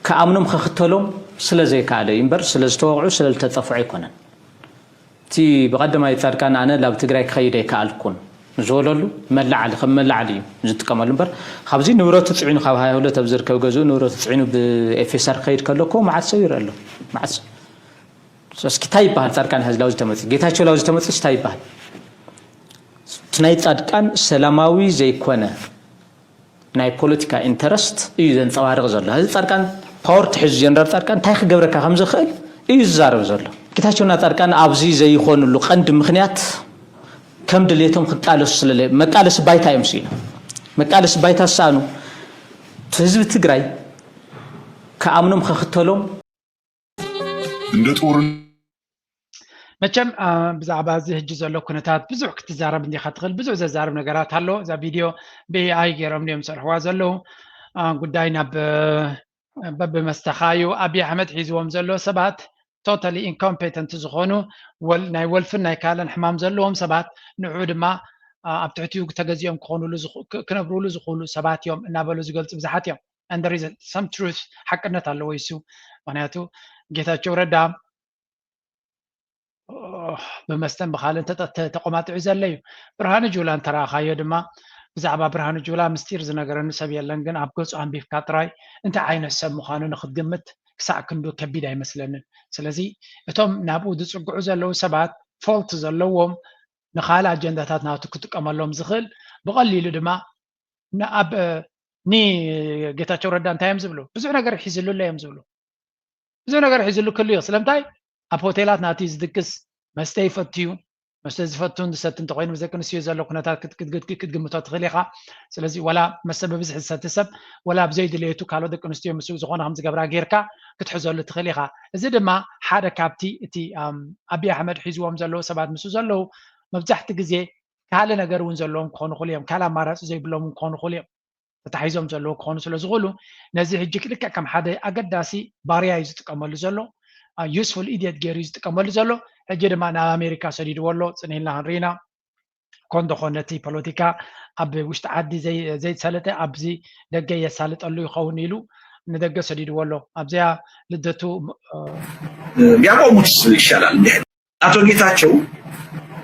ክኣምኖም ከኽተሎም ስለ ዘይከኣለ እዩ እምበር ስለ ዝተወቕዑ ስለ ዝተጠፍዑ ኣይኮነን። እቲ ብቐደማይ ፃድቃን ኣነ ናብ ትግራይ ክኸይድ ኣይከኣልኩን ዝበለሉ መላዓሊ ከም መላዓሊ እዩ ዝጥቀመሉ እምበር ካብዚ ንብረቱ ፅዒኑ ካብ ሃይሁለት ኣብ ዝርከብ ገዝኡ ንብረቱ ፅዒኑ ብኤፌሳር ክኸይድ ከሎ እኮ መዓት ሰብ ይረአ ኣሎ። መዓት ሰብ እስኪ እንታይ ይበሃል? ፃድቃን ሕዚ ላውዚ ተመፅእ ጌታቸው ላውዚ ተመፅእ እንታይ ይበሃል? እቲ ናይ ፃድቃን ሰላማዊ ዘይኮነ ናይ ፖለቲካ ኢንተረስት እዩ ዘንፀባርቕ ዘሎ። ሕዚ ፃድቃን ፓወር ትሕዙ ጀነራል ፃድቃን እንታይ ክገብረካ ከም ዝኽእል እዩ ዝዛረብ ዘሎ። ጌታቸውና ፃድቃን ኣብዚ ዘይኾንሉ ቀንዲ ምኽንያት ከም ድሌቶም ክቃለሱ ስለ መቃለሲ ባይታ እዮም ስኢኖም። መቃለሲ ባይታ ዝሰኣኑ ህዝቢ ትግራይ ክኣምኖም ከኽተሎም እንደ ጦር መቸም ብዛዕባ እዚ ሕጂ ዘሎ ኩነታት ብዙሕ ክትዛረብ እንዲኻ ትኽእል። ብዙሕ ዘዛርብ ነገራት ኣሎ። እዛ ቪድዮ ብኤኣይ ገይሮም እዮም ዝሰርሕዋ ዘለዉ። ጉዳይ ናብ በብመስተኻዩ ኣብይ ኣሕመድ ሒዝዎም ዘሎ ሰባት ቶታሊ ኢንኮምፔተንት ዝኾኑ ናይ ወልፍን ናይ ካልእን ሕማም ዘለዎም ሰባት ንዑ ድማ ኣብ ትሕቲኡ ተገዚኦም ክኾኑሉ ክነብሩሉ ዝኽእሉ ሰባት እዮም እናበሉ ዝገልፁ ብዙሓት እዮም። And there is some truth ሓቅነት ኣለዎ ይሱ ምክንያቱ ጌታቸው ረዳ ብመስተን ብካልን ተቆማጢዑ ዘለ እዩ። ብርሃኑ ጁላ እንተረኣኻዮ ድማ ብዛዕባ ብርሃኑ ጁላ ምስጢር ዝነገረኒ ሰብ የለን፣ ግን ኣብ ገፁ ኣንቢብካ ጥራይ እንታይ ዓይነት ሰብ ምዃኑ ንክትግምት ክሳዕ ክንዱ ከቢድ ኣይመስለንን። ስለዚ እቶም ናብኡ ዝፅግዑ ዘለዉ ሰባት ፎልት ዘለዎም ንካልእ ኣጀንዳታት ናቱ ክጥቀመሎም ዝኽእል ብቐሊሉ ድማ ንኣብ ንጌታቸው ረዳ እንታይ እዮም ዝብሉ? ብዙሕ ነገር ሒዝሉ ኣሎ እዮም ዝብሉ። ብዙሕ ነገር ሒዝሉ ክህሉ እዩ። ስለምንታይ ኣብ ሆቴላት ናቲ ዝድቅስ መስተ ይፈቱ እዩ። መስተ ዝፈቱን ዝሰትን እንተኮይኑ ምስ ደቂ ኣንስትዮ ዘሎ ኩነታት ክትግምቶ ትኽእል ኢኻ። ስለዚ ወላ መስተ ብብዝሒ ዝሰቲ ሰብ ወላ ብዘይ ድሌቱ ካልኦት ደቂ ኣንስትዮ ምስ ዝኾነ ከም ዝገብራ ጌርካ ክትሕዘሉ ትኽእል ኢኻ። እዚ ድማ ሓደ ካብቲ እቲ ኣብይ ኣሕመድ ሒዝዎም ዘለዉ ሰባት ምስኡ ዘለዉ መብዛሕቲ ግዜ ካልእ ነገር እውን ዘለዎም ክኾኑ ይኽእሉ እዮም። ካልእ ኣማራፂ ዘይብሎም እውን ክኾኑ ይኽእሉ እዮም። ተታሒዞም ዘለዉ ክኾኑ ስለ ዝኽእሉ ነዚ ሕጂ ልክዕ ከም ሓደ ኣገዳሲ ባርያ እዩ ዝጥቀመሉ ዘሎ። ዩስፉል ኢድየት ገይሩ እዩ ዝጥቀመሉ ዘሎ። ሕጂ ድማ ናብ ኣሜሪካ ሰዲድዎ ኣሎ። ፅን ኢልና ክንርኢ ኢና። ኮን ደኾነ እቲ ፖለቲካ ኣብ ውሽጢ ዓዲ ዘይ- ዘይሰለጠ ኣብዚ ደገ የሳልጠሉ ይኸውን ኢሉ ንደገ ሰዲድዎ ኣሎ። ኣብዚኣ ልደቱ እ፣ ቢያቆሙት ይሻላል። እንዲህ አይነት አቶ ጌታቸው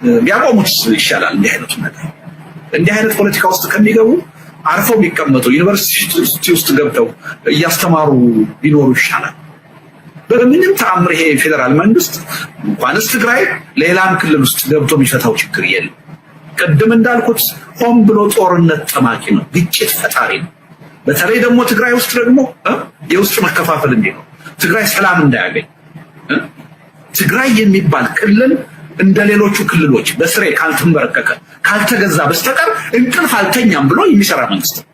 እ፣ ቢያቆሙት ይሻላል። እንዲህ አይነቱ ነገር እንዲህ አይነት ፖለቲካ ውስጥ ከሚገቡ አርፈው ቢቀመጡ፣ ዩኒቨርሲቲ ውስጥ ገብተው እያስተማሩ ቢኖሩ ይሻላል። በምንም ተአምር ይሄ ፌዴራል መንግስት እንኳንስ ትግራይ ሌላም ክልል ውስጥ ገብቶ የሚፈታው ችግር የለም። ቅድም እንዳልኩት ሆን ብሎ ጦርነት ጠማቂ ነው፣ ግጭት ፈጣሪ ነው። በተለይ ደግሞ ትግራይ ውስጥ ደግሞ እ፣ የውስጥ መከፋፈል እንዲኖር፣ ትግራይ ሰላም እንዳያገኝ እ፣ ትግራይ የሚባል ክልል እንደ ሌሎቹ ክልሎች በስሬ ካልተንበረከከ ካልተገዛ በስተቀር እንቅልፍ አልተኛም ብሎ የሚሰራ መንግስት ነው።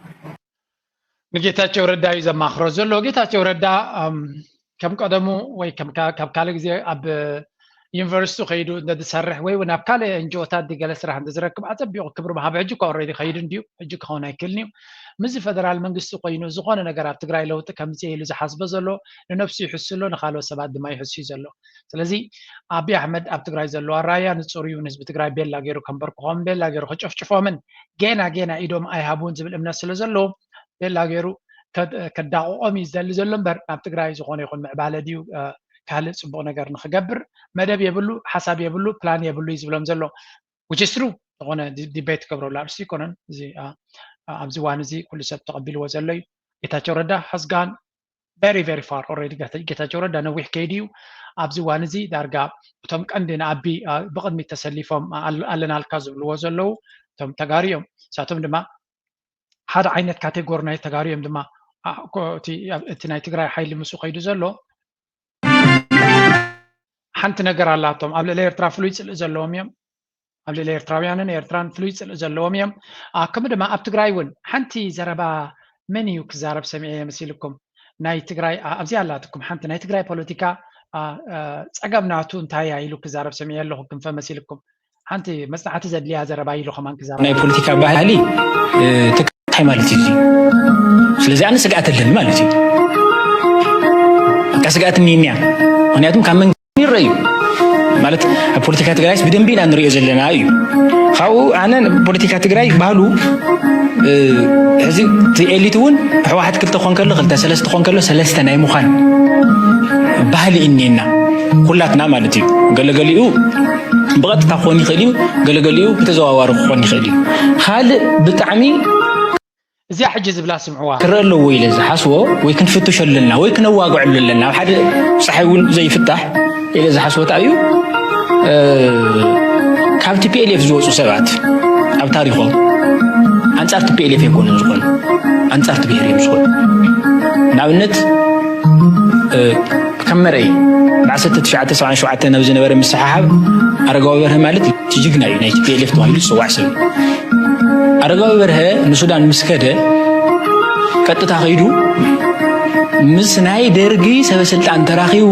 ንጌታቸው ረዳ እዩ ዘማኽሮ ዘሎ። ጌታቸው ረዳ ኣም፣ ከም ቀደሙ ወይ ከም ካ- ካብ ካልእ ግዜ ኣብ ዩኒቨርሲቲ ከይዱ እንተዝሰርሕ ወይ እውን ኣብ ካልእ ኤንጂኦታት ገለ ስራሕ እንተዝረክብ ኣጸቢቑ ክብሪ ምሃብ። ሕጂ እኳ ኦልሬዲ ከይዱ እንድዩ፣ ሕጂ ክኸውን ኣይክእልን እዩ። ምስዚ ፈደራል መንግስቲ ኮይኑ ዝኾነ ነገር ኣብ ትግራይ ለውጢ ከምፅእ ኢሉ ዝሓስቦ ዘሎ ንነብሱ ይሕሱ ኣሎ፣ ንካልኦት ሰባት ድማ ይሕሱ እዩ ዘሎ። ስለዚ ኣቢ ኣሕመድ ኣብ ትግራይ ዘለዎ ኣራያ ንፁር እዩ። ንህዝቢ ትግራይ ቤላ ገይሩ ከንበርክኾምን ቤላ ገይሩ ከጨፍጭፎምን ጌና ጌና ኢዶም ኣይሃቡን ዝብል እምነት ስለ ዘለዎ ቤላ ገይሩ ከዳቕቖም እዩ ዝደሊ ዘሎ እምበር ናብ ትግራይ ዝኾነ ይኹን ምዕባለ ድዩ ካልእ ፅቡቕ ነገር ንክገብር መደብ የብሉ፣ ሓሳብ የብሉ፣ ፕላን የብሉ እዩ ዝብሎም ዘሎ። Which is true። ዝኾነ ዲቤት ክገብረሉ ኣርእስቲ ኣይኮነን እዚ ኣብዚ እዋን እዚ ኩሉ ሰብ ተቐቢልዎ ዘሎ እዩ። ጌታቸው ረዳ has gone very very far already። ጌታቸው ረዳ ነዊሕ ከይዱ እዩ። ኣብዚ እዋን እዚ ዳርጋ እቶም ቀንዲ ንኣቢ ብቕድሚት ተሰሊፎም ኣለናልካ ዝብልዎ ዘለዉ እቶም ተጋሩ እዮም። ንሳቶም ድማ ሓደ ዓይነት ካቴጎሪ ናይ ተጋሩ እዮም ድማ እቲ ናይ ትግራይ ሓይሊ ምስኡ ከይዱ ዘሎ። ሓንቲ ነገር ኣላቶም። ኣብ ልዕሊ ኤርትራ ፍሉይ ፅልኢ ዘለዎም እዮም። ኣብ ልዕሊ ኤርትራውያንን ኤርትራን ፍሉይ ፅልኢ ዘለዎም እዮም። ከምኡ ድማ ኣብ ትግራይ እውን ሓንቲ ዘረባ መን እዩ ክዛረብ ሰሚዐ መሲልኩም? ናይ ትግራይ ኣብዚኣ ኣላትኩም ሓንቲ ናይ ትግራይ ፖለቲካ ፀገም ናቱ እንታይ እያ ኢሉ ክዛረብ ሰሚዐ ኣለኹ ክንፈ መሲልኩም። ሓንቲ መፅናዕቲ ዘድልያ ዘረባ ኢሉ ከማን ክዛረብ ናይ ፖለቲካ ባህሊ እንታይ ማለት እዩ? ስለዚ ኣነ ስግኣት ኣለኒ ማለት እዩ። በቃ ስግኣት እኒኒያ ምክንያቱም ካብ መንግስቲ ይረዩ ማለት ኣብ ፖለቲካ ትግራይስ ብደንቢ ኢና ንሪኦ ዘለና እዩ። ካብኡ ኣነ ፖለቲካ ትግራይ ባህሉ ሕዚ እቲ ኤሊት እውን ህወሓት ክልተ ክኾን ከሎ ክልተ ሰለስተ ክኾን ከሎ ሰለስተ ናይ ምዃን ባህሊ እኒና ኩላትና ማለት እዩ። ገለገሊኡ ብቐጥታ ክኾን ይኽእል እዩ፣ ገለገሊኡ ብተዘዋዋሪ ክኾን ይኽእል እዩ። ካልእ ብጣዕሚ እዚኣ ሕጂ ዝብላ ስምዕዋ ክረአ ኣለዎ ኢለ ዝሓስቦ ወይ ክንፍትሾ ኣለና ወይ ክነዋግዐሉ ኣለና ኣብ ሓደ ፀሓይ እውን ዘይፍታሕ ኢለ ዝሓስቦ እንታይ እዩ ካብ ቲ ፒ ኤል ኤፍ ዝወፁ ሰባት ኣብ ታሪኾም ኣንፃር ቲ ፒ ኤል ኤፍ ኣይኮኑን ዝኾኑ ኣንፃር ቲ ብሄር እዮም ዝኾኑ ንኣብነት ከም መርኣይ ብ1977 ናብ ዝነበረ ምስሓሓብ ኣረጋዊ በርሀ ማለት እቲ ጅግና እዩ ናይ ቲ ፒ ኤል ኤፍ ተባሂሉ ዝፅዋዕ ሰብ እዩ ኣረጋዊ በርሀ ንሱዳን ምስ ከደ ቀጥታ ከይዱ ምስ ናይ ደርጊ ሰበስልጣን ተራኺቡ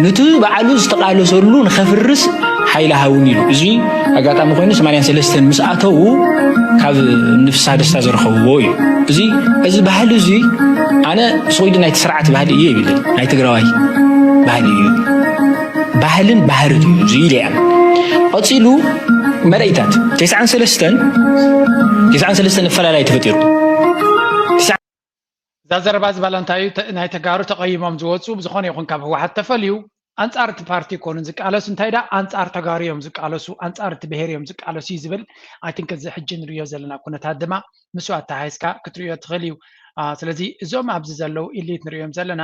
ንቲ ባዕሉ ዝተቓለሰሉ ንኸፍርስ ሓይሊ ሃቡኒ ኢሉ እዚ ኣጋጣሚ ኮይኑ ሰማንያን ሰለስተን ምስ ኣተዉ ካብ ንፍስሃ ደስታ ዝረኸብዎ እዩ እዚ እዚ ባህሊ እዚ ኣነ ስቑይዲ ናይቲ ስርዓት ባህሊ እየ ይብል ናይ ትግራዋይ ባህሊ እዩ ባህልን ባህርን እዩ እዚ ኢለ እያ ቀፂሉ መለይታት ተስዓን ሰለስተን ተስዓን ሰለስተን እፈላላይ ተፈጢሩ እዛ ዘረባ ዝበላ እንታይ እዩ ናይ ተጋሩ ተቐይሞም ዝወፁ ብዝኾነ ይኹን ካብ ህወሓት ተፈልዩ ኣንፃር እቲ ፓርቲ ይኮኑን ዝቃለሱ እንታይ ዳ ኣንፃር ተጋሩ እዮም ዝቃለሱ ኣንፃር እቲ ብሄር እዮም ዝቃለሱ እዩ ዝብል ኣይትንክ እዚ ሕጂ ንሪዮ ዘለና ኩነታት ድማ ምስ ኣተሓይዝካ ክትሪዮ ትኽእል እዩ ስለዚ እዞም ኣብዚ ዘለዉ ኢሊት ንሪኦም ዘለና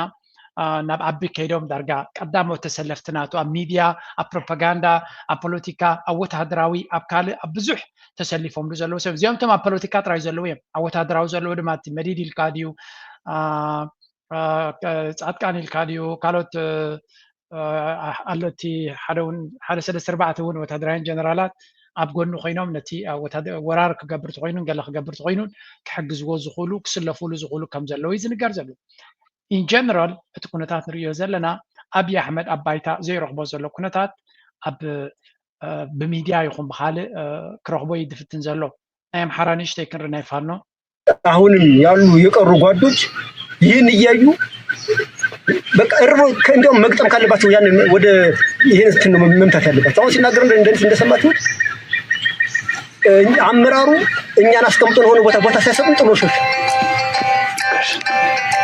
ናብ ዓቢ ከይዶም ዳርጋ ቀዳሞት ተሰለፍቲ ናቱ ኣብ ሚድያ ኣብ ፕሮፓጋንዳ ኣብ ፖለቲካ ኣብ ወተሃደራዊ ኣብ ካልእ ኣብ ብዙሕ ተሰሊፎምሉ ዘለዉ ሰብ እዚኦም እቶም ኣብ ፖለቲካ ጥራይ ዘለዉ እዮም ኣብ ወታደራዊ ዘለዉ ድማ እቲ መዲድ ኢልካ ድዩ ፃድቃን ኢልካ ድዩ ካልኦት ኣሎ እቲ ሓደ እውን ሓደ ሰለስተ ኣርባዕተ እውን ወታደራውያን ጀነራላት ኣብ ጎኑ ኮይኖም ነቲ ወራር ክገብር ተኮይኑን ገለ ክገብር ተኮይኑን ክሕግዝዎ ዝኽእሉ ክስለፉሉ ዝኽእሉ ከም ዘለዉ እዩ ዝንገር ዘሎ ኢን ጀነራል እቲ ኩነታት ንርእዮ ዘለና ኣብይ ኣሕመድ ኣብ ባይታ ዘይረኽቦ ዘሎ ኩነታት ኣብ ብሚድያ ይኹን ብካልእ ክረኽቦ እዩ ዝፍትን ዘሎ ናይ ኣምሓራ ንእሽተይ ክንሪ ናይ ፋኖ አሁንም ያሉ የቀሩ ጓዶች ይህን እያዩ በቃ እርቦ እንዲያውም መግጠም ካለባቸው ያንን ወደ ይህን እንትን ነው መምታት ያለባቸው። አሁን ሲናገር እንደ እንደሰማችሁት አመራሩ እኛን አስቀምጦ ለሆነ ቦታ ቦታ ሳይሰጡን ጥሎ ሸሹ።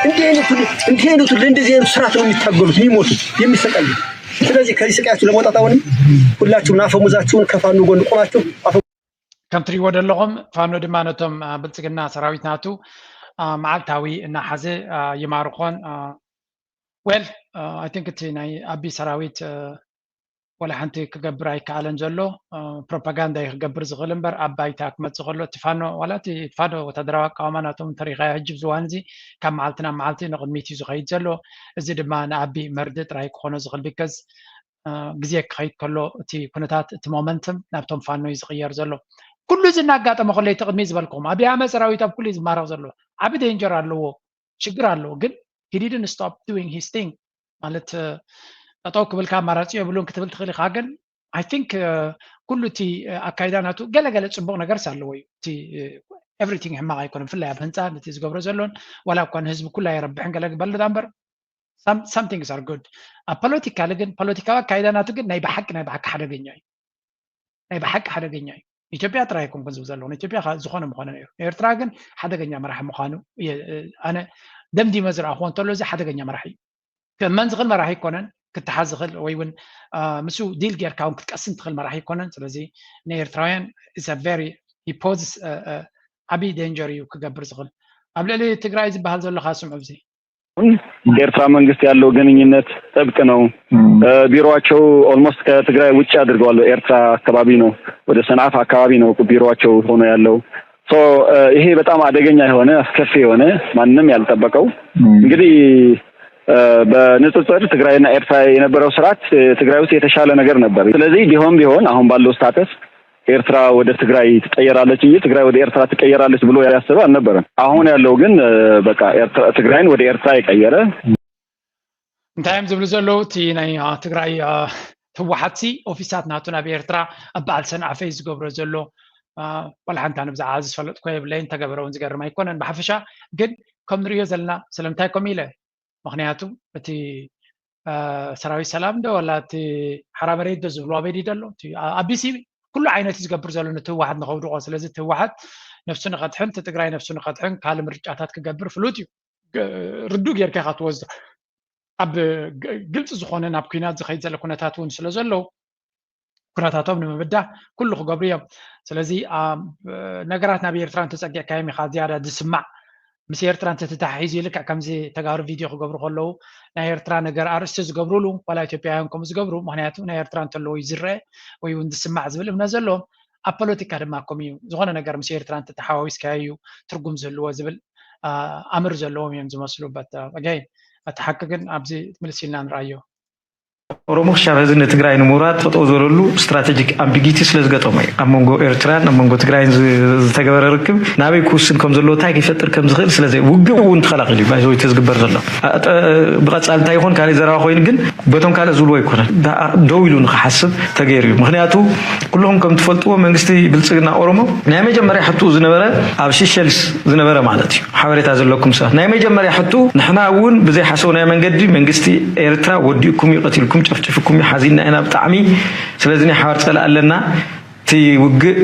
እንዲህ አይነቱ እንዲህ አይነቱ ለእንደዚህ አይነቱ ስርዓት ነው የሚታገሉት፣ የሚሞቱት፣ የሚሰቃዩት። ስለዚህ ከዚህ ስቃያችሁ ለመውጣት አሁንም ሁላችሁም አፈሙዛችሁን ከፋኖ ጎን ቆማችሁ አፈ- ከም ትሪእዎ ዘለኹም ፋኖ ድማ ነቶም ብልፅግና ሰራዊት ናቱ መዓልታዊ እናሓዘ ይማርኾን። Well, I think እቲ ናይ ኣቢ ሰራዊት ወላ ሓንቲ ክገብር ኣይከኣለን ዘሎ። ፕሮፓጋንዳ እዩ ክገብር ዝኽእል እምበር ኣብ ባይታ ክመፅእ ከሎ እቲ ፋኖ ዋላ እቲ ፋኖ ወታደራዊ ኣቃውማ ናቶም እንተሪኢኻዮ ሕጂ ዝዋን እዚ ካብ መዓልቲ ናብ መዓልቲ ንቕድሚት እዩ ዝኸይድ ዘሎ። እዚ ድማ ንኣቢ መርድእ ጥራይ ክኾኖ ዝኽእል because ግዜ ክኸይድ ከሎ እቲ ኩነታት እቲ ሞመንትም ናብቶም ፋኖ እዩ ዝቕየር ዘሎ። ኩሉ እዚ እናጋጠመ ከሎ እቲ ቅድሚ ዝበልኩም ኣብይ ኣሕመድ ሰራዊት ኣብ ኩሉ እዩ ዝማረኽ ዘሎ። ዓቢ ዴንጀር ኣለዎ፣ ሽግር ኣለዎ፣ ግን he didn't stop doing his thing ማለት ጠጠው ክብልካ ኣማራፂ የብሉን ክትብል ትኽእል ኢኻ። ግን I think ኩሉ እቲ ኣካይዳ ናቱ ገለገለ ፅቡቕ ነገርስ ኣለዎ እዩ። እቲ everything ሕማቕ ኣይኮነን፣ ብፍላይ ኣብ ህንፃ ነቲ ዝገብሮ ዘሎን ዋላ እኳ ንህዝቢ ኩላ የረብሕን ገለ ግበል ዳ እምበር some things are good። ኣብ ፖለቲካሊ ግን ፖለቲካዊ ኣካይዳ ናቱ ግን ናይ ብሓቂ ናይ ብሓቂ ሓደገኛ እዩ። ናይ ብሓቂ ሓደገኛ እዩ። ኢትዮጵያ ጥራይ ኣይኮንኩን ዝብል ዘለኹ ንኢትዮጵያ ዝኾነ ምኾነ ነይሩ። ኤርትራ ግን ሓደገኛ መራሒ ምዃኑ ኣነ ደምዲመ ዝረኣኹዎ እንተሎ እዚ ሓደገኛ መራሒ እዩ። ክእመን ዝኽእል መራሒ ኣይኮነን፣ ክተሓዝ ዝኽእል ወይ እውን ምስ ዲል ጌርካ እውን ክትቀስን ትኽእል መራሒ ኣይኮነን። ስለዚ ንኤርትራውያን very he poses ዓብዪ ዴንጀር እዩ ክገብር ዝኽእል። ኣብ ልዕሊ ትግራይ ዝበሃል ዘሎ ካብ ስምዑ እዚ ኤርትራ መንግስት ያለው ግንኙነት ጥብቅ ነው። ቢሮቸው almost ከትግራይ ውጭ አድርገዋል። ኤርትራ አካባቢ ነው፣ ወደ ሰንዓፈ አካባቢ ነው ቢሮቸው ሆኖ ያለው። ይሄ በጣም አደገኛ የሆነ አስከፊ የሆነ ማንም ያልጠበቀው እንግዲህ በንጽጽር ትግራይና ኤርትራ የነበረው ስርዓት ትግራይ ውስጥ የተሻለ ነገር ነበር። ስለዚህ ቢሆን ቢሆን አሁን ባለው status ኤርትራ ወደ ትግራይ ትቀየራለች እንጂ ትግራይ ወደ ኤርትራ ትቀየራለች ብሎ ያሰበ አልነበረም። አሁን ያለው ግን በቃ ትግራይን ወደ ኤርትራ የቀየረ እንታይ እዮም ዝብሉ ዘለዉ? እቲ ናይ ትግራይ ህወሓትሲ ኦፊሳት ናቱ ናብ ኤርትራ ኣብ በዓል ሰንዓፈ እዩ ዝገብሮ ዘሎ። ዋላ ሓንቲ ኣነ ብዛዕባ እዚ ዝፈለጥኮ የብለይን፣ ተገበረ እውን ዝገርም ኣይኮነን። ብሓፈሻ ግን ከም ንሪኦ ዘለና ስለምንታይ ከምኡ ኢለ ምክንያቱ እቲ ሰራዊት ሰላም ዶ ዋላ እቲ ሓራ መሬት ዶ ዝብሉ ኣበይ ዶ ኣሎ? ኣቢሲ ኩሉ ዓይነት እዩ ዝገብር ዘሎ ነቲ ህወሓት ንኸውድቆ። ስለዚ እቲ ህወሓት ነፍሱ ንኸድሕን እቲ ትግራይ ነፍሱ ንኸድሕን ካልእ ምርጫታት ክገብር ፍሉጥ እዩ። ርዱ ጌርካ ኢኻ ትወስዶ። ኣብ ግልፂ ዝኾነ ናብ ኩናት ዝኸይድ ዘሎ ኩነታት እውን ስለ ዘለዉ ኩነታቶም ንምብዳህ ኩሉ ክገብሩ እዮም። ስለዚ ነገራት ናብ ኤርትራ እንተፀጊዕካዮም ኢኻ ዝያዳ ዝስማዕ። ምስ ኤርትራ እንተተተሓሒዙ ልክዕ ከምዚ ተጋሩ ቪድዮ ክገብሩ ከለዉ ናይ ኤርትራ ነገር ኣርእስቲ ዝገብሩሉ ዋላ ኢትዮጵያውያን ከምኡ ዝገብሩ ምክንያቱ ናይ ኤርትራ እንተለዉ እዩ ዝረአ ወይ እውን ዝስማዕ ዝብል እምነት ዘለዎም ኣብ ፖለቲካ ድማ ከምኡ እዩ። ዝኾነ ነገር ምስ ኤርትራ እንተተሓዋዊስካዮ እዩ ትርጉም ዝህልዎ ዝብል ኣምር ዘለዎም እዮም ዝመስሉ። በት ኣጋይን እቲ ሓቂ ግን ኣብዚ ምልስ ኢልና ንርኣዮ። ኦሮሞ ክሻብ ሕዚ ንትግራይ ንምውራር ጠጠው ዝበለሉ strategic ambiguity ስለ ዝገጠሞ እዩ። ኣብ መንጎ ኤርትራን ኣብ መንጎ ትግራይን ዝተገበረ ርክብ ናበይ ክውስን ከም ዘለዎ እንታይ ክፈጥር ከም ዝኽእል ስለዘይ ውግእ እውን ተኸላኺሉ እዩ ባይዘወይ ተዝግበር ዘሎ ብቐፃል እንታይ ይኾን ካልእ ዘረባ ኮይኑ ግን በቶም ካልእ ዝብልዎ ኣይኮነን። ደው ኢሉ ንክሓስብ ተገይሩ እዩ። ምክንያቱ ኩልኹም ከም ትፈልጥዎ መንግስቲ ብልፅግና ኦሮሞ ናይ መጀመርያ ሕትኡ ዝነበረ ኣብ ሲሸልስ ዝነበረ ማለት እዩ። ሓበሬታ ዘለኩም ሰባት ናይ መጀመርያ ሕትኡ ንሕና እውን ብዘይሓሰብናዮ መንገዲ መንግስቲ ኤርትራ ወዲእኩም እዩ፣ ቀቲልኩም፣ ጨፍጭፍኩም እዩ፣ ሓዚንና ኢና ብጣዕሚ። ስለዚ ናይ ሓባር ፀላኢ ኣለና። እቲ ውግእ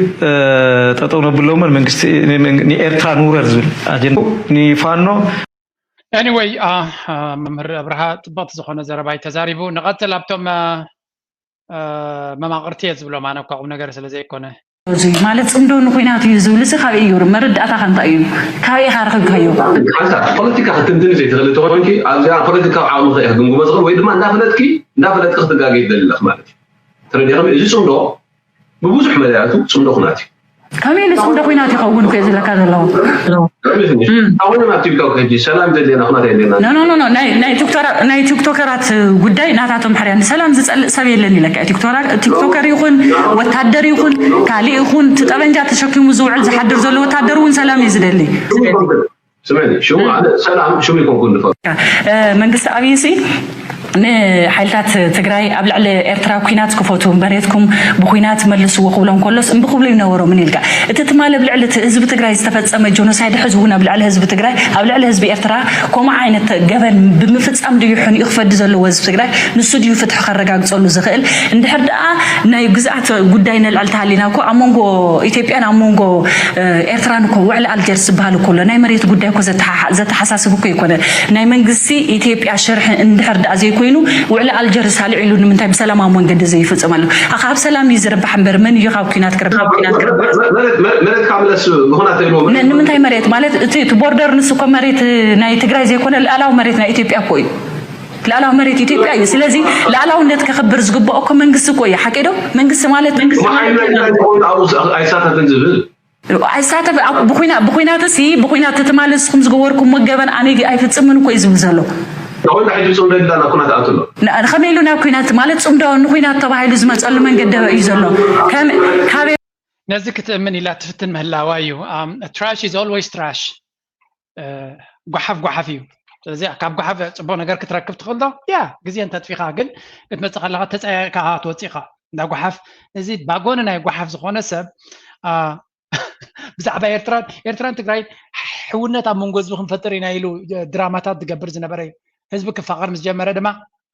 ጠጠው ነብሎ እምበር መንግስቲ ንኤርትራ ንውረር ዝብል ኣጀንዳ ንፋኖ Anyway መምህር ኣብርሃ ፅብቕቲ ዝኾነ ዘረባ እዩ ተዛሪቡ። ንቐፅል ኣብቶም መማቕርቲ እየ ዝብሎም ኣነ እኳ ቁም ነገር ስለ ዘይኮነ እዚ ማለት ፅምዶ ንኩናት እዩ ዝብል እዚ ካበይ እዩ መረዳእታኻ እንታይ እዩ ካበይ ኢኻ ረኺብካዮ ሓንሳብ ፖለቲካ ክትንትኒ ዘይትኽእሊ ተኾንኪ ኣብዚኣ ፖለቲካዊ ዓቕሚ ኢኺ ክትግምግሞ ዝኽእል ወይ ድማ እንዳፈለጥኪ እንዳፈለጥኪ ክትጋገይ ትደሊ ኣለኺ ማለት እዩ ተረዲእኺ እዚ ፅምዶ ብብዙሕ መዳያቱ ፅምዶ ኩናት እዩ ከመይ ኢሉ ፅምዶ ኩናት ይኸውን እኮ ዝለካ ዘለዉ ኣሁንም ኣብ ቲክቶክ ሕጂ ሰላም ዘድልየና ኩናት የድልየና ናይ ቲክቶከራት ጉዳይ ናታቶም ሕርያ ንሰላም ዝፀልእ ሰብ የለን ይለካ ቲክቶከር ይኹን ወታደር ይኹን ካልእ ይኹን ትጠበንጃ ተሸኪሙ ዝውዕል ዝሓድር ዘሎ ወታደር እውን ሰላም እዩ ዝደሊ ስምዕኒ ሽሙ ኣነ ሰላም ሽሙ ይኮንኩ ንፈ መንግስቲ ኣብይ ሲ ንሓይልታት ትግራይ ኣብ ልዕሊ ኤርትራ ኩናት ክፈቱ፣ መሬትኩም ብኩናት መልስዎ ክብሎም ከሎስ እምቢ ክብሉ ይነበሮምን ኢልካ። እቲ ትማሊ ኣብ ልዕሊ እቲ ህዝቢ ትግራይ ዝተፈጸመ ጆኖሳይድ ሕዚ እውን ኣብ ልዕሊ ህዝቢ ትግራይ፣ ኣብ ልዕሊ ህዝቢ ኤርትራ ከምኡ ዓይነት ገበን ብምፍጻም ድዩ ሕንኡ ክፈዲ ዘለዎ ህዝቢ ትግራይ? ንሱ ድዩ ፍትሒ ከረጋግጸሉ ዝኽእል? እንድሕር ደኣ ናይ ግዝኣት ጉዳይ ነልዕል ተሃሊና እኮ ኣብ መንጎ ኢትዮጵያን ኣብ መንጎ ኤርትራን እኮ ውዕሊ ኣልጀርስ ዝበሃል እኮ ኣሎ። ናይ መሬት ጉዳይ እኮ ዘተሓሓ- ዘተሓሳስብ እኮ ይኮነ። ናይ መንግስቲ ኢትዮጵያ ሽርሒ እንድሕር ደኣ ዘይኮይኑ ውዕሊ ኣልጀርስ ኣልዒሉ ንምንታይ ብሰላማዊ መንገዲ ዘይፍጽም ኣሎ? ካብ ሰላም እዩ ዝርባሕ እምበር መን እዩ ካብ ኩናት ክርባሕ? ኩናት ክርባሕ መሬት ካብ ለስ ምኹናት ኢልዎ ን- ንምንታይ መሬት ማለት እቲ እቲ ቦርደር ንሱ እኮ መሬት ናይ ትግራይ ዘይኮነ ልኣላዊ መሬት ናይ ኢትዮጵያ እኮ እዩ። ልኣላዊ መሬት ኢትዮጵያ እዩ። ስለዚ ልኣላውነት ከኽብር ዝግብኦ እኮ መንግስቲ እኮ እዩ። ሓቂ ዶ? መንግስቲ ማለት መንግስቲ ማለት መሓይም ናይ እንታይ ዝኸውን ኣብኡ ኣይሳተፍን ዝብል ኣይሳተፍ ኣብ- ብኩና- ብኩናት ሲ ብኩናት ትማሊ ንስኹም ዝገበርኩሞ ገበን ኣነ ኣይፍጽምን እኮ እዩ ዝብል ዘሎ። ተኾይኑ ሕጂ ጽምዶ ይብላ ናብ ኩናት ኣትሎ ን- ከመይ ኢሉ ናብ ኩናት ማለት ጽምዶ ንኩናት ተባሂሉ ዝመፀሉ መንገዲ እዩ ዘሎ። ከም- ካበይ ነዚ ክትእምን ኢላ ትፍትን ምህላዋ እዩ። ትራሽ is always trash። ጓሓፍ ጓሓፍ እዩ። ስለዚ ካብ ጓሓፍ ፅቡቅ ነገር ክትረክብ ትኽእል ዶ? ያ ግዜ እንተጥፊኻ ግን ክትመፅእ ከለካ ተፀያይቕካ ትወፅእ ኢኻ። እንዳ ጓሓፍ እዚ ባጎኒ ናይ ጓሓፍ ዝኾነ ሰብ አ፣ ብዛዕባ ኤርትራን ኤርትራን ትግራይን ሕውነት ኣብ መንጎ ህዝቢ ክንፈጥር ኢና ኢሉ ድራማታት ዝገብር ዝነበረ እዩ። ህዝቢ ክፋቐር ምስ ጀመረ ድማ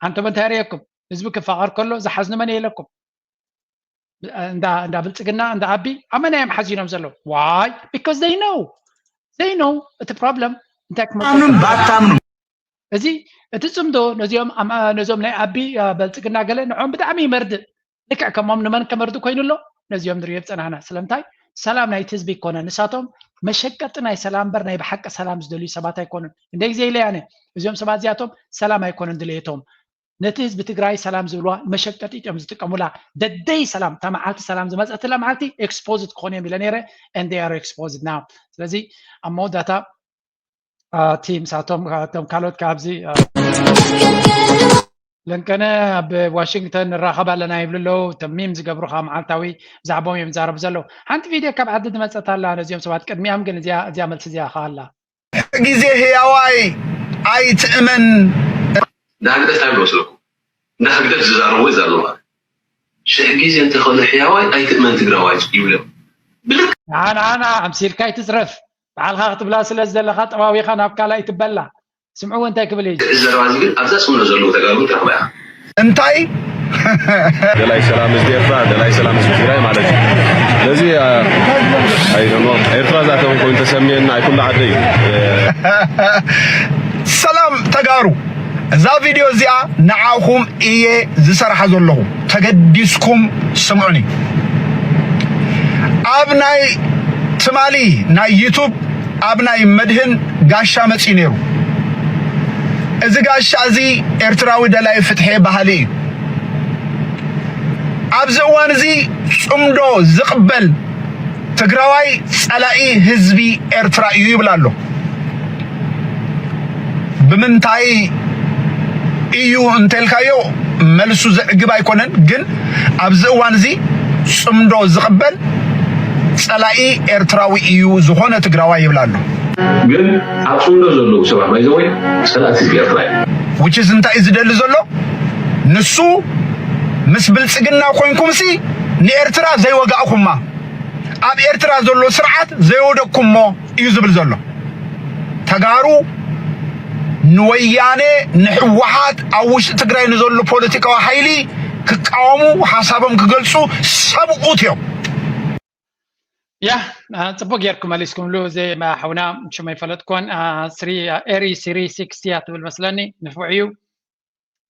ኣንቶም እንታይ ርእየኩም? ህዝቢ ክፋቐር ከሎ ዝሓዝኑ መን የለኩም? እንዳ እንዳ ብልፅግና እንዳ ኣቢ ኣመና እዮም ሓዚኖም ዘለዉ። Why? Because they know they know እቲ problem እንታይ ክመፅእ ኣምኑን ባታምኑ እዚ እቲ ፅምዶ ነዚኦም ኣም- ነዞም ናይ ኣቢ አ፣ በልፅግና ገለ ንዖም ብጣዕሚ ይመርድእ። ልክዕ ከሞም ንመን ከመርድእ ኮይኑ ኣሎ? ነዚኦም ንሪኦ ዝፀናሕና። ስለምንታይ? ሰላም ናይቲ ህዝቢ ይኮነ ንሳቶም መሸቀጢ ናይ ሰላም እምበር ናይ ብሓቂ ሰላም ዝደልዩ ሰባት ኣይኮኑን። እንደ ግዜ ኢለ ኣነ እዚኦም ሰባት እዚኣቶም ሰላም ኣይኮነን ድልየቶም። ነቲ ህዝቢ ትግራይ ሰላም ዝብልዋ መሸቀጢ እዮም ዝጥቀሙላ። ደደይ ሰላም እታ መዓልቲ ሰላም ዝመፀትላ መዓልቲ exposed ክኾኑ እዮም ኢለ ነይረ። And they are exposed now። ስለዚ ኣብ መወዳእታ እቲ ምሳቶም እቶም ካልኦት ካብዚ ለንቀነ ኣብ ዋሽንግተን ንራኸብ ኣለና ይብሉ ኣለዉ። ተሚም ዝገብሩ ከዓ መዓልታዊ ብዛዕባኦም እዮም ዝዛረቡ ዘለዉ። ሓንቲ ቪድዮ ካብ ዓዲ ዝመፀት ኣላ ነዚኦም ሰባት ቅድሚኦም ግን እዚኣ እዚኣ መልሲ እዚኣ ከዓ ኣላ። ግዜ ህያዋይ ኣይትእመን ንህግደፍ እንታይ ብሎ ስለኩ ንህግደፍ ዝዛረቡ ይዛረቡ ማለት ሽሕ ግዜ እንተኸሉ ሕያዋይ ኣይትእመን ትግራዋይ ይብሎም ብልክ ንዓና ኣምሲልካ ኣይትዝረፍ። ባዕልካ ክትብላ ስለ ዘለካ ጠዋዊካ ናብ ካልኣይ ትበላ። ስምዕዎ እንታይ ክብል እዩ? እዚ ዘረባ እዚ ግን ኣብዛ ፅምዶ ዘለዉ ተጋሩ ትረኽባ ኢኻ እንታይ ደላይ ሰላም ህዝቢ ኤርትራ ደላይ ሰላም ህዝቢ ትግራይ ማለት እዩ። ስለዚ I don't know ኤርትራ ዝኣተወ ኮይኑ ተሰሚየና ኣይኩሉ ዓደ እዩ። ሰላም ተጋሩ፣ እዛ ቪድዮ እዚኣ ንዓኹም እየ ዝሰርሓ ዘለኹ። ተገዲስኩም ስምዑኒ። ኣብ ናይ ትማሊ ናይ ዩቱብ ኣብ ናይ መድህን ጋሻ መፂኡ ነይሩ። እዚ ጋሻ እዚ ኤርትራዊ ደላይ ፍትሒ በሃሊ እዩ። ኣብዚ እዋን እዚ ፅምዶ ዝቕበል ትግራዋይ ፀላኢ ህዝቢ ኤርትራ እዩ ይብል ኣሎ። ብምንታይ እዩ እንተልካዮ መልሱ ዘዕግብ ኣይኮነን። ግን ኣብዚ እዋን እዚ ፅምዶ ዝቕበል ፀላኢ ኤርትራዊ እዩ ዝኾነ ትግራዋይ ይብል ኣሎ። ግን ኣብ ፅምዶ ዘለዉ ሰባት ባይዘወይ ፀላእቲ ህዝቢ ኤርትራ እዩ which is እንታይ እዩ ዝደሊ ዘሎ? ንሱ ምስ ብልፅግና ኮንኩምሲ ንኤርትራ ዘይወጋእኩማ፣ ኣብ ኤርትራ ዘሎ ስርዓት ዘይወደቅኩሞ እዩ ዝብል ዘሎ። ተጋሩ ንወያነ ንሕወሓት ኣብ ውሽጢ ትግራይ ንዘሎ ፖለቲካዊ ሓይሊ ክቃወሙ ሓሳቦም ክገልፁ ሰብኡት እዮም። ያ ጽቡቅ ጌርኩም መሊስኩምሉ። እዚ ሓውና ሽመይ ፈለጥኮን ስሪ ኤሪ ስሪ ሲክስቲ እያ ትብል መስለኒ። ንፉዕ እዩ።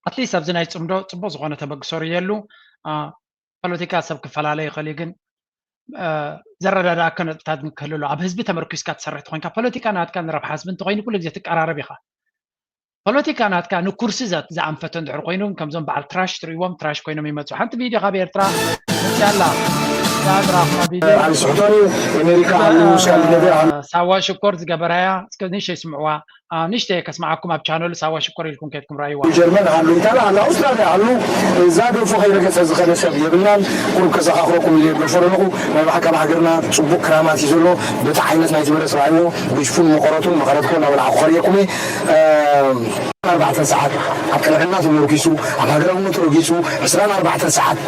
ኣትሊስት ኣብዚ ናይ ጽምዶ ጽቡቅ ዝኾነ ተበግሶ ርእየሉ። ፖለቲካ ሰብ ክፈላለ ይኽእል እዩ፣ ግን ዘረዳድኣካ ነጥብታት ግን ክህልሉ ኣብ ህዝቢ ተመርኪስካ ትሰርሕ ተኮንካ ፖለቲካ ናትካ ንረብሓ ህዝቢ እንተኮይኑ ኩሉ ግዜ ትቀራረብ ኢኻ። ፖለቲካ ናትካ ንኩርሲ ዝኣንፈተ እንድሕር ኮይኑ፣ ከምዞም በዓል ትራሽ ትርእይዎም ትራሽ ኮይኖም ይመፁ። ሓንቲ ቪድዮ ካብ ኤርትራ መፅያ ኣላ። ሳዋ ሽኮር ዝገበራያ እስከ ንእሽተይ ስምዕዋ። ንሽተ ከስማዓኩም ኣብ ቻነሉ ሳዋ ሽኮር ኢልኩም ከድኩም ራይዋ። ጀርመን ኣሉ፣ ኢታሊ ኣሉ፣ ኣውስትራልያ ኣሉ። እዛ ደርፎ ከይረገጸ ዝኸደ ሰብ የብልናን። ቁሩብ ከዘኻኽረኩም ኢለ ደርፎ ኣለኹ። ናይ ብሓቂ ኣብ ሃገርና ጽቡቕ ክራማት እዩ ዘሎ። በቲ ዓይነት ናይቲ በለስ ራእይዎ ብሽፉን መቐረቱን መቐረትኮ እናበላዕኩ ከርእየኩም እየ። ኣርባዕተ ሰዓት ኣብ ቅንዕና ተመርኪሱ ኣብ ሃገራውነቱ ረጊጹ ዕስራን ኣርባዕተን ሰዓት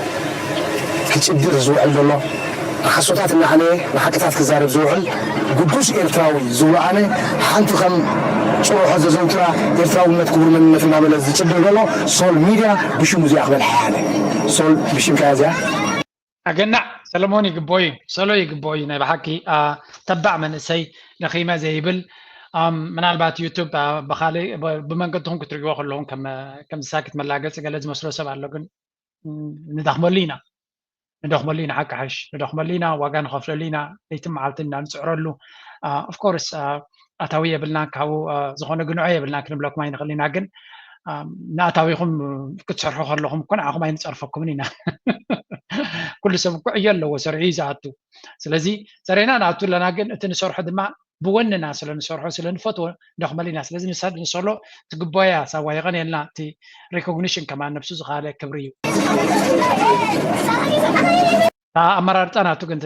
ክጭድር ዝውዕል ዘሎ ንሓሶታት እናዕነየ ንሓቅታት ክዛረብ ዝውዕል ግዱስ ኤርትራዊ ዝብሎ ኣነ ሓንቲ ከም ጭርሖ ዘዘውትራ ኤርትራውነት ክቡር መንነት እናበለ ዝጭድር ዘሎ ሶል ሚድያ ብሽሙ እዚኣ ክበልሓ ኣነ ሶል ብሽምካ እዚኣ ኣገናዕ ሰለሞን ይግቦ እዩ ሰሎ ይግቦ እዩ ናይ ብሓቂ ተባዕ መንእሰይ ደኺመ ዘይብል ምናልባት ዩቱብ ብካልእ ብመንገድኹም ክትርእይዎ ከለኹም ከም ሳኪት መላገፂ ገለ ዝመስሎ ሰብ ኣሎ ግን ንደኽመሉ ኢና ንደኽመሉ ኢና ሓቂ ሓሽ ንደኽመሉ ኢና ዋጋ ንኸፍለሉ ኢና ለይትን መዓልትን ኢና ንፅዕረሉ ኦፍኮርስ ኣታዊ የብልና ካብኡ ዝኾነ ግንዖ የብልና ክንብለኩም ኣይንኽእል ኢና ግን ንኣታዊኹም ክትሰርሑ ከለኹም እኮ ንዓኹም ኣይንፀርፈኩምን ኢና ኩሉ ሰብ እኮ ዕዮ ኣለዎ ሰርዑ እዩ ዝኣቱ ስለዚ ሰሪዕና ንኣቱ ኣለና ግን እቲ ንሰርሖ ድማ ብወንና ስለ ንሰርሖ ስለ ንፈትዎ ንደኽመሉ ኢና ስለዚ ንሳ ንሰሎ ትግባያ ሳዋ የቐንየልና እቲ ሪኮግኒሽን ከማን ነብሱ ዝኻለ ክብሪ እዩ ኣመራርፃ ናቱ ግን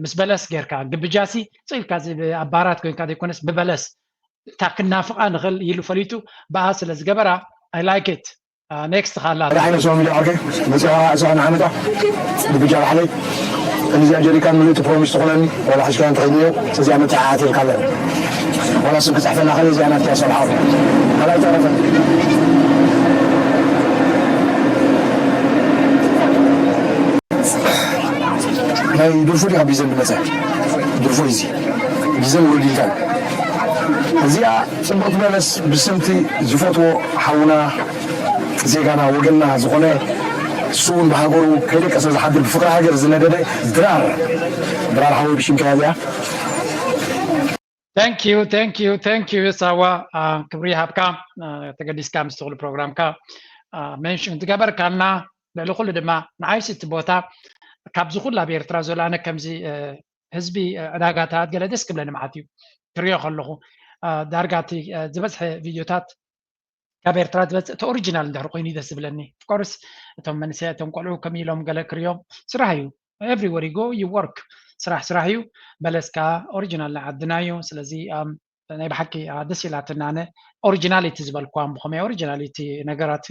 ምስ በለስ ጌርካ ግብጃሲ ፅኢልካ ኣባራት ኮይንካ ዘይኮነስ ብበለስ እታ ክናፍቃ ንኽእል ኢሉ ፈሊጡ ብኣ ስለ ዝገበራ I like it next ካላ ዳሓይ ነስዋ ሚዳ ዓርከይ መፅኻ እሳኻ ንዓመታ ብግጃ ባሕለይ እዚኣ ጀሪካን ምሉእ ፕሮሚስ ትኾነኒ ዋላ ሕዝካ እንተኸይድዮ እዚኣ መተዓዓት ኢልካ ኣለኹ ዋላ ስም ክፅሕፈላ ኸለ እዚኣ ናትያ ሰልሓ ካልኣይ ተረፈ ናይ ዱርፉ ዲኻ ቢዘን ብመፀ ዱርፉ እዚ ቢዘን ውርድ ኢልካ እዚኣ ፅቡቅ ትበለስ ብስምቲ ዝፈትዎ ሓውና ዜጋና ወገንና ዝኾነ እሱ እውን ብሃገሩ ከይደቀሰ ዝሓድር ብፍቅሪ ሃገር ዝነደደ ድራር ድራር ሓወይ ብሽምካ እያ እዚኣ Thank you, thank you, thank you ሳዋ ክብሪ ይሃብካ ተገዲስካ ምስ ትኽሉ ፕሮግራምካ ሜንሽን ትገበርካልና ልዕሊ ኩሉ ድማ ንዓይሲ እቲ ቦታ ካብዚ ኩሉ ኣብ ኤርትራ ዘሎ ኣነ ከምዚ ህዝቢ ዕዳጋታት ገለ ደስ ክብለኒ መዓት እዩ ክሪኦ ከለኹ ዳርጋ እቲ ዝበዝሐ ቪድዮታት ካብ ኤርትራ ዝመፅእ እቲ ኦሪጂናል እንድሕር ኮይኑ ደስ ዝብለኒ ኦፍኮርስ እቶም መንስያ እቶም ቆልዑ ከም ኢሎም ገለ ክሪኦም ስራሕ እዩ everywhere you go you work ስራሕ ስራሕ እዩ በለስ ከዓ ኦሪጂናል ናይ ዓድና እዩ ስለዚ ናይ ብሓቂ ደስ ኢላትና ኣነ ኦሪጂናሊቲ ዝበልኳም ብኸመይ ኦሪጂናሊቲ ነገራት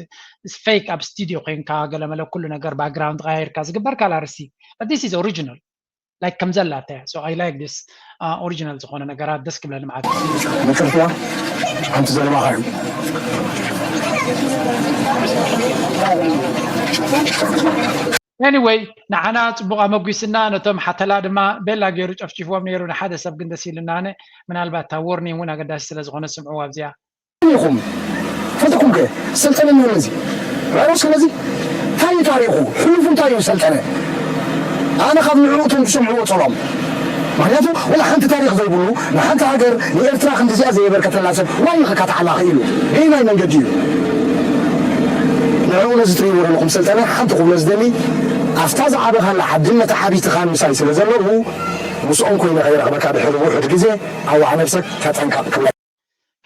ፌክ ኣብ ስቱዲዮ ኮይንካ ገለመለ ኩሉ ነገር ባክግራውንድ ተቀያይርካ ዝግበር ካልእ ኣርእስቲ this is original like ከም ዘላታ እያ so I like this original ዝኾነ ነገራት ደስ ክብለኒ ማለት እዩ ምቅርትዋ ሓንቲ ዘለማኻ እዩ Anyway ንዓና ፅቡቅ ኣመጒስና ነቶም ሓተላ ድማ ቤላ ገይሩ ጨፍጭፍዎም ነይሩ ንሓደ ሰብ ግን ደስ ኢልና ኣነ ምናልባት እታ warning እውን ኣገዳሲ ስለ ዝኾነ ስምዕዎ ኣብዚኣ ኢኹም ፈልጥኩም ከ ሰልጠነ እንሆ ነዚ ራእዮ ስለዚ እንታይ እዩ ታሪኹ ሕሉፉ እንታይ እዩ ሰልጠነ ኣነ ካብ ንዕኡ እቶም ዝሰምዕዎ ጸሎም ምክንያቱ ወላ ሓንቲ ታሪክ ዘይብሉ ንሓንቲ ሃገር ንኤርትራ ክንዲዚኣ ዘየበርከተላ ሰብ ዋይ ኢኸ ካትዓላ ክኢሉ በየናይ መንገዲ እዩ ንዕኡ ነዚ ትርእይዎ ዘለኹም ሰልጠነ ሓንቲ ክብሎ ዝደሊ ኣብታ ዝዓበኻላ ዓዲ መተዓቢትኻን ምሳይ ስለ ዘለዉ ምስኦም ኮይነ ከይረኽበካ ድሕሪ ውሑድ ግዜ ኣዋዕ ነብሰክ ተጠንቀቕ ክብለ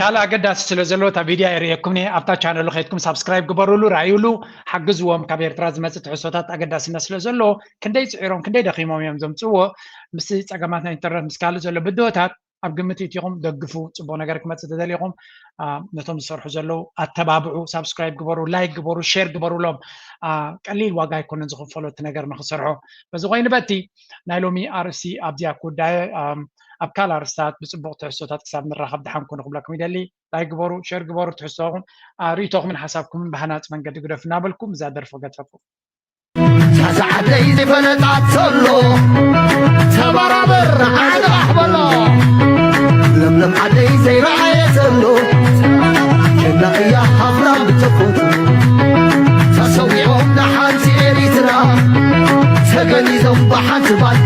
ካልእ ኣገዳሲ ስለ ዘሎ እታ ቪድያ የርእየኩም እየ ኣብታ ቻነሉ ከይድኩም ሳብስክራይብ ግበሩሉ ራእዩሉ ሓግዝዎም ካብ ኤርትራ ዝመፅእ ትሕዝቶታት ኣገዳስነት ስለ ዘሎ ክንደይ ፅዒሮም ክንደይ ደኺሞም እዮም ዘምፅዎ ምስ ፀገማት ናይ ኢንተርነት ምስ ካልእ ዘሎ ብድሆታት ኣብ ግምት ኢትኹም ደግፉ ፅቡቅ ነገር ክመፅእ ተደሊኹም ነቶም ዝሰርሑ ዘለዉ ኣተባብዑ ሳብስክራይብ ግበሩ ላይክ ግበሩ ሼር ግበሩሎም ቀሊል ዋጋ ኣይኮነን ዝኽፈሎ እቲ ነገር ንክሰርሖ በዚ ኮይኑ በቲ ናይ ሎሚ ኣርእሲ ኣብዚኣ ክውዳየ ኣብ ካልእ ኣርእስታት ብፅቡቅ ትሕዝቶታት ክሳብ ንራኸብ ደሓን ኩኑ ክብለኩም ይደሊ ላይክ ግበሩ ሼር ግበሩ ትሕዝቶኹም ርእቶኹምን ሓሳብኩምን ብሃናፂ መንገዲ ግደፉ እናበልኩም እዛ ደርፊ ገፀኩም ሳዛ ዓደይ ዝፈለጣት ዘሎ ተባራበር ዓንቓሕ በሎ ለምለም ዓደይ ዘይረኣየ ዘሎ ጀና እያ ሃፍራም ብተፈጥሮ ተሰዊኦም ንሓንቲ ኤሪትራ ተገኒዞም ብሓንቲ ባል